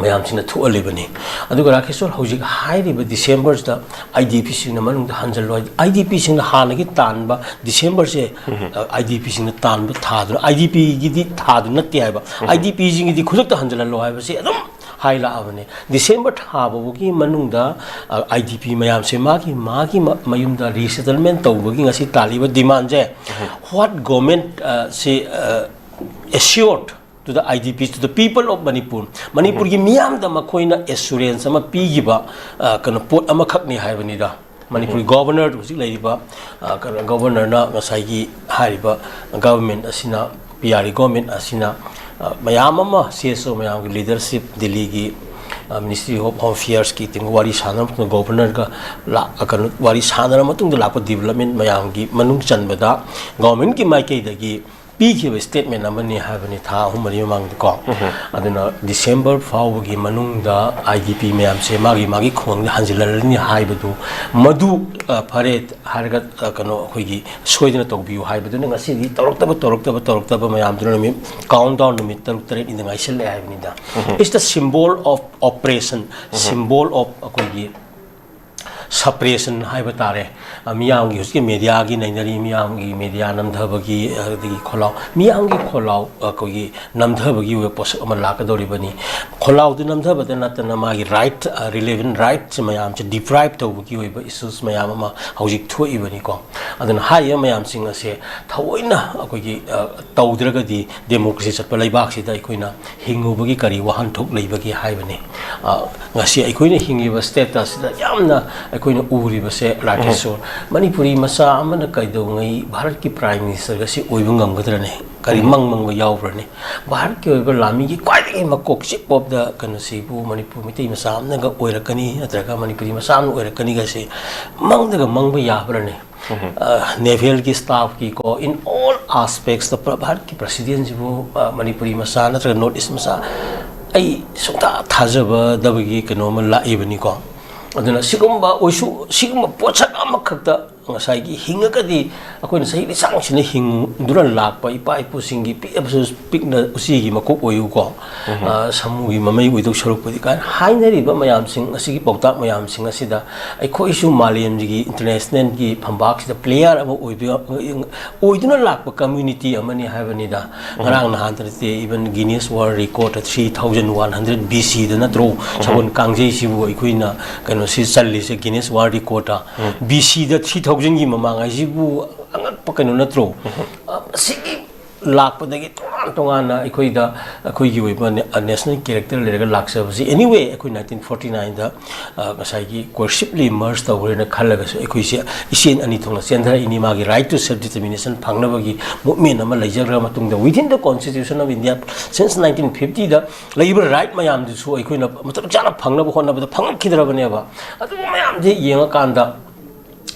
ꯃꯌꯥꯝꯁꯤꯅ ꯊꯣꯛꯍꯜꯂꯤꯕꯅꯤ꯫ ꯑꯗꯨꯒ ꯔꯥꯀꯦꯁꯣꯔ, ꯍꯧꯖꯤꯛ ꯍꯥꯏꯔꯤꯕ ꯗꯤꯁꯦꯝꯕꯔꯁꯤꯗ IDP ꯁꯤꯡꯅ ꯃꯅꯨꯡꯗ ꯍꯟꯖꯜꯂꯣ ꯍꯥꯏ, IDP ꯁꯤꯡꯅ ꯍꯥꯟꯅꯒꯤ ꯇꯥꯟꯕ ꯗꯤꯁꯦꯝꯕꯔꯁꯦ, ꯑ, IDP ꯁꯤꯡꯅ ꯇꯥꯟꯕ ꯊꯥꯗꯨꯅ, IDP ꯒꯤꯗꯤ ꯊꯥꯗꯨ ꯅꯠꯇꯦ ꯍꯥꯏꯕ, IDP ꯁꯤꯡꯒꯤꯗꯤ ꯈꯨꯗꯛꯇ ꯍꯟꯖꯜꯍꯜꯂꯣ ꯍꯥꯏꯕꯁꯤ ꯑꯗꯨꯝ ꯍꯥꯏ ꯂꯥꯛꯑꯕꯅꯦ꯫ ꯗꯤꯁꯦꯝꯕꯔ ꯊꯥ ꯐꯥꯎꯕꯒꯤ ꯃꯅꯨꯡꯗ ꯑꯥꯏ ꯗꯤ ꯄꯤ ꯃꯌꯥꯝꯁꯦ ꯃꯥꯒꯤ ꯃꯥꯒꯤ ꯃ- ꯃꯌꯨꯝꯗ ꯔꯤꯁꯦꯇꯜꯃꯦꯟ ꯇꯧꯕꯒꯤ ꯉꯁꯤ ꯇꯥꯜꯂꯤꯕ ꯗꯤꯃꯥꯟꯁꯦ, what government ꯁꯤ assured to the I D Ps, to the people of Manipur, ꯃꯅꯤꯄꯨꯔꯒꯤ ꯃꯤꯌꯥꯝꯗ ꯃꯈꯣꯏꯅ ꯑꯦꯁꯨꯔꯦꯟꯁ ꯑꯃ ꯄꯤꯈꯤꯕ ꯑ, ꯀꯩꯅꯣ ꯄꯣꯠ ꯑꯃꯈꯛꯅꯤ ꯍꯥꯏꯕꯅꯤꯗ꯫ ꯃꯅꯤꯄꯨꯔꯒꯤ ꯒꯣꯕꯔꯅꯔ ꯍꯧꯖꯤꯛ ꯂꯩꯔꯤꯕ ꯑ, ꯀꯩꯅꯣ ꯒꯣꯕꯔꯅꯔꯅ ꯉꯁꯥꯏꯒꯤ ꯍꯥꯏꯔꯤꯕ ꯒꯚꯔꯟꯃꯦꯟ ꯑꯁꯤꯅ, ꯄꯤ ꯑꯥꯔ ꯏ ꯒꯣꯔꯃꯦꯟ ꯑꯁꯤꯅ ꯑ, ꯃꯌꯥꯝ ꯑꯃ ꯁꯤ ꯑꯦꯁ ꯑꯣ ꯃꯌꯥꯝꯒꯤ ꯂꯤꯗꯔꯁꯤꯞ, ꯗꯤꯜꯂꯤꯒꯤ ꯃꯤꯅꯤꯁꯇ꯭ꯔꯤ ꯑꯣꯐ ꯍꯣꯝ ꯑꯦꯐꯤꯌꯔꯁꯀꯤ ꯇꯤꯝꯒ ꯋꯥꯔꯤ ꯁꯥꯟꯅꯕ ꯃꯇꯝꯗ ꯒꯣꯕꯔꯅꯔꯒ ꯂꯥꯛ- ꯑ, ꯀꯩꯅꯣ ꯋꯥꯔꯤ ꯁꯥꯟꯅꯔ ꯃꯇꯨꯡꯗ ꯂꯥꯛꯄ ꯗꯤꯕꯂꯞꯃꯦꯟ ꯃꯌꯥꯝꯒꯤ ꯃꯅꯨꯡ ꯆꯟꯕꯗ ꯒꯣꯔꯃꯦꯟꯒꯤ ꯃꯥꯏꯀꯩꯗꯒꯤ ꯄꯤꯈꯤꯕ ꯁ꯭ꯇꯦꯠꯃꯦꯟ ꯑꯃꯅꯤ ꯍꯥꯏꯕꯅꯤ, ꯊꯥ ꯑꯍꯨꯝ ꯃꯔꯤ ꯃꯃꯥꯡꯗꯀꯣ꯫ ꯑꯗꯨꯅ ꯗꯤꯁꯦꯝꯕꯔ ꯐꯥꯎꯕꯒꯤ ꯃꯅꯨꯡꯗ ꯑꯥꯏ ꯗꯤ ꯄꯤ ꯃꯌꯥꯝꯁꯦ ꯃꯥꯒꯤ ꯃꯥꯒꯤ ꯈꯨꯡꯒꯪꯗ ꯍꯟꯖꯤꯜꯍꯜꯂꯅꯤ ꯍꯥꯏꯕꯗꯨ ꯃꯗꯨ ꯑ, ꯐꯔꯦ ꯍꯥꯏꯔꯒ ꯑ, ꯀꯩꯅꯣ ꯑꯩꯈꯣꯏꯒꯤ ꯁꯣꯏꯗꯅ ꯇꯧꯕꯤꯌꯨ ꯍꯥꯏꯕꯗꯨꯅ ꯉꯁꯤꯗꯤ ꯇꯧꯔꯛꯇꯕ ꯇꯧꯔꯛꯇꯕ ꯇꯧꯔꯛꯇꯕ ꯃꯌꯥꯝꯗꯨꯅ ꯅꯨꯃꯤꯠ ꯀꯥꯎꯟ ꯗꯥꯎꯟ ꯅꯨꯃꯤꯠ ꯇꯔꯨꯛ ꯇꯔꯦꯠꯅꯤꯗ ꯉꯥꯏꯁꯤꯜꯂꯛꯑꯦ ꯍꯥꯏꯕꯅꯤꯗ꯫ It's the symbol of oppression, symbol of ꯑꯩꯈꯣꯏꯒꯤ suppression ꯍꯥꯏꯕ ꯇꯥꯔꯦ꯫ ꯑ, ꯃꯤꯌꯥꯝꯒꯤ ꯍꯧꯖꯤꯛꯀꯤ ꯃꯦꯗꯤꯌꯥꯒꯤ ꯅꯩꯅꯔꯤ, ꯃꯤꯌꯥꯝꯒꯤ ꯃꯦꯗꯤꯌꯥ ꯅꯝꯊꯕꯒꯤ, ꯑꯗꯒꯤ ꯈꯣꯜꯂꯥꯎ, ꯃꯤꯌꯥꯝꯒꯤ ꯈꯣꯜꯂꯥꯎ ꯑꯩꯈꯣꯏꯒꯤ ꯅꯝꯊꯕꯒꯤ ꯑꯣꯏꯕ ꯄꯣꯠꯁꯛ ꯑꯃ ꯂꯥꯛꯀꯗꯧꯔꯤꯕꯅꯤ꯫ ꯈꯣꯜꯂꯥꯎꯗꯨ ꯅꯝꯊꯕꯗ ꯅꯠꯇꯅ ꯃꯥꯒꯤ ꯔꯥꯏꯠ, ꯔꯤꯂꯦꯚꯦꯟ ꯔꯥꯏꯠꯁ ꯃꯌꯥꯝꯁꯦ ꯗꯤꯄ꯭ꯔꯥꯏꯞ ꯇꯧꯕꯒꯤ ꯑꯣꯏꯕ ꯏꯁꯨꯁ ꯃꯌꯥꯝ ꯑꯃ ꯍꯧꯖꯤꯛ ꯊꯣꯛꯏꯕꯅꯤꯀꯣ꯫ ꯑꯗꯨꯅ ꯍꯥꯏꯔꯤꯕ ꯃꯌꯥꯝꯁꯤꯡ ꯑꯁꯦ ꯊꯑꯣꯏꯅ ꯑꯩꯈꯣꯏꯒꯤ ꯑ, ꯇꯧꯗ꯭ꯔꯒꯗꯤ ꯗꯦꯃꯣꯀ꯭ꯔꯦꯁꯤ ꯆꯠꯄ ꯂꯩꯕꯥꯛꯁꯤꯗ ꯑꯩꯈꯣꯏꯅ ꯍꯤꯡꯉꯨꯕꯒꯤ ꯀꯔꯤ ꯋꯥꯍꯟꯊꯣꯛ ꯂꯩꯕꯒꯦ ꯍꯥꯏꯕꯅꯤ꯫ ꯑ, ꯉꯁꯤ ꯑꯩꯈꯣꯏꯅ ꯍꯤꯡꯉꯤꯕ ꯁ꯭ꯇꯦꯇꯁꯁꯤꯗ ꯌꯥꯝꯅ ꯑꯩꯈꯣꯏꯅ ꯎꯔꯤꯕꯁꯦ, ꯔꯥꯀꯦꯁꯣꯔ, ꯃꯅꯤꯄꯨꯔꯤ ꯃꯆꯥ ꯑꯃꯅ ꯀꯩꯗꯧꯉꯩ ꯚꯥꯔꯠꯀꯤ ꯄ꯭ꯔꯥꯏꯝ ꯃꯤꯅꯤꯁꯇꯔꯒ ꯁꯤ ꯑꯣꯏꯕ ꯉꯝꯒꯗ꯭ꯔꯅꯦ? ꯀꯔꯤ ꯃꯪ ꯃꯪꯕ ꯌꯥꯎꯕ꯭ꯔꯅꯦ? ꯚꯥꯔꯠꯀꯤ ꯑꯣꯏꯕ ꯂꯥꯟꯃꯤꯒꯤ ꯈ꯭ꯋꯥꯏꯗꯒꯤ ꯃꯀꯣꯛ ꯆꯤꯞ ꯑꯣꯐ ꯗ ꯀꯩꯅꯣꯁꯤꯕꯨ ꯃꯅꯤꯄꯨꯔ ꯃꯩꯇꯩ ꯃꯆꯥ ꯑꯃꯅꯒ ꯑꯣꯏꯔꯛꯀꯅꯤ, ꯅꯠꯇ꯭ꯔꯒ ꯃꯅꯤꯄꯨꯔꯤ ꯃꯆꯥ ꯑꯃꯅ ꯑꯣꯏꯔꯛꯀꯅꯤꯒꯁꯦ ꯃꯪꯗꯒ ꯃꯪꯕ ꯌꯥꯕ꯭ꯔꯅꯦ? ꯑ, ꯅꯦꯚꯦꯜꯒꯤ ꯁ꯭ꯇꯥꯐꯀꯤꯀꯣ, in all aspects ꯇ ꯚꯥꯔꯠꯀꯤ ꯄ꯭ꯔꯁꯤꯗꯦꯟꯁꯤꯕꯨ, ꯑ, ꯃꯅꯤꯄꯨꯔꯤ ꯃꯆꯥ ꯅꯠꯇ꯭ꯔꯒ ꯅꯣꯔꯠ ꯏꯁ ꯃꯆꯥ ꯑꯩ ꯁꯨꯡꯊꯥ ꯊꯥꯖꯕꯗꯕꯒꯤ ꯀꯩꯅꯣ ꯑꯃ ꯂꯥꯛꯏꯕꯅꯤꯀꯣ꯫ ꯑꯗꯨꯅ ꯁꯤꯒꯨꯝꯕ ꯑꯣꯏꯁꯨ, ꯁꯤꯒꯨꯝꯕ ꯄꯣꯠꯁꯛ ꯑꯃꯈꯛꯇ ꯉꯁꯥꯏꯒꯤ ꯍꯤꯡꯉꯒꯗꯤ ꯑꯩꯈꯣꯏꯅ ꯆꯍꯤ ꯂꯤꯁꯥꯡꯁꯤꯟꯅ ꯍꯤꯡꯗꯨꯅ ꯂꯥꯛꯄ ꯏꯄꯥ ꯏꯄꯨꯁꯤꯡꯒꯤ ꯄꯤꯛꯑꯕꯁꯨ ꯄꯤꯛꯅ ꯎꯆꯤꯒꯤ ꯃꯀꯣꯛ ꯑꯣꯏꯌꯨꯀꯣ, ꯑ, ꯁꯃꯨꯒꯤ ꯃꯃꯩ ꯑꯣꯏꯗꯧ ꯁꯔꯨꯛꯄꯨꯗꯤ ꯀꯥꯏꯅ ꯍꯥꯏꯅꯔꯤꯕ ꯃꯌꯥꯝꯁꯤꯡ ꯑꯁꯤꯒꯤ ꯄꯥꯎꯇꯥꯛ ꯃꯌꯥꯝꯁꯤꯡ ꯑꯁꯤꯗ ꯑꯩꯈꯣꯏꯁꯨ ꯃꯥꯂꯦꯝꯒꯤ ꯏꯟꯇꯔꯅꯦꯁꯅꯦꯜꯒꯤ ꯐꯝꯄꯥꯛꯁꯤꯗ ꯄ꯭ꯂꯦꯌꯔ ꯑꯃ ꯑꯣꯏꯕ, ꯑꯣꯏꯗꯨꯅ ꯂꯥꯛꯄ ꯀꯝꯃ꯭ꯌꯨꯅꯤꯇꯤ ꯑꯃꯅꯤ ꯍꯥꯏꯕꯅꯤꯗ꯫ ꯉꯔꯥꯡ ꯅꯍꯥꯟꯗ ꯅꯠꯇꯦ, even Guinness World Record three thousand one hundred B C ꯗ ꯅꯠꯇ꯭ꯔꯣ ꯁꯒꯣꯜ ꯀꯥꯡꯖꯩꯁꯤꯕꯨ ꯑꯩꯈꯣꯏꯅ ꯀꯩꯅꯣꯁꯤ ꯆꯜꯂꯤꯁꯦ Guinness World Record ꯇ? B C ꯗ three thousand ꯒꯤ ꯃꯃꯥꯡ ꯍꯥꯏꯁꯤꯕꯨ ꯑꯉꯛꯄ ꯀꯩꯅꯣ ꯅꯠꯇ꯭ꯔꯣ? ꯑ, ꯃꯁꯤꯒꯤ ꯂꯥꯛꯄꯗꯒꯤ ꯇꯣꯉꯥꯟ ꯇꯣꯉꯥꯟꯅ ꯑꯩꯈꯣꯏꯗ, ꯑꯩꯈꯣꯏꯒꯤ ꯑꯣꯏꯕ ꯅꯦ-, ꯑ, ꯅꯦꯁꯅꯦꯜ ꯀꯦꯔꯦꯛꯇꯔ ꯂꯩꯔꯒ ꯂꯥꯛꯆꯕꯁꯤ꯫ Anyway, ꯑꯩꯈꯣꯏ nineteen forty nine ꯗ, ꯑ, ꯉꯁꯥꯏꯒꯤ coercively merge ꯇꯧꯈ꯭ꯔꯦꯅ ꯈꯜꯂꯒꯁꯨ ꯑꯩꯈꯣꯏꯁꯦ ꯏꯆꯦꯜ ꯑꯅꯤ ꯊꯣꯛꯅ ꯆꯦꯟꯊꯔꯛꯏꯅꯤ꯫ ꯃꯥꯒꯤ right to self determination ꯐꯪꯅꯕꯒꯤ movement ꯑꯃ ꯂꯩꯖꯈ꯭ꯔ ꯃꯇꯨꯡꯗ, within the Constitution of India, since nineteen fifty ꯗ ꯂꯩꯔꯤꯕ right ꯃꯌꯥꯝꯗꯨꯁꯨ ꯑꯩꯈꯣꯏꯅ ꯃꯇꯝ ꯆꯥꯅ ꯐꯪꯅꯕ ꯍꯣꯠꯅꯕꯗ ꯐꯪꯉꯛꯈꯤꯗ꯭ꯔꯕꯅꯦꯕ꯫ ꯑꯗꯨꯒꯨꯝꯕ ꯃꯌꯥꯝꯁꯦ ꯌꯦꯡꯉꯀꯥꯟꯗ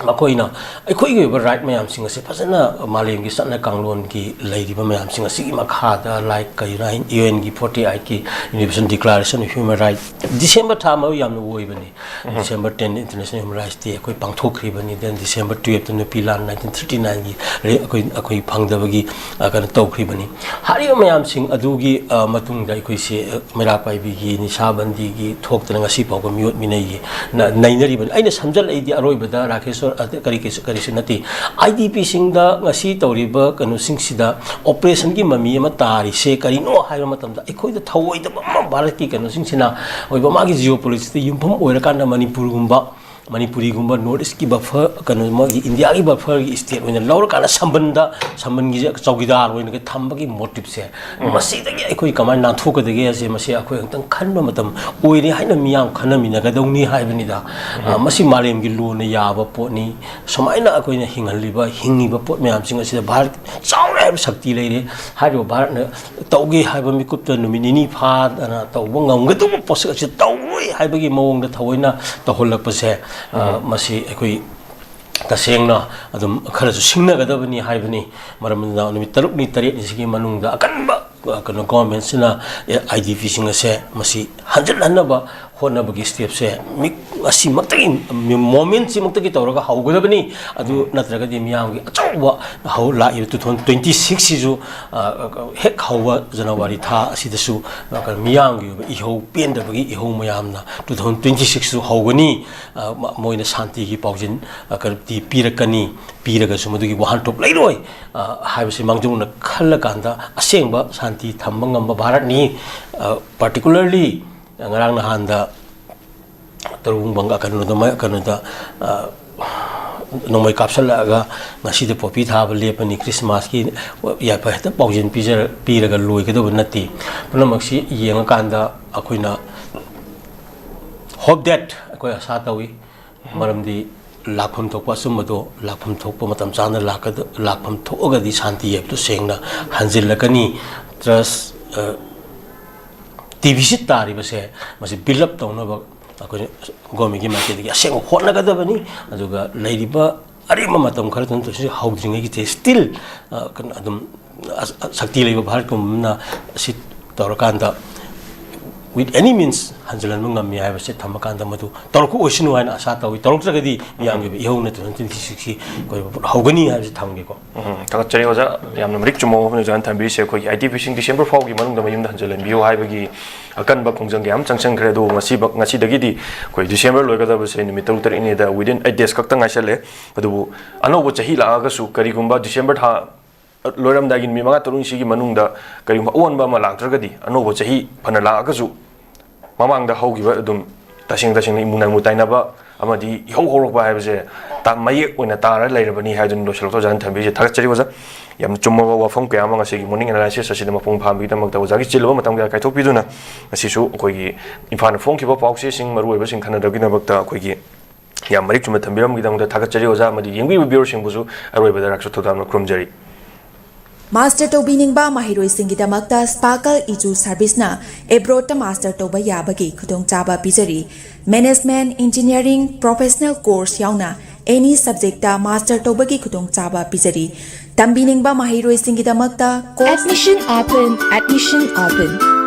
ꯃꯈꯣꯏꯅ ꯑꯩꯈꯣꯏꯒꯤ ꯑꯣꯏꯕ right ꯃꯌꯥꯝꯁꯤꯡ ꯑꯁꯤ ꯐꯖꯅ ꯃꯥꯂꯦꯝꯒꯤ ꯆꯠꯅ ꯀꯥꯡꯂꯣꯟꯒꯤ ꯂꯩꯔꯤꯕ ꯃꯌꯥꯝꯁꯤꯡ ꯑꯁꯤꯒꯤ ꯃꯈꯥꯗ, like, ꯀꯔꯤꯅꯣ ꯍꯥꯏ, U N ꯒꯤ forty eight ꯀꯤ Universal Declaration of Human Rights, December ꯊꯥ ꯑꯃ ꯌꯥꯝꯅ ꯑꯣꯏꯕꯅꯤ꯫ December ten International Human Rights Day ꯑꯩꯈꯣꯏ ꯄꯥꯡꯊꯣꯛꯈ꯭ꯔꯤꯕꯅꯤ꯫ Then December twelve ꯇ ꯅꯨꯄꯤ ꯂꯥꯟ nineteen thirty nine ꯒꯤ ꯔꯦ-, ꯑꯩꯈꯣꯏ, ꯑꯩꯈꯣꯏ ꯐꯪꯗꯕꯒꯤ, ꯑ, ꯀꯩꯅꯣ ꯇꯧꯈ꯭ꯔꯤꯕꯅꯤ꯫ ꯍꯥꯏꯔꯤꯕ ꯃꯌꯥꯝꯁꯤꯡ ꯑꯗꯨꯒꯤ, ꯑ, ꯃꯇꯨꯡꯗ ꯑꯩꯈꯣꯏꯁꯦ, ꯑ, ꯃꯩꯔꯥ ꯄꯥꯏꯕꯤꯒꯤ, ꯅꯤꯁꯥꯕꯟꯗꯤꯒꯤ ꯊꯣꯛꯇꯅ ꯉꯁꯤ ꯐꯥꯎꯕ ꯃꯤꯑꯣꯠ ꯃꯤꯅꯩꯒꯤ ꯅ-, ꯅꯩꯅꯔꯤꯕꯅꯤ꯫ ꯑꯩꯅ ꯁꯝꯖꯜꯂꯛꯏꯗꯤ ꯑꯔꯣꯏꯕꯗ ꯔꯥꯀꯦꯁꯣꯔ, ꯑ, ꯀꯔꯤ, ꯀꯔꯤꯁꯨ, ꯀꯔꯤꯁꯨ ꯅꯠꯇꯦ꯫ I D P ꯁꯤꯡꯗ ꯉꯁꯤ ꯇꯧꯔꯤꯕ ꯀꯩꯅꯣꯁꯤꯡꯁꯤꯗ oppression ꯒꯤ ꯃꯃꯤ ꯑꯃ ꯇꯥꯔꯤꯁꯦ ꯀꯔꯤꯅꯣ ꯍꯥꯏꯕ ꯃꯇꯝꯗ, ꯑꯩꯈꯣꯏꯗ ꯊꯧꯑꯣꯏꯗꯕ ꯑꯃ ꯚꯥꯔꯠꯀꯤ ꯀꯩꯅꯣꯁꯤꯡꯁꯤꯅ ꯑꯣꯏꯕ ꯃꯥꯒꯤ geopolitics ꯇ ꯌꯨꯝꯐꯝ ꯑꯣꯏꯔꯀꯥꯟꯗ ꯃꯅꯤꯄꯨꯔꯒꯨꯝꯕ, ꯃꯅꯤꯄꯨꯔꯤꯒꯨꯝꯕ North East ꯀꯤ buffer, ꯀꯩꯅꯣ, ꯃꯣꯏꯒꯤ ꯏꯟꯗꯤꯌꯥꯒꯤ buffer ꯒꯤ state ꯑꯣꯏꯅ ꯂꯧꯔꯀꯥꯟꯗ ꯁꯝꯕꯟꯗ, ꯁꯝꯕꯟꯒꯤꯁꯦ ꯆꯧꯀꯤꯗꯥꯔ ꯑꯣꯏꯅꯒ ꯊꯝꯕꯒꯤ motive ꯁꯦ, ꯃꯁꯤꯗꯒꯤ ꯑꯩꯈꯣꯏ ꯀꯃꯥꯏꯅ ꯅꯥꯟꯊꯣꯛꯀꯗꯒꯦ ꯍꯥꯏꯁꯦ, ꯃꯁꯤ ꯑꯩꯈꯣꯏ ꯑꯃꯨꯛꯇꯪ ꯈꯟꯕ ꯃꯇꯝ ꯑꯣꯏꯔꯦ ꯍꯥꯏꯅ ꯃꯤꯌꯥꯝ ꯈꯟꯅꯃꯤꯟꯅꯒꯗꯧꯅꯤ ꯍꯥꯏꯕꯅꯤꯗ꯫ ꯑ, ꯃꯁꯤ ꯃꯥꯂꯦꯝꯒꯤ ꯂꯣꯅ ꯌꯥꯕ ꯄꯣꯠꯅꯤ꯫ ꯁꯨꯃꯥꯏꯅ ꯑꯩꯈꯣꯏꯅ ꯍꯤꯡꯍꯜꯂꯤꯕ, ꯍꯤꯡꯉꯤꯕ ꯄꯣꯠ ꯃꯌꯥꯝꯁꯤꯡ ꯑꯁꯤꯗ ꯚꯥꯔꯠ ꯆꯥꯎꯔꯦ ꯍꯥꯏꯕ ꯁꯛꯇꯤ ꯂꯩꯔꯦ꯫ ꯍꯥꯏꯔꯤꯕ ꯚꯥꯔꯠꯅ ꯇꯧꯒꯦ ꯍꯥꯏꯕ ꯃꯤꯀꯨꯞꯇ ꯅꯨꯃꯤꯠ ꯅꯤꯅꯤ ꯐꯥꯗꯅ ꯇꯧꯕ ꯉꯝꯒꯗꯧꯕ ꯄꯣꯠꯁꯛ ꯑꯁꯤ ꯇꯧꯔꯣꯏ ꯍꯥꯏꯕꯒꯤ ꯃꯑꯣꯡꯗ ꯊꯑꯣꯏꯅ ꯇꯧꯍꯜꯂꯛꯄꯁꯦ, ꯑ, ꯃꯁꯤ ꯑꯩꯈꯣꯏ ꯇꯁꯦꯡꯅ ꯑꯗꯨꯝ ꯈꯔꯁꯨ ꯁꯤꯡꯅꯒꯗꯕꯅꯤ ꯍꯥꯏꯕꯅꯤ꯫ ꯃꯔꯝ ꯑꯗꯨꯅ ꯅꯨꯃꯤꯠ ꯇꯔꯨꯛꯅꯤ ꯇꯔꯦꯠꯅꯤꯁꯤꯒꯤ ꯃꯅꯨꯡꯗ ꯑꯀꯟꯕ, ꯑ, ꯀꯩꯅꯣ, government ꯁꯤꯅ, ꯑꯦ, I D P ꯁꯤꯡ ꯑꯁꯦ ꯃꯁꯤ ꯍꯟꯖꯤꯟꯍꯟꯅꯕ ꯍꯣꯠꯅꯕꯒꯤ step ꯁꯦ ꯃꯤ-, ꯑꯁꯤꯃꯛꯇꯒꯤ, ꯃꯣꯃꯦꯟꯁꯤꯃꯛꯇꯒꯤ ꯇꯧꯔꯒ ꯍꯧꯒꯗꯕꯅꯤ꯫ ꯑꯗꯨ ꯅꯠꯇ꯭ꯔꯒꯗꯤ ꯃꯤꯌꯥꯝꯒꯤ ꯑꯆꯧꯕ ꯍꯧ-, ꯂꯥꯛꯏꯕ two thousand twenty six ꯁꯤꯁꯨ, ꯑ, ꯍꯦꯛ ꯍꯧꯕ ꯖꯅꯋꯥꯔꯤ ꯊꯥ ꯑꯁꯤꯗꯁꯨ, ꯑ, ꯀꯩꯅꯣ, ꯃꯤꯌꯥꯝꯒꯤ ꯑꯣꯏꯕ ꯏꯍꯧ, ꯄꯦꯟꯗꯕꯒꯤ ꯏꯍꯧ ꯃꯌꯥꯝꯅ two thousand twenty six ꯁꯨ ꯍꯧꯒꯅꯤ꯫ ꯑ, ꯃ-, ꯃꯣꯏꯅ ꯁꯥꯟꯇꯤꯒꯤ ꯄꯥꯎꯖꯦꯜ, ꯑ, ꯀꯩꯅꯣꯗꯤ ꯄꯤꯔꯛꯀꯅꯤ꯫ ꯄꯤꯔꯒꯁꯨ ꯃꯗꯨꯒꯤ ꯋꯥꯍꯟꯊꯣꯛ ꯂꯩꯔꯣꯏ, ꯑ, ꯍꯥꯏꯕꯁꯤ ꯃꯥꯡꯖꯧꯅꯅ ꯈꯜꯂꯀꯥꯟꯗ ꯑꯁꯦꯡꯕ ꯁꯥꯟꯇꯤ ꯊꯝꯕ ꯉꯝꯕ ꯚꯥꯔꯠꯅꯤ꯫ ꯑ, particularly ꯉꯔꯥꯡ ꯅꯍꯥꯟꯗ ꯇꯔꯨꯡꯕꯪ, ꯀꯩꯅꯣꯗ, ꯃ-, ꯀꯩꯅꯣꯗ, ꯑ, ꯅꯣꯡꯃꯩ ꯀꯥꯞꯁꯤꯜꯂꯛꯑꯒ ꯉꯁꯤꯗ ꯄꯣꯄꯤ ꯊꯥꯕ ꯂꯦꯞꯄꯅꯤ, ꯈ꯭ꯔꯤꯁꯃꯥꯁꯀꯤ ꯌꯥꯏꯐ ꯍꯦꯛꯇ ꯄꯥꯎꯖꯦꯜ ꯄꯤꯖꯔ-, ꯄꯤꯔꯒ ꯂꯣꯏꯒꯗꯕ ꯅꯠꯇꯦ꯫ ꯄꯨꯝꯅꯃꯛꯁꯤ ꯌꯦꯡꯉꯀꯥꯟꯗ ꯑꯩꯈꯣꯏꯅ hope that, ꯑꯩꯈꯣꯏ ꯑꯁꯥ ꯇꯧꯏ꯫ ꯃꯔꯝꯗꯤ ꯂꯥꯛꯐꯝ ꯊꯣꯛꯄ ꯑꯆꯨꯝꯕꯗꯣ ꯂꯥꯛꯐꯝ ꯊꯣꯛꯄ ꯃꯇꯝ ꯆꯥꯅ ꯂꯥꯛꯀꯗ-, ꯂꯥꯛꯐꯝ ꯊꯣꯛꯑꯒꯗꯤ ꯁꯥꯟꯇꯤ ꯍꯥꯏꯕꯗꯨ ꯁꯦꯡꯅ ꯍꯟꯖꯤꯜꯂꯛꯀꯅꯤ꯫ Trust, ꯑ, deficit ꯇꯥꯔꯤꯕꯁꯦ, ꯃꯁꯤ build up ꯇꯧꯅꯕ ꯑꯩꯈꯣꯏ government ꯀꯤ ꯃꯥꯏꯀꯩꯗꯒꯤ ꯑꯁꯦꯡꯕ ꯍꯣꯠꯅꯒꯗꯕꯅꯤ꯫ ꯑꯗꯨꯒ ꯂꯩꯔꯤꯕ ꯑꯔꯦꯝꯕ ꯃꯇꯝ ꯈꯔꯗꯨꯅ ꯇꯧꯁꯤ ꯍꯧꯗ꯭ꯔꯤꯉꯩꯒꯤ still, ꯑ, ꯀꯩꯅꯣ, ꯑꯗꯨꯝ ꯑ-, ꯑ-, ꯁꯛꯇꯤ ꯂꯩꯕ ꯚꯥꯔꯠꯀꯨꯝꯕꯅ ꯑꯁꯤ ꯇꯧꯔꯀꯥꯟꯗ with any means ꯍꯟꯖꯤꯜꯍꯟꯕ ꯉꯝꯃꯤ ꯍꯥꯏꯕꯁꯦ ꯊꯝꯃꯀꯥꯟꯗ ꯃꯗꯨ ꯇꯧꯔꯛꯄ ꯑꯣꯏꯁꯅꯨ ꯍꯥꯏꯅ ꯑꯁꯥ ꯇꯧꯏ꯫ ꯇꯧꯔꯛꯇ꯭ꯔꯒꯗꯤ ꯃꯤꯌꯥꯝꯒꯤ ꯑꯣꯏꯕ ꯏꯍꯧ ꯅꯠꯇ꯭ꯔꯒ twenty twenty six ꯁꯤ ꯑꯩꯈꯣꯏ ꯍꯧꯒꯅꯤ ꯍꯥꯏꯕꯁꯤ ꯊꯝꯒꯦꯀꯣ꯫ ꯎꯝ, ꯊꯥꯒꯠꯆꯔꯤ ꯑꯣꯖꯥ꯫ ꯌꯥꯝꯅ ꯃꯔꯤꯛ ꯆꯨꯝꯕ ꯋꯥꯐꯝꯅꯤ ꯑꯣꯖꯥꯅ ꯊꯝꯕꯤꯔꯤꯁꯦ꯫ ꯑꯩꯈꯣꯏꯒꯤ I D P ꯁꯤꯡ December ꯐꯥꯎꯒꯤ ꯃꯅꯨꯡꯗ ꯃꯌꯨꯝꯗ ꯍꯟꯖꯤꯜꯍꯟꯕꯤꯌꯨ ꯍꯥꯏꯕꯒꯤ ꯑꯀꯟꯕ ꯈꯣꯡꯖꯪ ꯀꯌꯥ ꯑꯃ ꯆꯪꯁꯤꯟꯈ꯭ꯔꯦ꯫ ꯑꯗꯨꯕꯨ ꯉꯁꯤ, ꯉꯁꯤꯗꯒꯤꯗꯤ ꯑꯩꯈꯣꯏ December ꯂꯣꯏꯒꯗꯕꯁꯦ ꯅꯨꯃꯤꯠ ꯇꯔꯨꯛ ꯇꯔꯦꯠꯅꯤꯗ, within eight days ꯈꯛꯇ ꯉꯥꯏꯁꯜꯂꯦ꯫ ꯑꯗꯨꯕꯨ ꯑꯅꯧꯕ ꯆꯍꯤ ꯂꯥꯛꯑꯒꯁꯨ ꯀꯔꯤꯒꯨꯝꯕ December ꯊꯥ ꯂꯣꯏꯔꯝꯗꯥꯏꯒꯤ ꯅꯨꯃꯤꯠ ꯃꯉꯥ ꯇꯔꯨꯛꯅꯤꯁꯤꯒꯤ ꯃꯅꯨꯡꯗ ꯀꯔꯤꯒꯨꯝꯕ ꯑꯑꯣꯟꯕ ꯑꯃ ꯂꯥꯛꯇ꯭ꯔꯒꯗꯤ, ꯑꯅꯧꯕ ꯆꯍꯤ ꯐꯅ ꯂꯥꯛꯑꯒꯁꯨ ꯃꯃꯥꯡꯗ ꯍꯧꯈꯤꯕ ꯑꯗꯨꯝ ꯇꯁꯦꯡ ꯇꯁꯦꯡꯅ ꯏꯃꯨꯡ ꯅꯥꯏꯃꯨ ꯇꯥꯏꯅꯕ ꯑꯃꯗꯤ ꯏꯍꯧ ꯍꯧꯔꯛꯄ ꯍꯥꯏꯕꯁꯦ ꯇ-, ꯃꯌꯦꯛ ꯑꯣꯏꯅ ꯇꯥꯔ ꯂꯩꯔꯕꯅꯤ ꯍꯥꯏꯗꯨꯅ ꯂꯣꯏꯁꯤꯜꯂꯛꯇ ꯑꯣꯖꯥꯅ ꯊꯝꯕꯤꯔꯤꯁꯦ꯫ ꯊꯥꯒꯠꯆꯔꯤ ꯑꯣꯖꯥ꯫ ꯌꯥꯝꯅ ꯆꯨꯝꯃꯕ ꯋꯥꯐꯝ ꯀꯌꯥ ꯑꯃ ꯉꯁꯤꯒꯤ morning analysis ꯑꯁꯤꯗ ꯃꯄꯨꯡ ꯐꯥꯍꯟꯕꯒꯤꯗꯃꯛꯇ ꯑꯣꯖꯥꯒꯤ ꯆꯤꯜꯂꯕ ꯃꯇꯝ ꯀꯌꯥ ꯀꯥꯏꯊꯣꯛꯄꯤꯗꯨꯅ ꯉꯁꯤꯁꯨ ꯑꯩꯈꯣꯏꯒꯤ ꯏꯝꯐꯥꯜꯅ ꯐꯣꯡꯈꯤꯕ ꯄꯥꯎꯆꯦꯁꯤꯡ ꯃꯔꯨꯑꯣꯏꯕꯁꯤꯡ ꯈꯟꯅꯅꯕꯒꯤꯗꯃꯛꯇ ꯑꯩꯈꯣꯏꯒꯤ ꯌꯥꯝ ꯃꯔꯤꯛ ꯆꯨꯝꯅ ꯊꯝꯕꯤꯔꯝꯕꯒꯤꯗꯃꯛꯇ ꯊꯥꯒꯠꯆꯔꯤ ꯑꯣꯖꯥ, ꯑꯃꯗꯤ ꯌꯦꯡꯕꯤꯕ viewer ꯁꯤꯡꯕꯨꯁꯨ ꯑꯔꯣꯏꯕꯗ ꯔꯥꯛꯁꯣ ꯊꯧꯗꯥꯝꯅ ꯈꯨꯔꯨꯝꯖꯔꯤ꯫ Master ꯇꯧꯕꯤꯅꯤꯡꯕ ꯃꯍꯩꯔꯣꯏꯁꯤꯡꯒꯤꯗꯃꯛꯇ Sparkle Edu Service ꯅ abroad ꯇ master ꯇꯧꯕ ꯌꯥꯕꯒꯤ ꯈꯨꯗꯣꯡꯆꯥꯕ ꯄꯤꯖꯔꯤ꯫ Management, engineering, professional course ꯌꯥꯎꯅ any subject ꯇ master ꯇꯧꯕꯒꯤ ꯈꯨꯗꯣꯡꯆꯥꯕ ꯄꯤꯖꯔꯤ꯫ ꯇꯝꯕꯤꯅꯤꯡꯕ ꯃꯍꯩꯔꯣꯏꯁꯤꯡꯒꯤꯗꯃꯛꯇ course Admission open, admission open.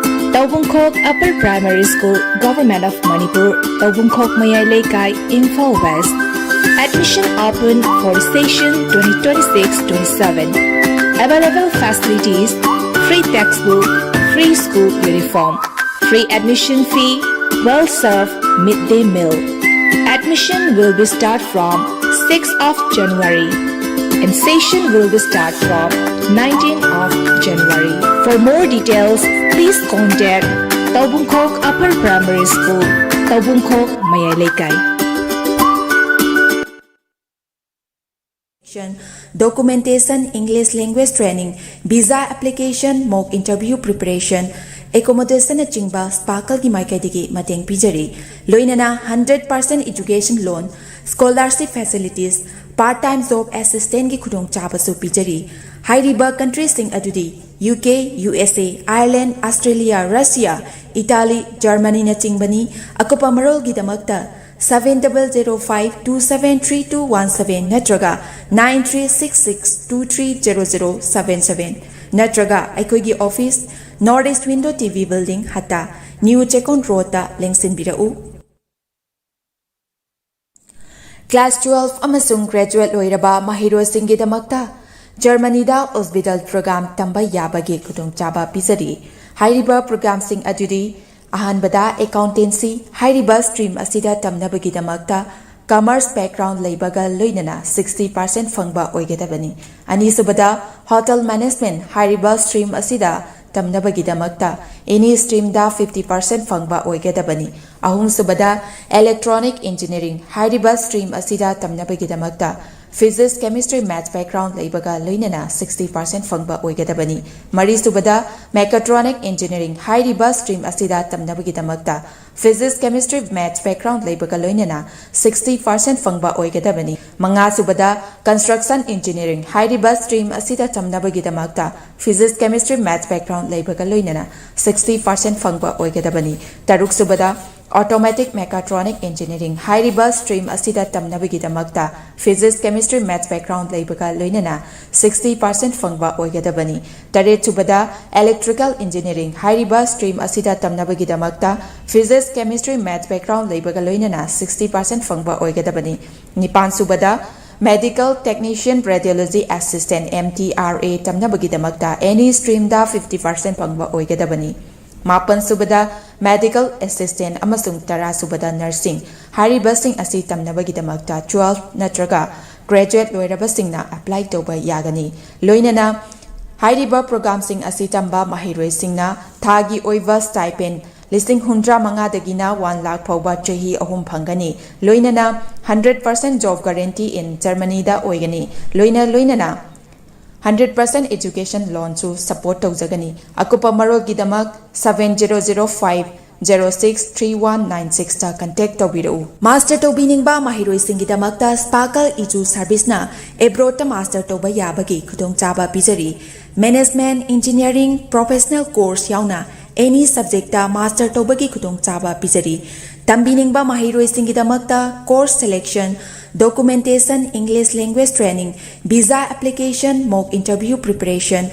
Taubungkhok Upper Primary School, Government of Manipur, Taubungkhok Mayai Leikai, Imphal West. Admission open for session twenty twenty-six twenty-seven. Available facilities: free textbook, free school uniform, free admission fee, well-served midday meal. Admission will be start from sixth of January, and session will be start from nineteenth of January. For more details, please contact Taubungkhok Upper Primary School, Taubungkhok, Mayai Leikai. Documentation, English language training, visa application, mock interview preparation, accommodation ꯅꯆꯤꯡꯕ ꯁ꯭ꯄꯥꯔꯀꯜꯒꯤ ꯃꯥꯏꯀꯩꯗꯒꯤ ꯃꯇꯦꯡ ꯄꯤꯖꯔꯤ꯫ ꯂꯣꯏꯅꯅ hundred percent education loan, scholarship facilities, part time job assistantꯒꯤ ꯈꯨꯗꯣꯡꯆꯥꯕꯁꯨ ꯄꯤꯖꯔꯤ꯫ ꯍꯥꯏꯔꯤꯕ countryꯁꯤꯡ ꯑꯗꯨꯗꯤ U K, U S A, Ireland, Australia, Russia, Italy, Germanyꯅꯆꯤꯡꯕꯅꯤ꯫ ꯑꯀꯨꯞꯄ ꯃꯔꯣꯜꯒꯤꯗꯃꯛꯇ seven double zero five two seven three two one seven ꯅꯠꯇ꯭ꯔꯒ nine three six six two three zero zero seven seven ꯅꯠꯇ꯭ꯔꯒ ꯑꯩꯈꯣꯏꯒꯤ office, North East Window T V Building, ꯍꯠꯇꯥ, New Chekon Roadꯇ ꯂꯦꯡꯁꯤꯟꯕꯤꯔꯛꯎ꯫ Class twelve ꯑꯃꯁꯨꯡ graduate ꯂꯣꯏꯔꯕ ꯃꯍꯩꯔꯣꯏꯁꯤꯡꯒꯤꯗꯃꯛꯇ ꯖꯔꯃꯅꯤꯗ Ausbildung program ꯇꯝꯕ ꯌꯥꯕꯒꯤ ꯈꯨꯗꯣꯡꯆꯥꯕ ꯄꯤꯖꯔꯤ꯫ ꯍꯥꯏꯔꯤꯕ programꯁꯤꯡ ꯑꯗꯨꯗꯤ: ꯑꯍꯥꯟꯕꯗ, accountancy꯫ ꯍꯥꯏꯔꯤꯕ stream ꯑꯁꯤꯗ ꯇꯝꯅꯕꯒꯤꯗꯃꯛꯇ commerce background ꯂꯩꯕꯒ ꯂꯣꯏꯅꯅ sixty percent ꯐꯪꯕ ꯑꯣꯏꯒꯗꯕꯅꯤ꯫ ꯑꯅꯤꯁꯨꯕꯗ, hotel management꯫ ꯍꯥꯏꯔꯤꯕ stream ꯑꯁꯤꯗ ꯇꯝꯅꯕꯒꯤꯗꯃꯛꯇ any streamꯗ fifty percent ꯐꯪꯕ ꯑꯣꯏꯒꯗꯕꯅꯤ꯫ ꯑꯍꯨꯝꯁꯨꯕꯗ, electronic engineering꯫ ꯍꯥꯏꯔꯤꯕ stream ꯑꯁꯤꯗ ꯇꯝꯅꯕꯒꯤꯗꯃꯛꯇ physics, chemistry, maths background ꯂꯩꯕꯒ ꯂꯣꯏꯅꯅ sixty percent ꯐꯪꯕ ꯑꯣꯏꯒꯗꯕꯅꯤ꯫ ꯃꯔꯤꯁꯨꯕꯗ, mechatronic engineering꯫ ꯍꯥꯏꯔꯤꯕ stream ꯑꯁꯤꯗ ꯇꯝꯅꯕꯒꯤꯗꯃꯛꯇ physics, chemistry, maths background ꯂꯩꯕꯒ ꯂꯣꯏꯅꯅ sixty percent ꯐꯪꯕ ꯑꯣꯏꯒꯗꯕꯅꯤ꯫ ꯃꯉꯥꯁꯨꯕꯗ, construction engineering꯫ ꯍꯥꯏꯔꯤꯕ stream ꯑꯁꯤꯗ ꯇꯝꯅꯕꯒꯤꯗꯃꯛꯇ physics, chemistry, maths background ꯂꯩꯕꯒ ꯂꯣꯏꯅꯅ sixty percent ꯐꯪꯕ ꯑꯣꯏꯒꯗꯕꯅꯤ꯫ ꯇꯔꯨꯛꯁꯨꯕꯗ, Automatic Mechatronic Engineering ꯍꯥꯏꯔꯤꯕ stream ꯑꯁꯤꯗ ꯇꯝꯅꯕꯒꯤꯗꯃꯛꯇ Physics, Chemistry, Maths background ꯂꯩꯕꯒ ꯂꯣꯏꯅꯅ sixty percent ꯐꯪꯕ ꯑꯣꯏꯒꯗꯕꯅꯤ꯫ ꯇꯔꯦꯠꯁꯨꯕꯗ Electrical Engineering ꯍꯥꯏꯔꯤꯕ stream ꯑꯁꯤꯗ ꯇꯝꯅꯕꯒꯤꯗꯃꯛꯇ Physics, Chemistry, Maths background ꯂꯩꯕꯒ ꯂꯣꯏꯅꯅ sixty percent ꯐꯪꯕ ꯑꯣꯏꯒꯗꯕꯅꯤ꯫ ꯅꯤꯄꯥꯟꯁꯨꯕꯗ Medical Technician Radiology Assistant, M T R A ꯇꯝꯅꯕꯒꯤꯗꯃꯛꯇ any streamꯗ fifty percent ꯐꯪꯕ ꯑꯣꯏꯒꯗꯕꯅꯤ꯫ ꯃꯥꯄꯟꯁꯨꯕꯗ Medical Assistant ꯑꯃꯁꯨꯡ ꯇꯔꯥꯁꯨꯕꯗ Nursing ꯍꯥꯏꯔꯤꯕꯁꯤꯡ ꯑꯁꯤ ꯇꯝꯅꯕꯒꯤꯗꯃꯛꯇ twelve ꯅꯠꯇ꯭ꯔꯒ graduate ꯂꯣꯏꯔꯕꯁꯤꯡꯅ apply ꯇꯧꯕ ꯌꯥꯒꯅꯤ꯫ ꯂꯣꯏꯅꯅ ꯍꯥꯏꯔꯤꯕ programꯁꯤꯡ ꯑꯁꯤ ꯇꯝꯕ ꯃꯍꯩꯔꯣꯏꯁꯤꯡꯅ ꯊꯥꯒꯤ ꯑꯣꯏꯕ stipend ꯂꯤꯁꯤꯡ ꯍꯨꯝꯗ꯭ꯔꯥ ꯃꯉꯥꯗꯒꯤꯅ one lakh ꯐꯥꯎꯕ ꯆꯍꯤ ꯑꯍꯨꯝ ꯐꯪꯒꯅꯤ꯫ ꯂꯣꯏꯅꯅ hundred percent job guarantee in Germanyꯗ ꯑꯣꯏꯒꯅꯤ꯫ ꯂꯣꯏꯅ ꯂꯣꯏꯅꯅ hundred percent education loanꯁꯨ support ꯇꯧꯖꯒꯅꯤ꯫ ꯑꯀꯨꯞꯄ ꯃꯔꯣꯜꯒꯤꯗꯃꯛ seven zero zero five zero six three one nine sixꯇ contact ꯇꯧꯕꯤꯔꯛꯎ꯫ Master ꯇꯧꯕꯤꯅꯤꯡꯕ ꯃꯍꯩꯔꯣꯏꯁꯤꯡꯒꯤꯗꯃꯛꯇ Sparkle Edu Serviceꯅ abroadꯇ master ꯇꯧꯕ ꯌꯥꯕꯒꯤ ꯈꯨꯗꯣꯡꯆꯥꯕ ꯄꯤꯖꯔꯤ꯫ Management, Engineering, Professional Course ꯌꯥꯎꯅ any subjectꯇ master ꯇꯧꯕꯒꯤ ꯈꯨꯗꯣꯡꯆꯥꯕ ꯄꯤꯖꯔꯤ꯫ ꯇꯝꯕꯤꯅꯤꯡꯕ ꯃꯍꯩꯔꯣꯏꯁꯤꯡꯒꯤꯗꯃꯛꯇ course selection, documentation, English language training, visa application, mock interview preparation,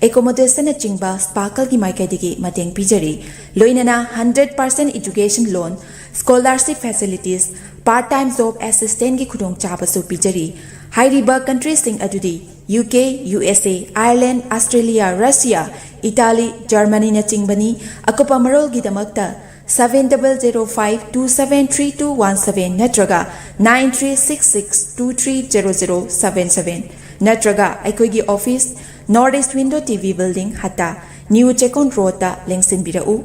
accommodationꯅꯆꯤꯡꯕ Sparkleꯒꯤ ꯃꯥꯏꯀꯩꯗꯒꯤ ꯃꯇꯦꯡ ꯄꯤꯖꯔꯤ꯫ ꯂꯣꯏꯅꯅ hundred percent education loan, scholarship facilities, part time job assistantꯀꯤ ꯈꯨꯗꯣꯡꯆꯥꯕꯁꯨ ꯄꯤꯖꯔꯤ꯫ ꯍꯥꯏꯔꯤꯕ countryꯁꯤꯡ ꯑꯗꯨꯗꯤ U K, U S A, Ireland, Australia, Russia, Italy, Germanyꯅꯆꯤꯡꯕꯅꯤ꯫ ꯑꯀꯨꯞꯄ ꯃꯔꯣꯜꯒꯤꯗꯃꯛꯇ seven double zero five two seven three two one seven ꯅꯠꯇ꯭ꯔꯒ nine three six six two three zero zero seven seven ꯅꯠꯇ꯭ꯔꯒ ꯑꯩꯈꯣꯏꯒꯤ office, North East Window T V Building, ꯍꯠꯇꯥ, New Chekon Roadꯇ ꯂꯦꯡꯁꯤꯟꯕꯤꯔꯛꯎ꯫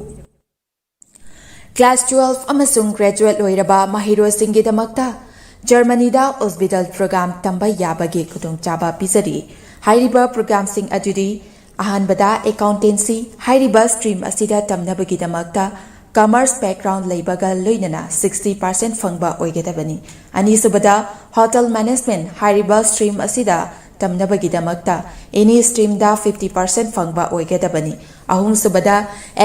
Class twelve ꯑꯃꯁꯨꯡ graduate ꯂꯣꯏꯔꯕ ꯃꯍꯩꯔꯣꯏꯁꯤꯡꯒꯤꯗꯃꯛꯇ Germanyꯗ Ausbildung program ꯇꯝꯕ ꯌꯥꯕꯒꯤ ꯈꯨꯗꯣꯡꯆꯥꯕ ꯄꯤꯖꯔꯤ꯫ ꯍꯥꯏꯔꯤꯕ programꯁꯤꯡ ꯑꯗꯨꯗꯤ ꯑꯍꯥꯟꯕꯗ Accountancy ꯍꯥꯏꯔꯤꯕ stream ꯑꯁꯤꯗ ꯇꯝꯅꯕꯒꯤꯗꯃꯛꯇ commerce background ꯂꯩꯕꯒ ꯂꯣꯏꯅꯅ sixty percent ꯐꯪꯕ ꯑꯣꯏꯒꯗꯕꯅꯤ꯫ ꯑꯅꯤꯁꯨꯕꯗ Hotel Management ꯍꯥꯏꯔꯤꯕ stream ꯑꯁꯤꯗ ꯇꯝꯅꯕꯒꯤꯗꯃꯛꯇ ꯑꯦꯅꯤ ꯁ꯭ꯇ꯭ꯔꯤꯝꯗ ꯐꯤꯐꯇꯤ ꯄꯥꯔꯁꯦꯟ ꯐꯪꯕ ꯑꯣꯏꯒꯗꯕꯅꯤ꯫ ꯑꯍꯨꯝꯁꯨꯕꯗ,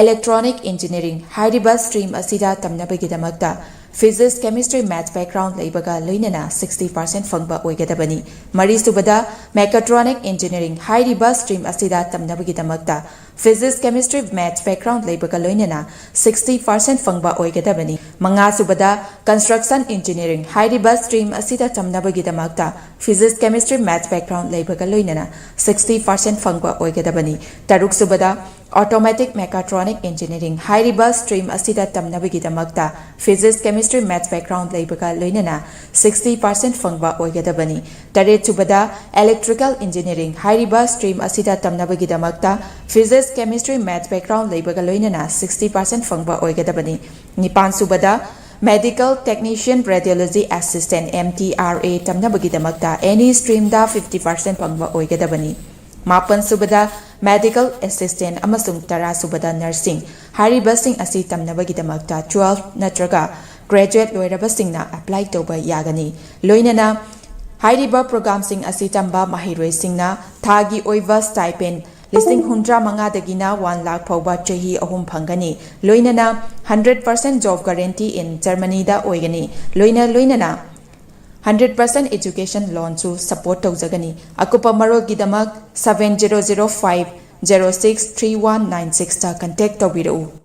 ꯏꯂꯦꯛꯇ꯭ꯔꯣꯅꯤꯛ ꯏꯟꯖꯤꯅꯤꯌꯥꯔꯤꯡ ꯍꯥꯏꯔꯤꯕ ꯁ꯭ꯇ꯭ꯔꯤꯝ ꯑꯁꯤꯗ ꯇꯝꯅꯕꯒꯤꯗꯃꯛꯇ ꯐꯤꯖꯤꯛꯁ, ꯀꯦꯃꯤꯁꯇ꯭ꯔꯤ, ꯃꯦꯊꯁ ꯕꯦꯛꯒ꯭ꯔꯥꯎꯟ ꯂꯩꯕꯒ ꯂꯣꯏꯅꯅ ꯁꯤꯛꯁꯇꯤ ꯄꯥꯔꯁꯦꯟ ꯐꯪꯕ ꯑꯣꯏꯒꯗꯕꯅꯤ꯫ ꯃꯔꯤꯁꯨꯕꯗ, ꯃꯦꯀꯥꯇ꯭ꯔꯣꯅꯤꯛ ꯏꯟꯖꯤꯅꯤꯌꯥꯔꯤꯡ ꯍꯥꯏꯔꯤꯕ ꯁ꯭ꯇ꯭ꯔꯤꯝ ꯑꯁꯤꯗ ꯇꯝꯅꯕꯒꯤꯗꯃꯛꯇ ꯐꯤꯖꯤꯛꯁ, ꯀꯦꯃꯤꯁꯇ꯭ꯔꯤ, ꯃꯦꯊꯁ ꯕꯦꯛꯒ꯭ꯔꯥꯎꯟ ꯂꯩꯕꯒ ꯂꯣꯏꯅꯅ ꯁꯤꯛꯁꯇꯤ ꯄꯥꯔꯁꯦꯟ ꯐꯪꯕ ꯑꯣꯏꯒꯗꯕꯅꯤ꯫ ꯃꯉꯥꯁꯨꯕꯗ, ꯀꯟꯁꯇ꯭ꯔꯛꯁꯟ ꯏꯟꯖꯤꯅꯤꯌꯥꯔꯤꯡ ꯍꯥꯏꯔꯤꯕ ꯁ꯭ꯇ꯭ꯔꯤꯝ ꯑꯁꯤꯗ ꯇꯝꯅꯕꯒꯤꯗꯃꯛꯇ ꯐꯤꯖꯤꯛꯁ, ꯀꯦꯃꯤꯁꯇ꯭ꯔꯤ, ꯃꯦꯊꯁ ꯕꯦꯛꯒ꯭ꯔꯥꯎꯟ ꯂꯩꯕꯒ ꯂꯣꯏꯅꯅ ꯁꯤꯛꯁꯇꯤ ꯄꯥꯔꯁꯦꯟ ꯐꯪꯕ ꯑꯣꯏꯒꯗꯕꯅꯤ꯫ ꯇꯔꯨꯛꯁꯨꯕꯗ, ꯑꯣꯇꯣꯃꯦꯇꯤꯛ ꯃꯦꯀꯥꯇ꯭ꯔꯣꯅꯤꯛ ꯏꯟꯖꯤꯅꯤꯌꯥꯔꯤꯡ ꯍꯥꯏꯔꯤꯕ ꯁ꯭ꯇ꯭ꯔꯤꯝ ꯑꯁꯤꯗ ꯇꯝꯅꯕꯒꯤꯗꯃꯛꯇ ꯐꯤꯖꯤꯛꯁ, ꯀꯦꯃꯤꯁꯇ꯭ꯔꯤ, ꯃꯦꯊꯁ ꯕꯦꯛꯒ꯭ꯔꯥꯎꯟ ꯂꯩꯕꯒ ꯂꯣꯏꯅꯅ ꯁꯤꯛꯁꯇꯤ ꯄꯥꯔꯁꯦꯟ ꯐꯪꯕ ꯑꯣꯏꯒꯗꯕꯅꯤ꯫ ꯇꯔꯦꯠꯁꯨꯕꯗ, ꯏꯂꯦꯛꯇ꯭ꯔꯤꯀꯦꯜ ꯏꯟꯖꯤꯅꯤꯌꯥꯔꯤꯡ ꯍꯥꯏꯔꯤꯕ ꯁ꯭ꯇ꯭ꯔꯤꯝ ꯑꯁꯤꯗ ꯇꯝꯅꯕꯒꯤꯗꯃꯛꯇ ꯐꯤꯖꯤꯛꯁ, ꯀꯦꯃꯤꯁꯇ꯭ꯔꯤ, ꯃꯦꯊꯁ ꯕꯦꯛꯒ꯭ꯔꯥꯎꯟ ꯂꯩꯕꯒ ꯂꯣꯏꯅꯅ ꯁꯤꯛꯁꯇꯤ ꯄꯥꯔꯁꯦꯟ ꯐꯪꯕ ꯑꯣꯏꯒꯗꯕꯅꯤ꯫ ꯅꯤꯄꯥꯟꯁꯨꯕꯗ, medical technician radiology assistant, M T R A, ꯇꯝꯅꯕꯒꯤꯗꯃꯛꯇ ꯑꯦꯅꯤ ꯁ꯭ꯇ꯭ꯔꯤꯝꯗ ꯐꯤꯐꯇꯤ ꯄꯥꯔꯁꯦꯟ ꯐꯪꯕ ꯑꯣꯏꯒꯗꯕꯅꯤ꯫ ꯃꯥꯄꯟꯁꯨꯕꯗ, ꯃꯦꯗꯤꯀꯦꯜ ꯑꯦꯁꯤꯁꯇꯦꯟꯠ ꯑꯃꯁꯨꯡ ꯇꯔꯥꯁꯨꯕꯗ, ꯅꯔꯁꯤꯡ ꯍꯥꯏꯔꯤꯕꯁꯤꯡ ꯑꯁꯤ ꯇꯝꯅꯕꯒꯤꯗꯃꯛꯇ ꯇꯨꯋꯦꯜꯐ ꯅꯠꯇ꯭ꯔꯒ ꯒ꯭ꯔꯦꯖꯨꯑꯦꯠ ꯂꯣꯏꯔꯕꯁꯤꯡꯅ ꯑꯦꯄ꯭ꯂꯥꯏ ꯇꯧꯕ ꯌꯥꯒꯅꯤ꯫ ꯂꯣꯏꯅꯅ ꯍꯥꯏꯔꯤꯕ ꯄ꯭ꯔꯣꯒ꯭ꯔꯥꯝꯁꯤꯡ ꯑꯁꯤ ꯇꯝꯕ ꯃꯍꯩꯔꯣꯏꯁꯤꯡꯅ ꯊꯥꯒꯤ ꯑꯣꯏꯕ ꯁ꯭ꯇꯥꯏꯄꯦꯟ ꯂꯤꯁꯤꯡ ꯍꯨꯝꯗ꯭ꯔꯥ ꯃꯉꯥꯗꯒꯤꯅ ꯋꯥꯟ ꯂꯥꯈ ꯐꯥꯎꯕ ꯆꯍꯤ ꯑꯍꯨꯝ ꯐꯪꯒꯅꯤ꯫ ꯂꯣꯏꯅꯅ hundred percent job guarantee in ꯖꯔꯃꯅꯤꯗ ꯑꯣꯏꯒꯅꯤ꯫ ꯂꯣꯏꯅ ꯂꯣꯏꯅꯅ ꯍꯟꯗ꯭ꯔꯦꯠ ꯄꯥꯔꯁꯦꯟ ꯑꯦꯖꯨꯀꯦꯁꯟ ꯂꯣꯟꯁꯨ ꯁꯄꯣꯔꯠ ꯇꯧꯖꯒꯅꯤ꯫ ꯑꯀꯨꯞꯄ ꯃꯔꯣꯜꯒꯤꯗꯃꯛ seven zero zero five zero six three one nine sixꯇ ꯀꯟꯇꯦꯛ ꯇꯧꯕꯤꯔꯛꯎ꯫